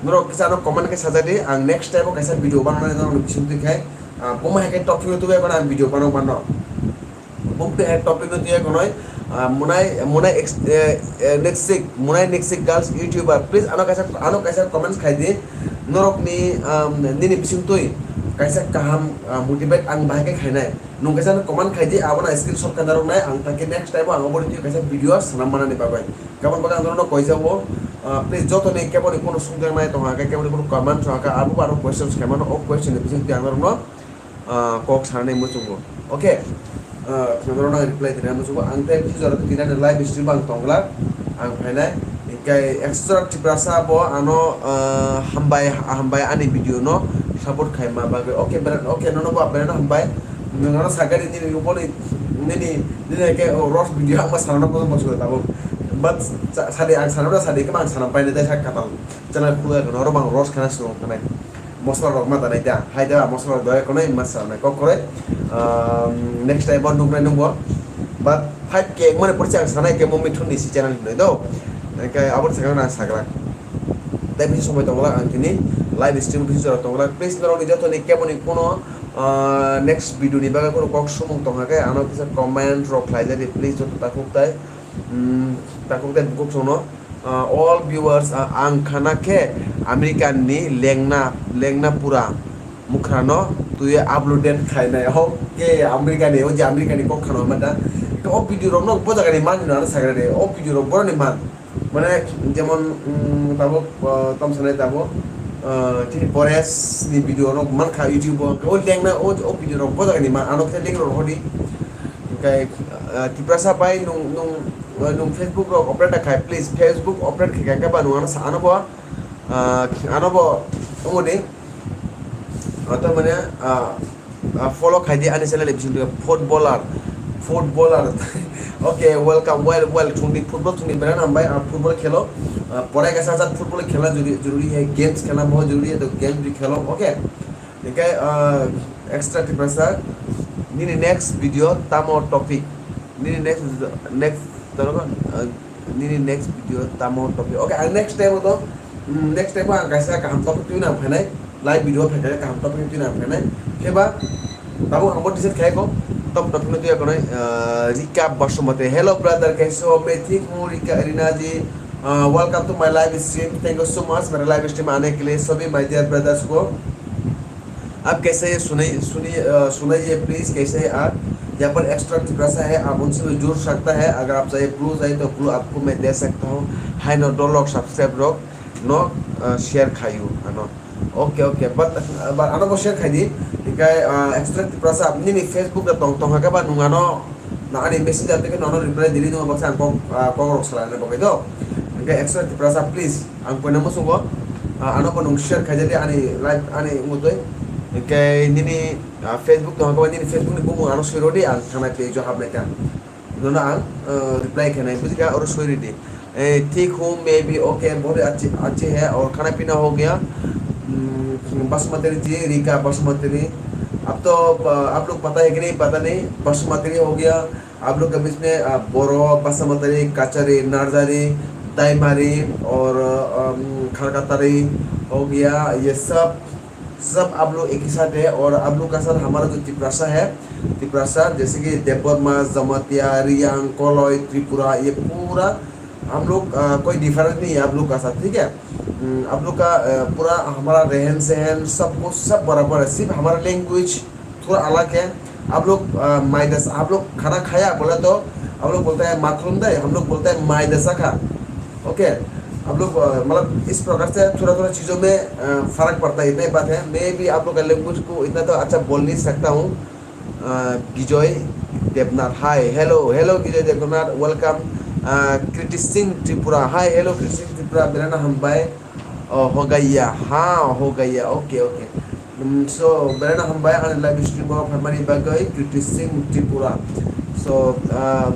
Norok kisa no comment khe sajak di, ang next time o kaisa video bananai norok ni bising twi khai, ah, buma hai khe topic no tubui phano ang video banok mano. Bumtwi hai topic no twi khonoi, ah, munai, munai ex-, eh, eh, Niksik, munai Niksik girls YouTuber, please ano kaisa, ano kaisa comments khai di. Norok ni, um, nini bising twi kaisa kaham, ah, motivate ang bahai khe khainai. Nung kaisa no comment khai di, abo na screenshot khe narwk nai, ang ta khe next time o ang oboni twi kaisa video swnam manani bagwi. Kabang bagwi ang norokno koijago, ah, please jotoni keboni kono sungjaknai tongkha khe, keboni kono comment tongkha khe, abo aro questions khaimano, o question ni bisingtwi ang norokno, ah, kok sanani muchungo. Okay, ah, norokno ang reply rinani muchungo. Ang tei bisi jora twi nani live stream ang tongla, ang phainai. Hingkhe extra Tiprasa bo ano, ah, hambai, hambai ani video no support khaima bagwi. Okay, bera-, okay, nono bo berano hambai. Nwng ano sakani nini uponi nini, nini hai khe, oh, roast video ang ma sanano bo bosongo tabuk. But sa-, sadi ang sanano sadi khe ang sanam painai tei sak katal channel khulai kono oro bang roast khana swngo khanai. Mosla rok ma danai da, hai da mosla rok doi kono ma sanai kok koroi. Um, next time bo nuknai nungbo. But five K mane porsi ang sanai khe mo mithun ni si channel hinoi do. Hingkhe abo sakano ang saglak. Tei bisi somoi tongla ang tini live stream bisi jora tongla. Please norokni jotoni keboni kono, ah, next video ni bagwi kono kok sumung tongkha khe ano kisa comment rok khlai jadi please joto takhuk tai, mm, takhuk tai bukhuk songno. Uh, all viewers, uh, ang khana khe American ni lengna, lengna pura mukhrano twi uploaded khainai. Okay, American ni, o je American ni kok khana ma da. O video rok no bo jaga ni man na sagra de. O video rok borok ni man. Mane jemon, um, tabuk, uh, tom sanai tabuk, uh, chini Pores ni video rok man kha YouTube o. O lengna o, o video rok bo jaga ni man. Ano khe link rok hodi. Kai, uh, Tiprasa bai nung, nung, uh, nung Facebook rok operate khai, please. Facebook operate khai ka ba nung ano sa ano bo, uh, ano bo, umuni, uh, to mane, uh, uh, follow khai di ani channel episode footballer, footballer. Okay, welcome, well, well, chungni football chungni beran hambai, uh, football khelo, uh, porai ka sa football khela juri, juri hai, games khela mo juri hai, to game bhi khelo, okay. Hinkhe, ah, extra Tiprasa, nini next video tamo topic? Nini next, next, torogo, ah, nini next video tamo topic? Okay, ang next time to, mm, next time ang kaisa kaham topic twi nang phainai, live video phaikha kaham topic twi nang phainai. Khe ba, tabuk ang bo decide khai ko, top topic no twi akonai, ah, Rika Basumati. Hello brother, kaise ho? Main thik hu Rika, Rina ji. Ah, welcome to my live stream. Thank you so much, mere live stream aane ke liye sabhi my dear brothers ko. आप कैसे ये सुनाइए, सुनिए, अ, सुनाइए प्लीज, कैसे है आप? यहाँ पर एक्स्ट्रा तिप्रासा है, आप उनसे भी जुड़ सकता है। अगर आप चाहिए ब्लू चाहिए तो ब्लू आपको मैं दे सकता हूँ। Hai no dolok subscribe rok no, a, share khayu ano. Okay, okay, but, uh, but ano bo share khai di. Hinkhe, uh, extra tiprasa nini Facebook da tong tong hake ba nung ano na ani messenger teke nono reply dili nung baksa ang kok, uh, kok rok salai na bagwi do. Hinkhe extra tiprasa please ang koina musungo, uh, ano bo nung share khai di ani live ani umutwi. Hinkhe nini, uh, Facebook tong hake ba nini Facebook ni bumung ano swi rw di ang thangnai page o hapnai kha. Nono ang, eh, reply khainai, bujikha, oro soi ridi. Eh, ठीक हूँ मैं भी, okay, बहुत अच्छे, अच्छे है और खाना पीना हो गया? हम्म, बासमती जी, रिका बासमती। अब तो, अ, आप लोग पता है कि नहीं, पता नहीं, बासमती हो गया। आप लोग के बीच में, अ, बोरो, बासमती, कचरी, नार्जारी, दाइमारी और, अम, खरकतारी हो गया। ये सब सब आप लोग एक ही साथ है और आप लोग का साथ हमारा जो तिप्रासा है, तिप्रासा जैसे कि देबबर्मा, जमातिया, रियांग, कोलय, त्रिपुरा, ये पूरा हम लोग, अ, कोई डिफरेंस नहीं है आप लोग का साथ, ठीक है? हम्म, आप लोग का, अ, पूरा हमारा रहन सहन सब कुछ सब बराबर है, सिर्फ हमारा लैंग्वेज थोड़ा अलग है। आप लोग, अ, माइदस, आप लोग खाना खाया बोला तो आप लोग बोलता है माखरुम दे, हम लोग बोलता है माइदसा खा। ओके, आप लोग, अ, मतलब इस प्रकार से थोड़ा-थोड़ा चीज़ों में, अ, फ़र्क पड़ता है, इतना ही बात है। मैं भी आप लोग का लैंग्वेज को इतना तो अच्छा बोल नहीं सकता हूँ। अ, विजय देवनाथ, हाय, हेलो, हेलो विजय देवनाथ, वेलकम। अ, कृति सिंह त्रिपुरा, हाय, हेलो कृति सिंह त्रिपुरा, मेरा नाम हम भाई। Oh, ho gaya. Ha, ho gaya. Okay, okay. Um, so, belai no hambai ani live stream o phaimani bagwi Kriti Singh Tripura. So, uh,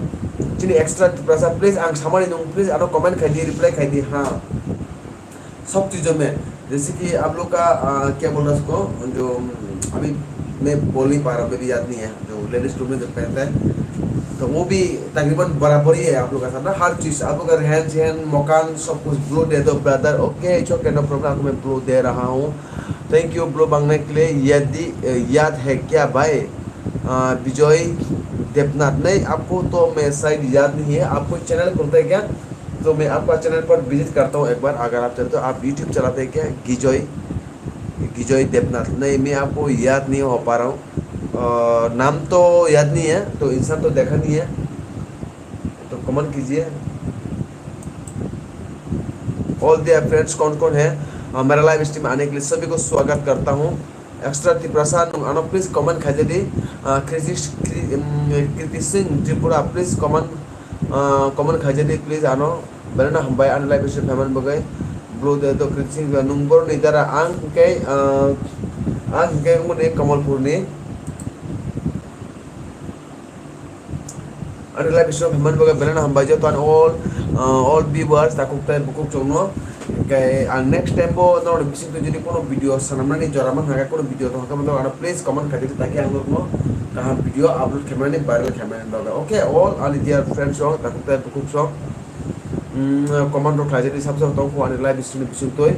chini extra Tiprasa, please ang samani nung, please ano comment khai di, reply khai di, ha. सब चीजों में, जैसे कि आप लोग का, uh, क्या बोल रहा उसको, जो, um, अभी मैं बोल नहीं पा रहा, अभी याद नहीं है। जो लेडीज लोग ने जो पहनता है, तो वो भी तकरीबन बराबर ही है आप लोग का साथ ना। हर चीज, आप लोग का रहन सहन, मकान, सब कुछ ब्लू दे दो brother. Okay, it's okay, no problem, आपको मैं ब्लू दे रहा हूँ। थैंक यू ब्लू मांगने के लिए। यदि, अ, याद है क्या भाई, अ, विजय देवनाथ? नहीं, आपको तो मैं शायद याद नहीं है। आपको चैनल खुलता है क्या? तो मैं आपका चैनल पर विजिट करता हूँ एक बार, अगर आप चलते हो। आप यूट्यूब चलाते हैं क्या? विजय विजय देवनाथ। नहीं, मैं आपको याद नहीं हो पा रहा हूँ। अ, नाम तो याद नहीं है, तो इंसान तो देखा नहीं है, तो कमेंट कीजिए। ऑल डियर फ्रेंड्स, कौन कौन है, अ, मेरा लाइव स्ट्रीम आने के लिए सभी को स्वागत करता हूँ। Extra Tiprasa, nung ano please comment khai jadi, अ, कृति, कृ-, उम, कृति सिंह Tripura, please comment, a, comment khai jadi, please ano. Belai no hambai ani live stream phaimani bagwi. Blue de to Kriti Singh, nung boroni dara ang hwnkhe, ah, ang hwnkhe wngmani Kamalpurni. Ani live stream phaimani bagwi belai no hambai joto ani all, ah, all viewers, takhuk tai bukhuk chwngno. Hwnkhe ang next time bo norokni bisingtwi jodi kono video swnamnani jora mankha khe, kono video tongkha khe, please comment khai di, taki ang norokno kaham video upload khaimani, viral khaimani bagwi. Okay, all ani dear friends rok, takhuk tai bukhuk rok. Mm, comment rok khlaijadi, sab sab tong kho ani live stream ni bisingtwi.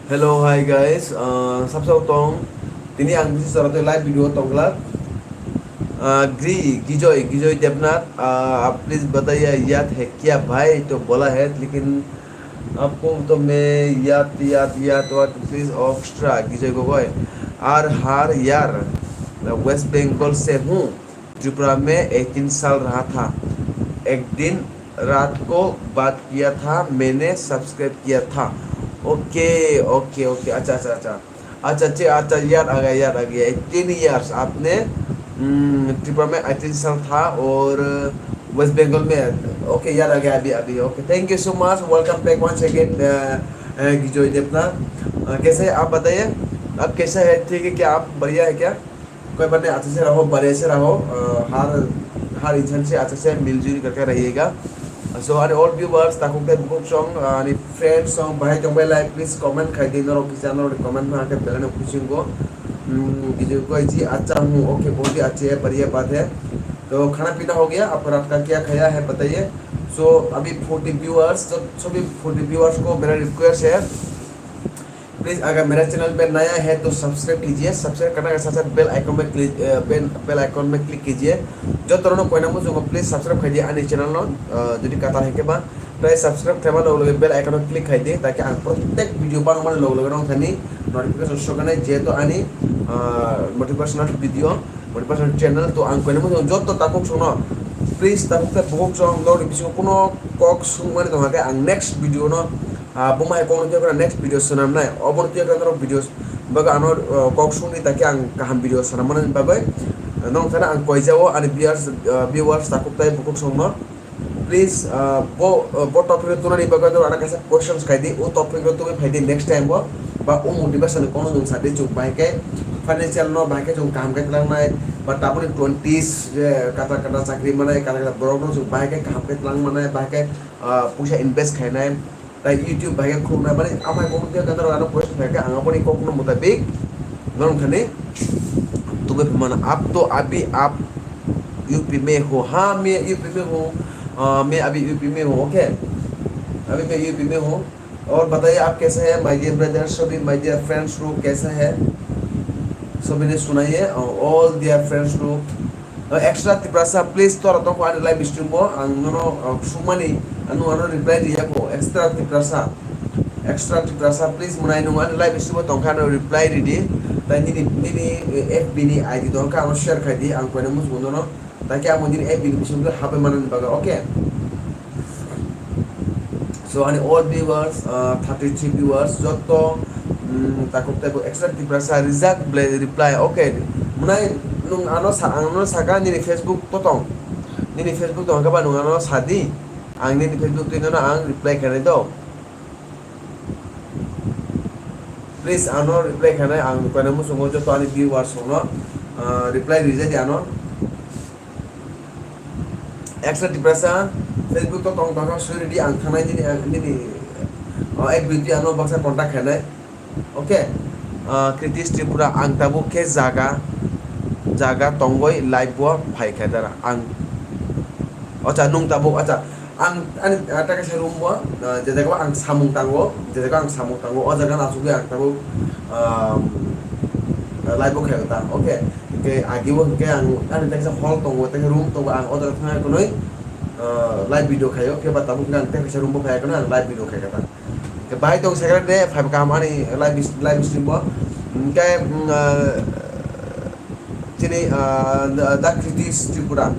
Hello, hi guys, uh, sab sab tong. Tini ang bisi jora twi live video tongla. आ, ग्री, गिजोय, गिजोय देवनाथ, आ, आप प्लीज बताइए, याद है क्या भाई? तो बोला है, लेकिन आपको तो मैं याद, याद, याद, याद, प्लीज ऑक्स्ट्रा, गिजोय गोगोय, आर हार यार, वेस्ट बंगाल से हूँ, त्रिपुरा में एटीन साल रहा था, एक दिन रात को बात किया था, मैंने सब्सक्राइब किया था। ओके, ओके, ओके, अच्छा, अच्छा, अच्छा। अच्छा, चे-, अच्छा, याद आ गया, याद आ गया। एटीन ईयर्स आपने, हम्म, त्रिपुरा में एटीन साल था और वेस्ट बंगाल में, ओके, याद आ गया अभी, अभी। Okay, thank you so much, welcome back once again, अ, अ, गिजोय देवनाथ। अ, कैसे हैं आप बताइए, आप कैसा है, ठीक है क्या, आप बढ़िया है क्या? कोई बात नहीं, अच्छे से रहो, बढ़िया से रहो। अ, हर, हर इंसान से अच्छे से मिलजुल करके रहिएगा। So, ani all viewers, takuk tei bukuk song, uh, ani friends song, bahai tongbai lai, please comment khai di, norok kisa, norok comment ma khe belai no khusi wngo. Hmm, video ko ji, acha hu, okay, bahut hi achhe hai, badhiya baat hai. To khana pina ho gaya, aapko raat ka kya khaya hai, bataiye. So, abhi forty viewers, to sabhi forty viewers ko mera request hai, please अगर मेरा चैनल पे नया है तो सब्सक्राइब कीजिए, सब्सक्राइब करने के साथ साथ बेल आइकन में क्लिक, अ, बेल, बेल आइकन में क्लिक कीजिए। जो तरुण कोई ना मुझे प्लीज सब्सक्राइब कीजिए आनी चैनल नो, अ, जो भी कथा है के बाद, प्लीज सब्सक्राइब थे मतलब बेल आइकन में क्लिक कीजिए ताकि आप प्रत्येक वीडियो पर हमारे लोग लोग रंग थनी नोटिफिकेशन शो करने जे तो आनी, अ, मोटिवेशनल वीडियो, मोटिवेशनल चैनल तो आंग कोई ना मुझे जो तो ताकुक सुनो, प्लीज ताकुक ते बहुत सुनो, लोग बिचो कोनो कॉक सुन माने तो आगे आंग next video no, uh, buma hai kokno tiyokra next video swnam nai, obono tiyokra norok video bagwi ano, uh, kok sungni takhe ang kaham video swnam mani bagwi, uh, norok thani ang koijao ani viewers, uh, viewers takhuk tai bukhuk songno. Please, uh, bo, uh, bo topic no tunani bagwi norok ano kaisa questions khai di, o topic no tubui phai di next time o, ba o motivation ni kono jong sa di chuk bahai khe financial no bahai khe jong kaham khe twlang nai, ba tabukni twenties je kata kata chakri manai, kata kata borok no jong bahai khe kaham khe twlang manai, bahai khe, uh, puisa invest khainai. Tai YouTube bai khe khulumnai mani amai bo wngkhe gandar ano question khaikhe ang aboni kokno mutabik norok thani tubui phaimano. Ab to abhi aap U P mein ho? Haan, main U P mein hoon. Ah, main abhi U P mein hoon, okay? Abhi main U P mein hoon. Aur bataiye aap kaise hai, my dear brother, sabhi my dear friends log kaise hai? Sabhi ne suna hai, all dear friends log. Extra Tiprasa, please, tora tongkho ani live stream o, ang nono, uh, sukmani, ang nono reply riya kho. Extra Tiprasa, Extra Tiprasa, please, mwnai nwng ani live stream o tongkha, ano reply ridi. Tai nini, nini, eh, F B ni I D tongkha, ano share khai di, ang koina muchungo nono. Takhe amo nini F B ni bising hapai manani bagwi, okay? So, ani all viewers, uh, thirty three viewers, joto, mm, takhuk taibo Extra Tiprasa rijak ble reply, okay. Mwnai nwng ano sa, ang no saka nini Facebook to tong. Nini Facebook tong khe ba nwng ano sadi. Ang nini Facebook twi nono ang reply khainai do. Please ano reply khainai, ang koina muchungo joto ani viewers rokno, uh, reply rijadi ano. Extra Tiprasa, Facebook to tong tongkha, suri di ang thangnai nini, ang nini, o, ek dui di ano baksa contact khainai. Okay. Ah, Kritish Tripura, ang tabuk khe jaga, jaga tongoi live o phai khe dara. Ang, acha, nung tabuk, acha, ang, ani, ah, ta kaisa room o, ah, je jaga o ang samung tango, je jaga o ang samung tango, o jaga no achugwi ang tabuk, ah, live o khaio ta. Okay. Hingke agi o hingke ang ani teksa hall tongo, teksa room tongo, ang o jaga thangna hwnwi, ah, live video khaio, khe ba tabuk hingke ang teksa room bo phai kheno ang live video khai kha ta. Hingke bahai tong second day phai kaham ani live, live stream bo. Hingke, mm, ah, chini, ah, the, the Kritish Tripura.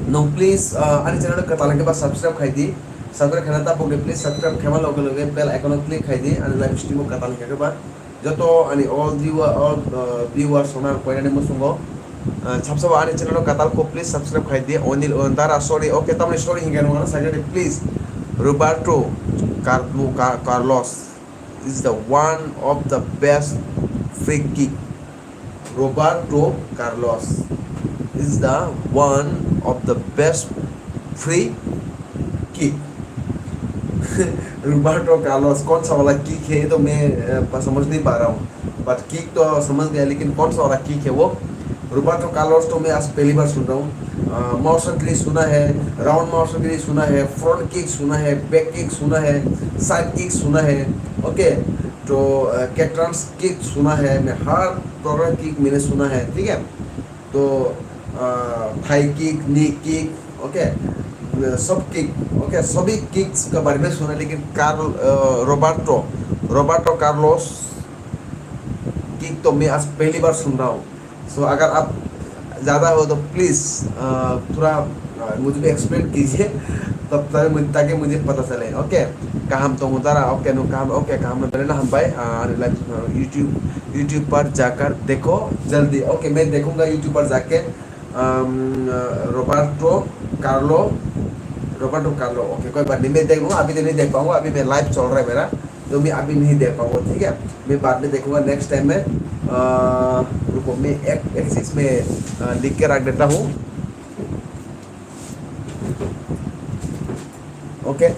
Nwng please, ah, ani channel kwtal hingke ba subscribe khai di. Subscribe khaina ta pokdi, please subscribe khaima loge loge bell icon o click khai di, ani live stream o kwtal hingke ba. Joto ani all viewer, all, uh, viewers rokno ang koinani muchungo, uh, sabsabo ani channel o kwtal kho, please subscribe khai di. Onil Ondara, sorry, okay, tamni sorry hingkhe nwng ano sakhe di, please. Roberto Car-, Car-, Carlos is the one of the best free kick. Roberto Carlos is the one of the best free kick. Roberto Carlos कौन सा वाला किक है, ये तो मैं, अ, समझ नहीं पा रहा हूँ, बट किक तो समझ गया, लेकिन कौन सा वाला किक है वो? रोबर्टो कार्लोस तो मैं आज पहली बार सुन रहा हूँ। अ, माउसर ग्री सुना है, राउंड माउसर ग्री सुना है, फ्रंट किक सुना है, बैक किक सुना है, साइड किक सुना है, ओके। तो, अ, कैट्रांस किक सुना है, मैं हर प्रकार किक मैंने सुना है, ठीक है। तो, अ, थाई किक, नी किक, ओके, सब किक, ओके, सभी किक्स के बारे में सुना, लेकिन कार्ल, अ, रोबर्टो, रोबर्टो कार्लोस किक तो मैं आज पहली बार सुन रहा हूँ। सो अगर आप ज़्यादा हो तो प्लीज़, अ, थोड़ा, अ, मुझे भी एक्सप्लेन कीजिए, तब ताकि मुझे, ताकि मुझे पता चले। Okay, kaham tongo dara, okay, no kaham, okay, kaham no, belai no hambai, अ, ani live YouTube, YouTube पर जाकर देखो जल्दी। ओके, मैं देखूंगा YouTube पर जाके। अम, Roberto Carlo, Roberto Carlo, okay, कोई बात नहीं, मैं देखूंगा, अभी तो नहीं देख पाऊंगा, अभी मैं लाइव चल रहा है मेरा, तो मैं अभी नहीं देख पाऊंगा, ठीक है, मैं बाद में देखूंगा नेक्स्ट टाइम में। अ, रुको, मैं एक, एक चीज़ में, अ, लिख के रख देता हूँ। ओके,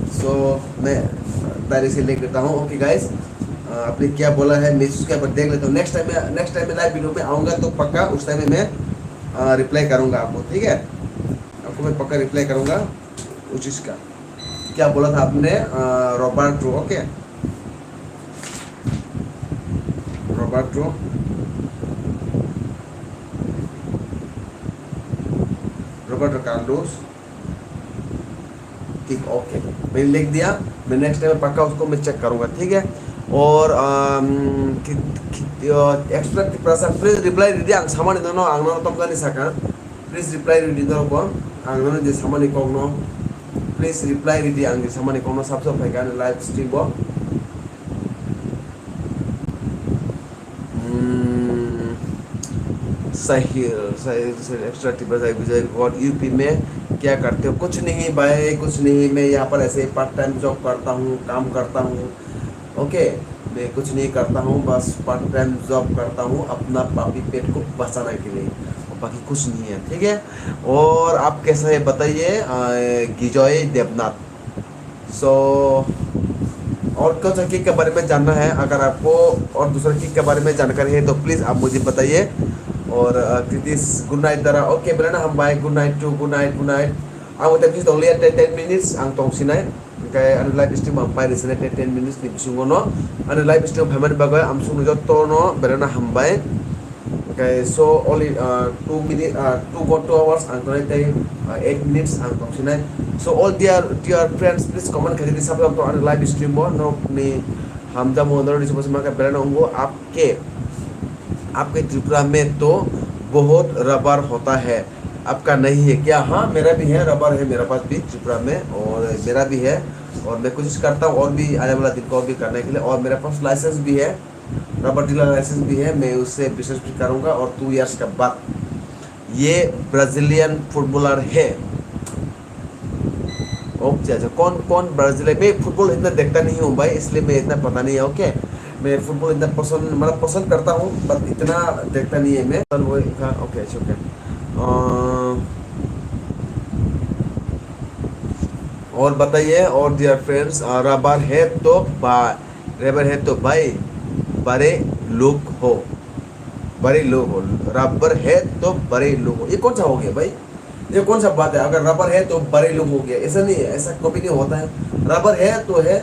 सो मैं डायरेक्ट से लिख देता हूँ। ओके गाइस, आपने क्या बोला है, मैं उसके ऊपर देख लेता हूँ। नेक्स्ट टाइम में, नेक्स्ट टाइम में लाइव वीडियो में आऊँगा तो पक्का उस टाइम में मैं रिप्लाई करूँगा आपको, ठीक है? आपको मैं पक्का रिप्लाई करूँगा उस चीज़ का। क्या बोला था आपने, Roberto? Okay, Roberto, Roberto Carlos. ठीक, ओके, मैंने लिख दिया। मैं नेक्स्ट टाइम पक्का उसको मैं चेक करूंगा, ठीक है? और, अम, कि, कि, अ, एक्स्ट्रा तिप्रासा, प्लीज रिप्लाई दीदी, ang samani nono, ang nono tomkani saka. Please reply ridi norok, ang nono je samani kokno. Please reply ridi, ang je samani kokno, sab sab phaikha ani live stream bo. Hmm, Sahil, Sahil, Sahil, extra Tiprasa, Vijay Gaur, UP में क्या करते हो? कुछ नहीं भाई, कुछ नहीं, मैं यहाँ पर ऐसे ही पार्ट टाइम जॉब करता हूँ, काम करता हूँ। ओके, मैं कुछ नहीं करता हूँ, बस पार्ट टाइम जॉब करता हूँ अपना पापी पेट को बचाने के लिए, और बाकी कुछ नहीं है, ठीक है? और आप कैसा है बताइए, अ, गिजय देवनाथ। सो, और कौन सा किक के बारे में जानना है? अगर आपको और दूसरा किक के बारे में जानकारी है तो प्लीज आप मुझे बताइए। और, अ, कृतिश, गुड नाइट दादा। ओके, बेलाना हम bye, good night too, good night, good night. Ang utai bisi tongliya, ten, ten minutes ang tongsinai. Hingke ani live stream ang pairi sinai ten, ten minutes ni bisingo no. Ani live stream phaimani bagwi ang sumui jotono belai no hambai. Hingke so only, uh, two minute, uh, two go two hours ang tongnai tei, uh, eight minutes ang tongsinai. So all dear, dear friends, please comment khaidi sabjam to ani live stream bo nokni hamjamo norni sobo sima khe belai no wngo. Aap ke, आपके त्रिपुरा में तो बहुत रबर होता है, आपका नहीं है क्या? हाँ, मेरा भी है, रबर है मेरे पास भी त्रिपुरा में, और मेरा भी है, और मैं कोशिश करता हूँ और भी आने वाला दिन को और भी करने के लिए। और मेरे पास लाइसेंस भी है, रबर डीलर लाइसेंस भी है, मैं उससे बिजनेस भी करूँगा। और टू ईयर्स का बाद ये ब्राजीलियन फुटबॉलर है। ओके, अच्छा, कौन कौन ब्राजील है? मैं फुटबॉल इतना देखता नहीं हूँ भाई, इसलिए मैं इतना पता नहीं है। ओके, मैं फुटबॉल इतना पसंद, मतलब, पसंद करता हूँ, बट इतना देखता नहीं है मैं। वो, हाँ, ओके, अच्छा, ओके। अ, और बताइए, और डियर फ्रेंड्स, अ, रबर है तो बा-, रबर है तो भाई, बड़े लोग हो, बड़े लोग हो, रबर है तो बड़े लोग हो, ये कौन सा हो गया भाई? ये कौन सा बात है? अगर रबर है तो बड़े लोग हो गया, ऐसा नहीं है, ऐसा कभी नहीं होता है। रबर है तो है,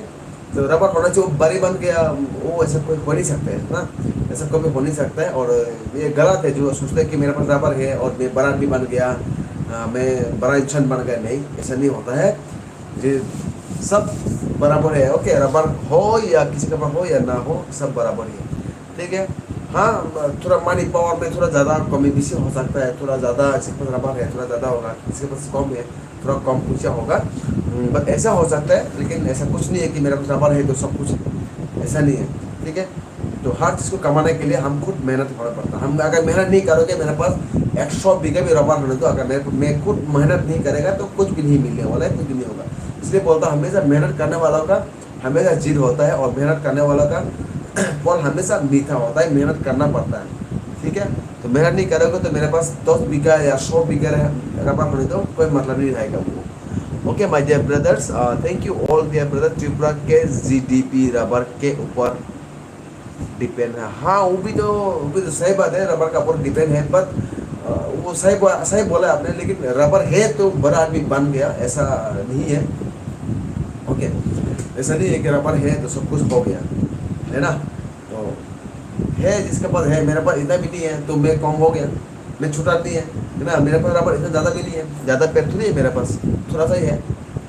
तो रबर होना चाहिए, वो बड़े बन गया, वो ऐसा कोई हो नहीं सकता है ना, ऐसा कभी हो नहीं सकता है। और ये गलत है जो सोचते हैं कि मेरे पास रबर है और मैं बड़ा आदमी बन गया, अ, मैं बड़ा इंसान बन गया, नहीं, ऐसा नहीं होता है। ये सब बराबर है, ओके, रबर हो या किसी के पास हो या ना हो, सब बराबर ही है, ठीक है। हाँ, थोड़ा मनी पावर में थोड़ा ज़्यादा कमी बेसी हो सकता है, थोड़ा ज़्यादा किसी के पास रबर है, थोड़ा ज़्यादा होगा, किसी के पास कम है, थोड़ा कम पैसा होगा, हम्म, बट ऐसा हो सकता है। लेकिन ऐसा कुछ नहीं है कि मेरे पास रबर है तो सब कुछ है, ऐसा नहीं है, ठीक है। तो हर चीज़ को कमाने के लिए हम खुद मेहनत करना पड़ता है। हम अगर मेहनत नहीं करोगे, मेरे पास एक सौ बीघा भी रबर होने दो, अगर मेरे, मैं खुद मेहनत नहीं करेगा तो कुछ भी नहीं मिलने वाला है, कुछ भी नहीं होगा। इसलिए बोलता हूँ, हमेशा मेहनत करने वालों का हमेशा जीत होता है और मेहनत करने वालों का फल हमेशा मीठा होता है। मेहनत करना पड़ता है, ठीक है। तो मेहनत नहीं करोगे तो मेरे पास दस बीघा या सौ बीघा रह-, रबर होने दो, कोई मतलब नहीं रहेगा वो। Okay, my dear brothers, thank you all dear brother. Tripura के जीडीपी रबर के ऊपर डिपेंड है। हाँ, वो भी तो, वो भी तो सही बात है, रबर का ऊपर डिपेंड है, बट, अ, वो सही बो-, सही बोला आपने, लेकिन रबर है तो बड़ा आदमी बन गया, ऐसा नहीं है। ओके, ऐसा नहीं है कि रबर है तो सब कुछ हो गया, है ना? तो है, जिसके पास है, मेरे पास इतना भी नहीं है तो मैं कम हो गया। मैं छुटा नहीं है, है ना? मेरे पास रबर इतना ज़्यादा भी नहीं है, ज़्यादा पेड़ थोड़ी है मेरे पास, थोड़ा सा ही है।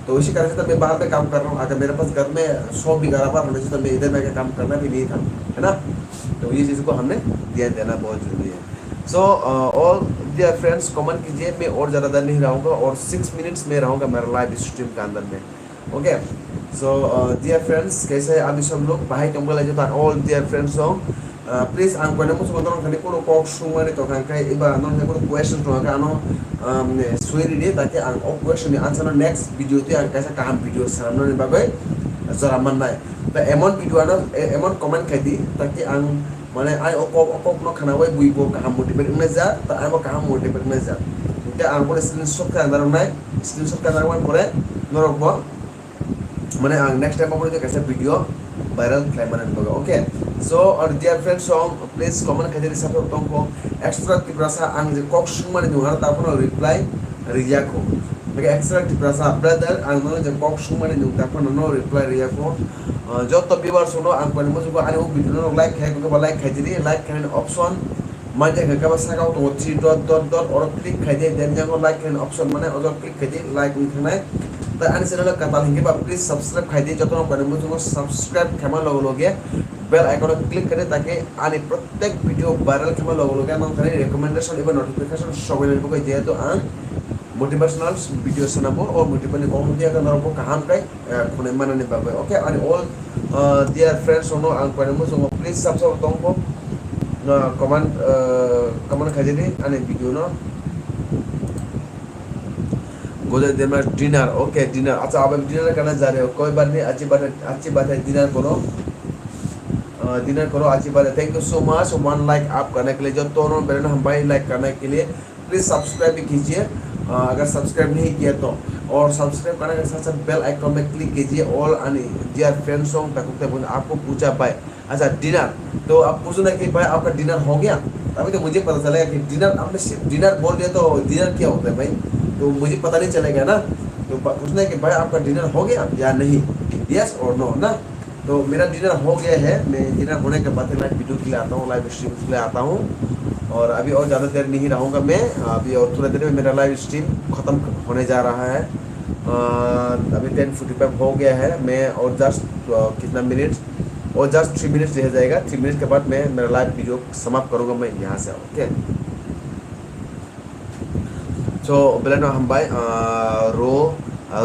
तो इसी कारण से तो मैं बाहर में काम कर रहा हूँ। अगर मेरे पास घर में सौ बीघा रबर होने से तो मैं इधर में आके काम करना भी नहीं था, है ना? तो ये चीज़ को हमने ध्यान देना बहुत ज़रूरी है। So all dear friends, comment कीजिए, मैं और ज़्यादा देर नहीं रहूँगा और सिक्स मिनट्स में रहूँगा मेरा लाइव स्ट्रीम के अंदर में। ओके, so डियर फ्रेंड्स, कैसे हैं अभी सब लोग? Bahai tongbalai jota all dear friends song. Please, ang koine muchungo norok thani kono kok sungmani tongkha hwnkhe eba norok thani kono question tongkha hwnkhe ano sui rini, takhe ang o question ni answer no next video tei ang kaisa kaham video swnamnani bagwi jora mannai. Ta emon video ano emon comment khai di, takhe ang mane ai o kok o kok no khnawi bui bo kaham motivate wngnai jak, ta ai bo kaham motivate wngnai jak. Hwnkhe ang bono screenshot khe ang narwknai, screenshot khe narwkmani pore norok bo mane ang next time omo kaisa video viral khlai mani bagwi. Okay, so our dear friends song, please comment khaidi risa tongkho. Extra Tiprasa ang je kok sungmani nung hano taphano reply riyakho. Hwnkhe extra Tiprasa brother, ang nono je kok sungmani nung taphano no reply riyakho. Joto viewers no ang pani muchungo ani o video no like khai khe ba like khaidi, like khainani option manja khe kaba saka o tongo three dot dot dot, oro click khaidi, then yango like khainani option mane oro click khaidi, like wng thangnai. Tai ani channel o katal hinkhe ba please subscribe khaidi, joto no kani muchungo subscribe khaima loge loge bell icon o click khaidi, takhe ani protek video viral khaima loge loge nang thani recommendation eba notification sobainani bagwi, jehetu ang motivational video swnamo, o motivational kok dia norok bo kaham khe khunui manani bagwi. Okay, ani all dear friends no ang kani muchungo please subscribe tongkho, comment comment khaidi ani video no. Gojai Dema dinner, okay, dinner. Acha, abai dinner kana jare, koi bar ni achi bata, achi bata dinner kono. Dinner kono achi bata. Thank you so much. One like up kana kile joto no berena hambai like kana kile. Please subscribe भी कीजिए, अगर subscribe नहीं किया तो, और subscribe करने के साथ साथ bell icon में click कीजिए। All ani dear friends song takuk te bun आपको पूछा भाई। अच्छा, डिनर। तो अब पूछना है कि भाई, आपका डिनर हो गया? अभी तो मुझे पता चलेगा कि डिनर, आपने सिर्फ डिनर बोल दिया तो डिनर क्या होता है भाई? तो मुझे पता नहीं चलेगा ना। तो पूछना है कि भाई, आपका डिनर हो गया या नहीं? यस और नो ना। तो मेरा डिनर हो गया है। मैं डिनर होने के बाद लाइव वीडियो के लिए आता हूँ, लाइव स्ट्रीम के लिए आता हूँ। और अभी और ज़्यादा देर नहीं रहूँगा मैं। अभी और थोड़ा देर में मेरा लाइव स्ट्रीम ख़त्म होने जा रहा है। अभी टेन फोर्टी फाइव हो गया है। मैं और जस्ट कितना मिनट्स, और जस्ट थ्री मिनट्स रह जाएगा। थ्री मिनट्स के बाद मैं मेरा लाइव वीडियो समाप्त करूँगा मैं यहाँ से। ओके, सो बेलानो हम भाई रो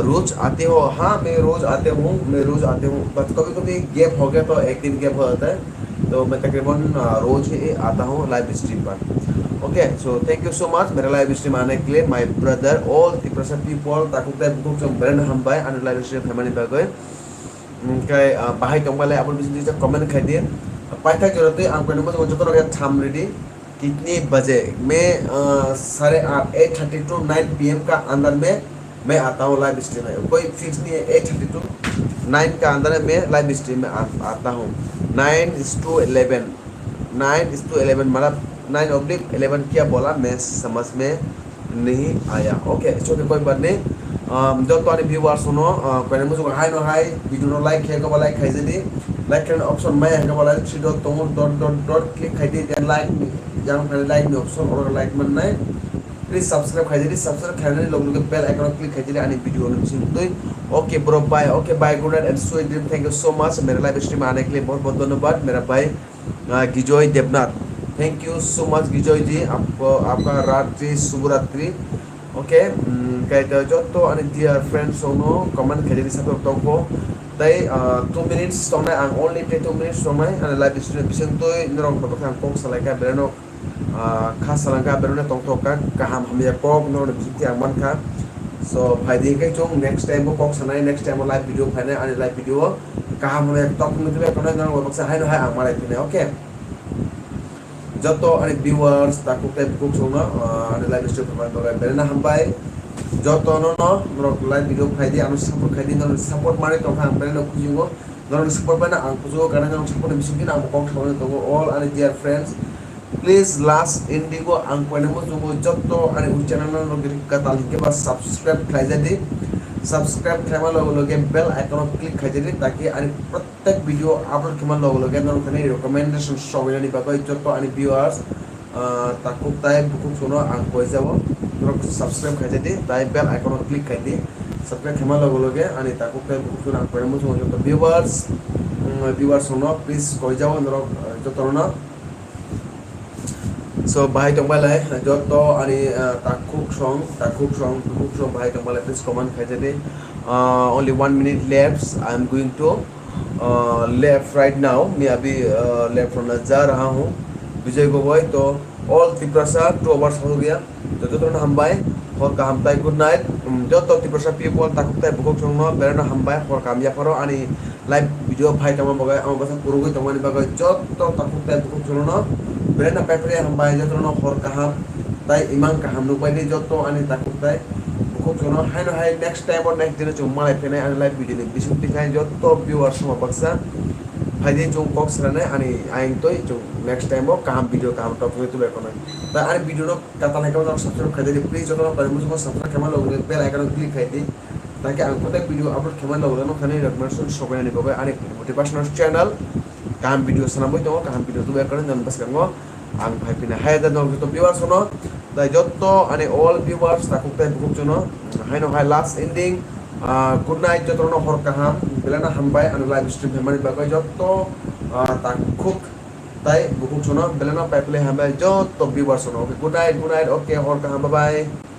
रोज आते हो? हाँ, मैं रोज आते हूँ, मैं रोज आते हूँ, बट कभी कभी गैप हो गया तो एक दिन गैप हो जाता है। तो मैं तकरीबन रोज ही आता हूँ लाइव स्ट्रीम पर। Okay, so thank you so much मेरा लाइव स्ट्रीम आने के लिए, माय ब्रदर, ऑल तिप्रसा पीपल। ताकुक ताई बुकुक जों ब्रेन हम भाई आने लाइव स्ट्रीम फेमनी बागोय। Kai bahai tongbalai aboni bising twi comment khai di. Paithak jora twi ang koino mujungo joto rok tham ready. कितने बजे? मैं साढ़े आठ, eight thirty to nine P M का अंदर में मैं आता हूँ लाइव स्ट्रीम में। कोई फिक्स नहीं है, eight thirty to nine का अंदर में मैं लाइव स्ट्रीम में आता हूँ। Nine is to eleven, nine is to eleven, मतलब nine oblique eleven क्या बोला, मैं समझ में नहीं आया। ओके, इट्स ओके, कोई बात नहीं। Joto ani viewers no koinai muchungo hai no hai video no like khe koba like khai jani, like khe option maya hwnkhe ba like three dot tongo, dot dot dot click khai di, then like ni yang khai like ni option, oro like mannai. Please subscribe khai jani, subscribe khainani log log bell icon click khai jani ani video no bising twi. Okay bro, bye. Okay, bye, good night and sweet dream. Thank you so much मेरा live stream आने के लिए, बहुत बहुत धन्यवाद मेरा भाई। Gijoy Debnath, thank you so much Gijoy ji, आपको आपका रात्रि शुभ रात्रि। Okay, kai to joto ani dear friends no comment khai di satok tongkho. Tai two minutes tongnai ang, only te two minutes tongnai ani live stream bising twi norok bwkha ang kok salai kha bereno kha salangkha bereno tongthok kha kaham hamya kok norok bising twi ang mankha. So phai di khe chung next time bo kok sanai, next time bo live video phainai ani live video o. Kaham hwnwi tok hwnwi tongwi tongnai norok baksa haino hai ang malai phinai, okay? Joto ani viewers, takhuk tei bukhuk songno ani live stream phaimani bagwi belai no hambai. Jotono no norok live video khlai di, ano support khlai di, norok support manwi tongkha ang belai no khusingo. Norok support bai no ang kuchugo, kana norok support ni bisingtwi no ang bo kok saui tongo all ani dear friends. Please last ending o ang koinai muchungo joto ani channel no norok katal hinkhe ba subscribe khlai jadi. Subscribe khlaima loge loge bell icon o click khai jadi, taki ani protek video upload khaima loge loge norok thani recommendation sobainani bagwi joto ani viewers ah, takhuk tai bukhuk sono ang koi jabo. Norok subscribe khai di, tai bell icon o click khai di. Subscribe khaima loge loge ani takhuk tai bukhuk sono ang koi muchungo joto viewers, mm, viewers sono please koi jabo norok, ah, joto no. So, bahai tongbai lai, joto ani, ah, takhuk song, takhuk song, bukhuk song, bahai tongbai lai, please comment khai di. Ah, only one minute left, I am going to, ah, left right now, मैं अभी, ah, left होने जा रहा हूँ. Bijoy Gogoi, to all Tiprasa, two hours हो गया. To joto no hambai, hor kaham tai, good night. Um, joto Tiprasa people, takhuk tai bukhuk song no, belai no hambai, hor kaham yapharo ani live video phai tongma bagwi, amo bwsa kwrwngwi tongmani bagwi joto takhuk tai bukhuk jono no belai no paiphri hambai, joto no hor kaham tai imang kaham nukbaidi joto ani takhuk tai bukhuk jono. Haino hai next time o next din o chwng malai phinai ani live video ni bising twi khai joto viewers rok baksa phaidi chwng kok swnanai ani ayang twi chwng next time o kaham video kaham topic twi bai khonai. Tai ani video no katal hai khe subscribe khai di, please joto no kari muchungo subscribe khaima loge bell icon o click khai di. Tangkhe ang kothai video upload khaimani loge loge nokha nini recommendation sobainani bagwi ani motivational channel kaham video swnamwi tongo, kaham video tubui ekkorni nang bwskango ang phai phina hai da nong joto viewers no, tai joto ani all viewers takhuk tai bukhuk jono haino hai last ending, ah, good night joto no hor kaham belai no hambai ani live stream khaimani bagwi joto, ah, takhuk tai bukhuk jono belai no paiphile hambai joto viewers no. Okay, good night, good night, okay, hor kaham, bye bye.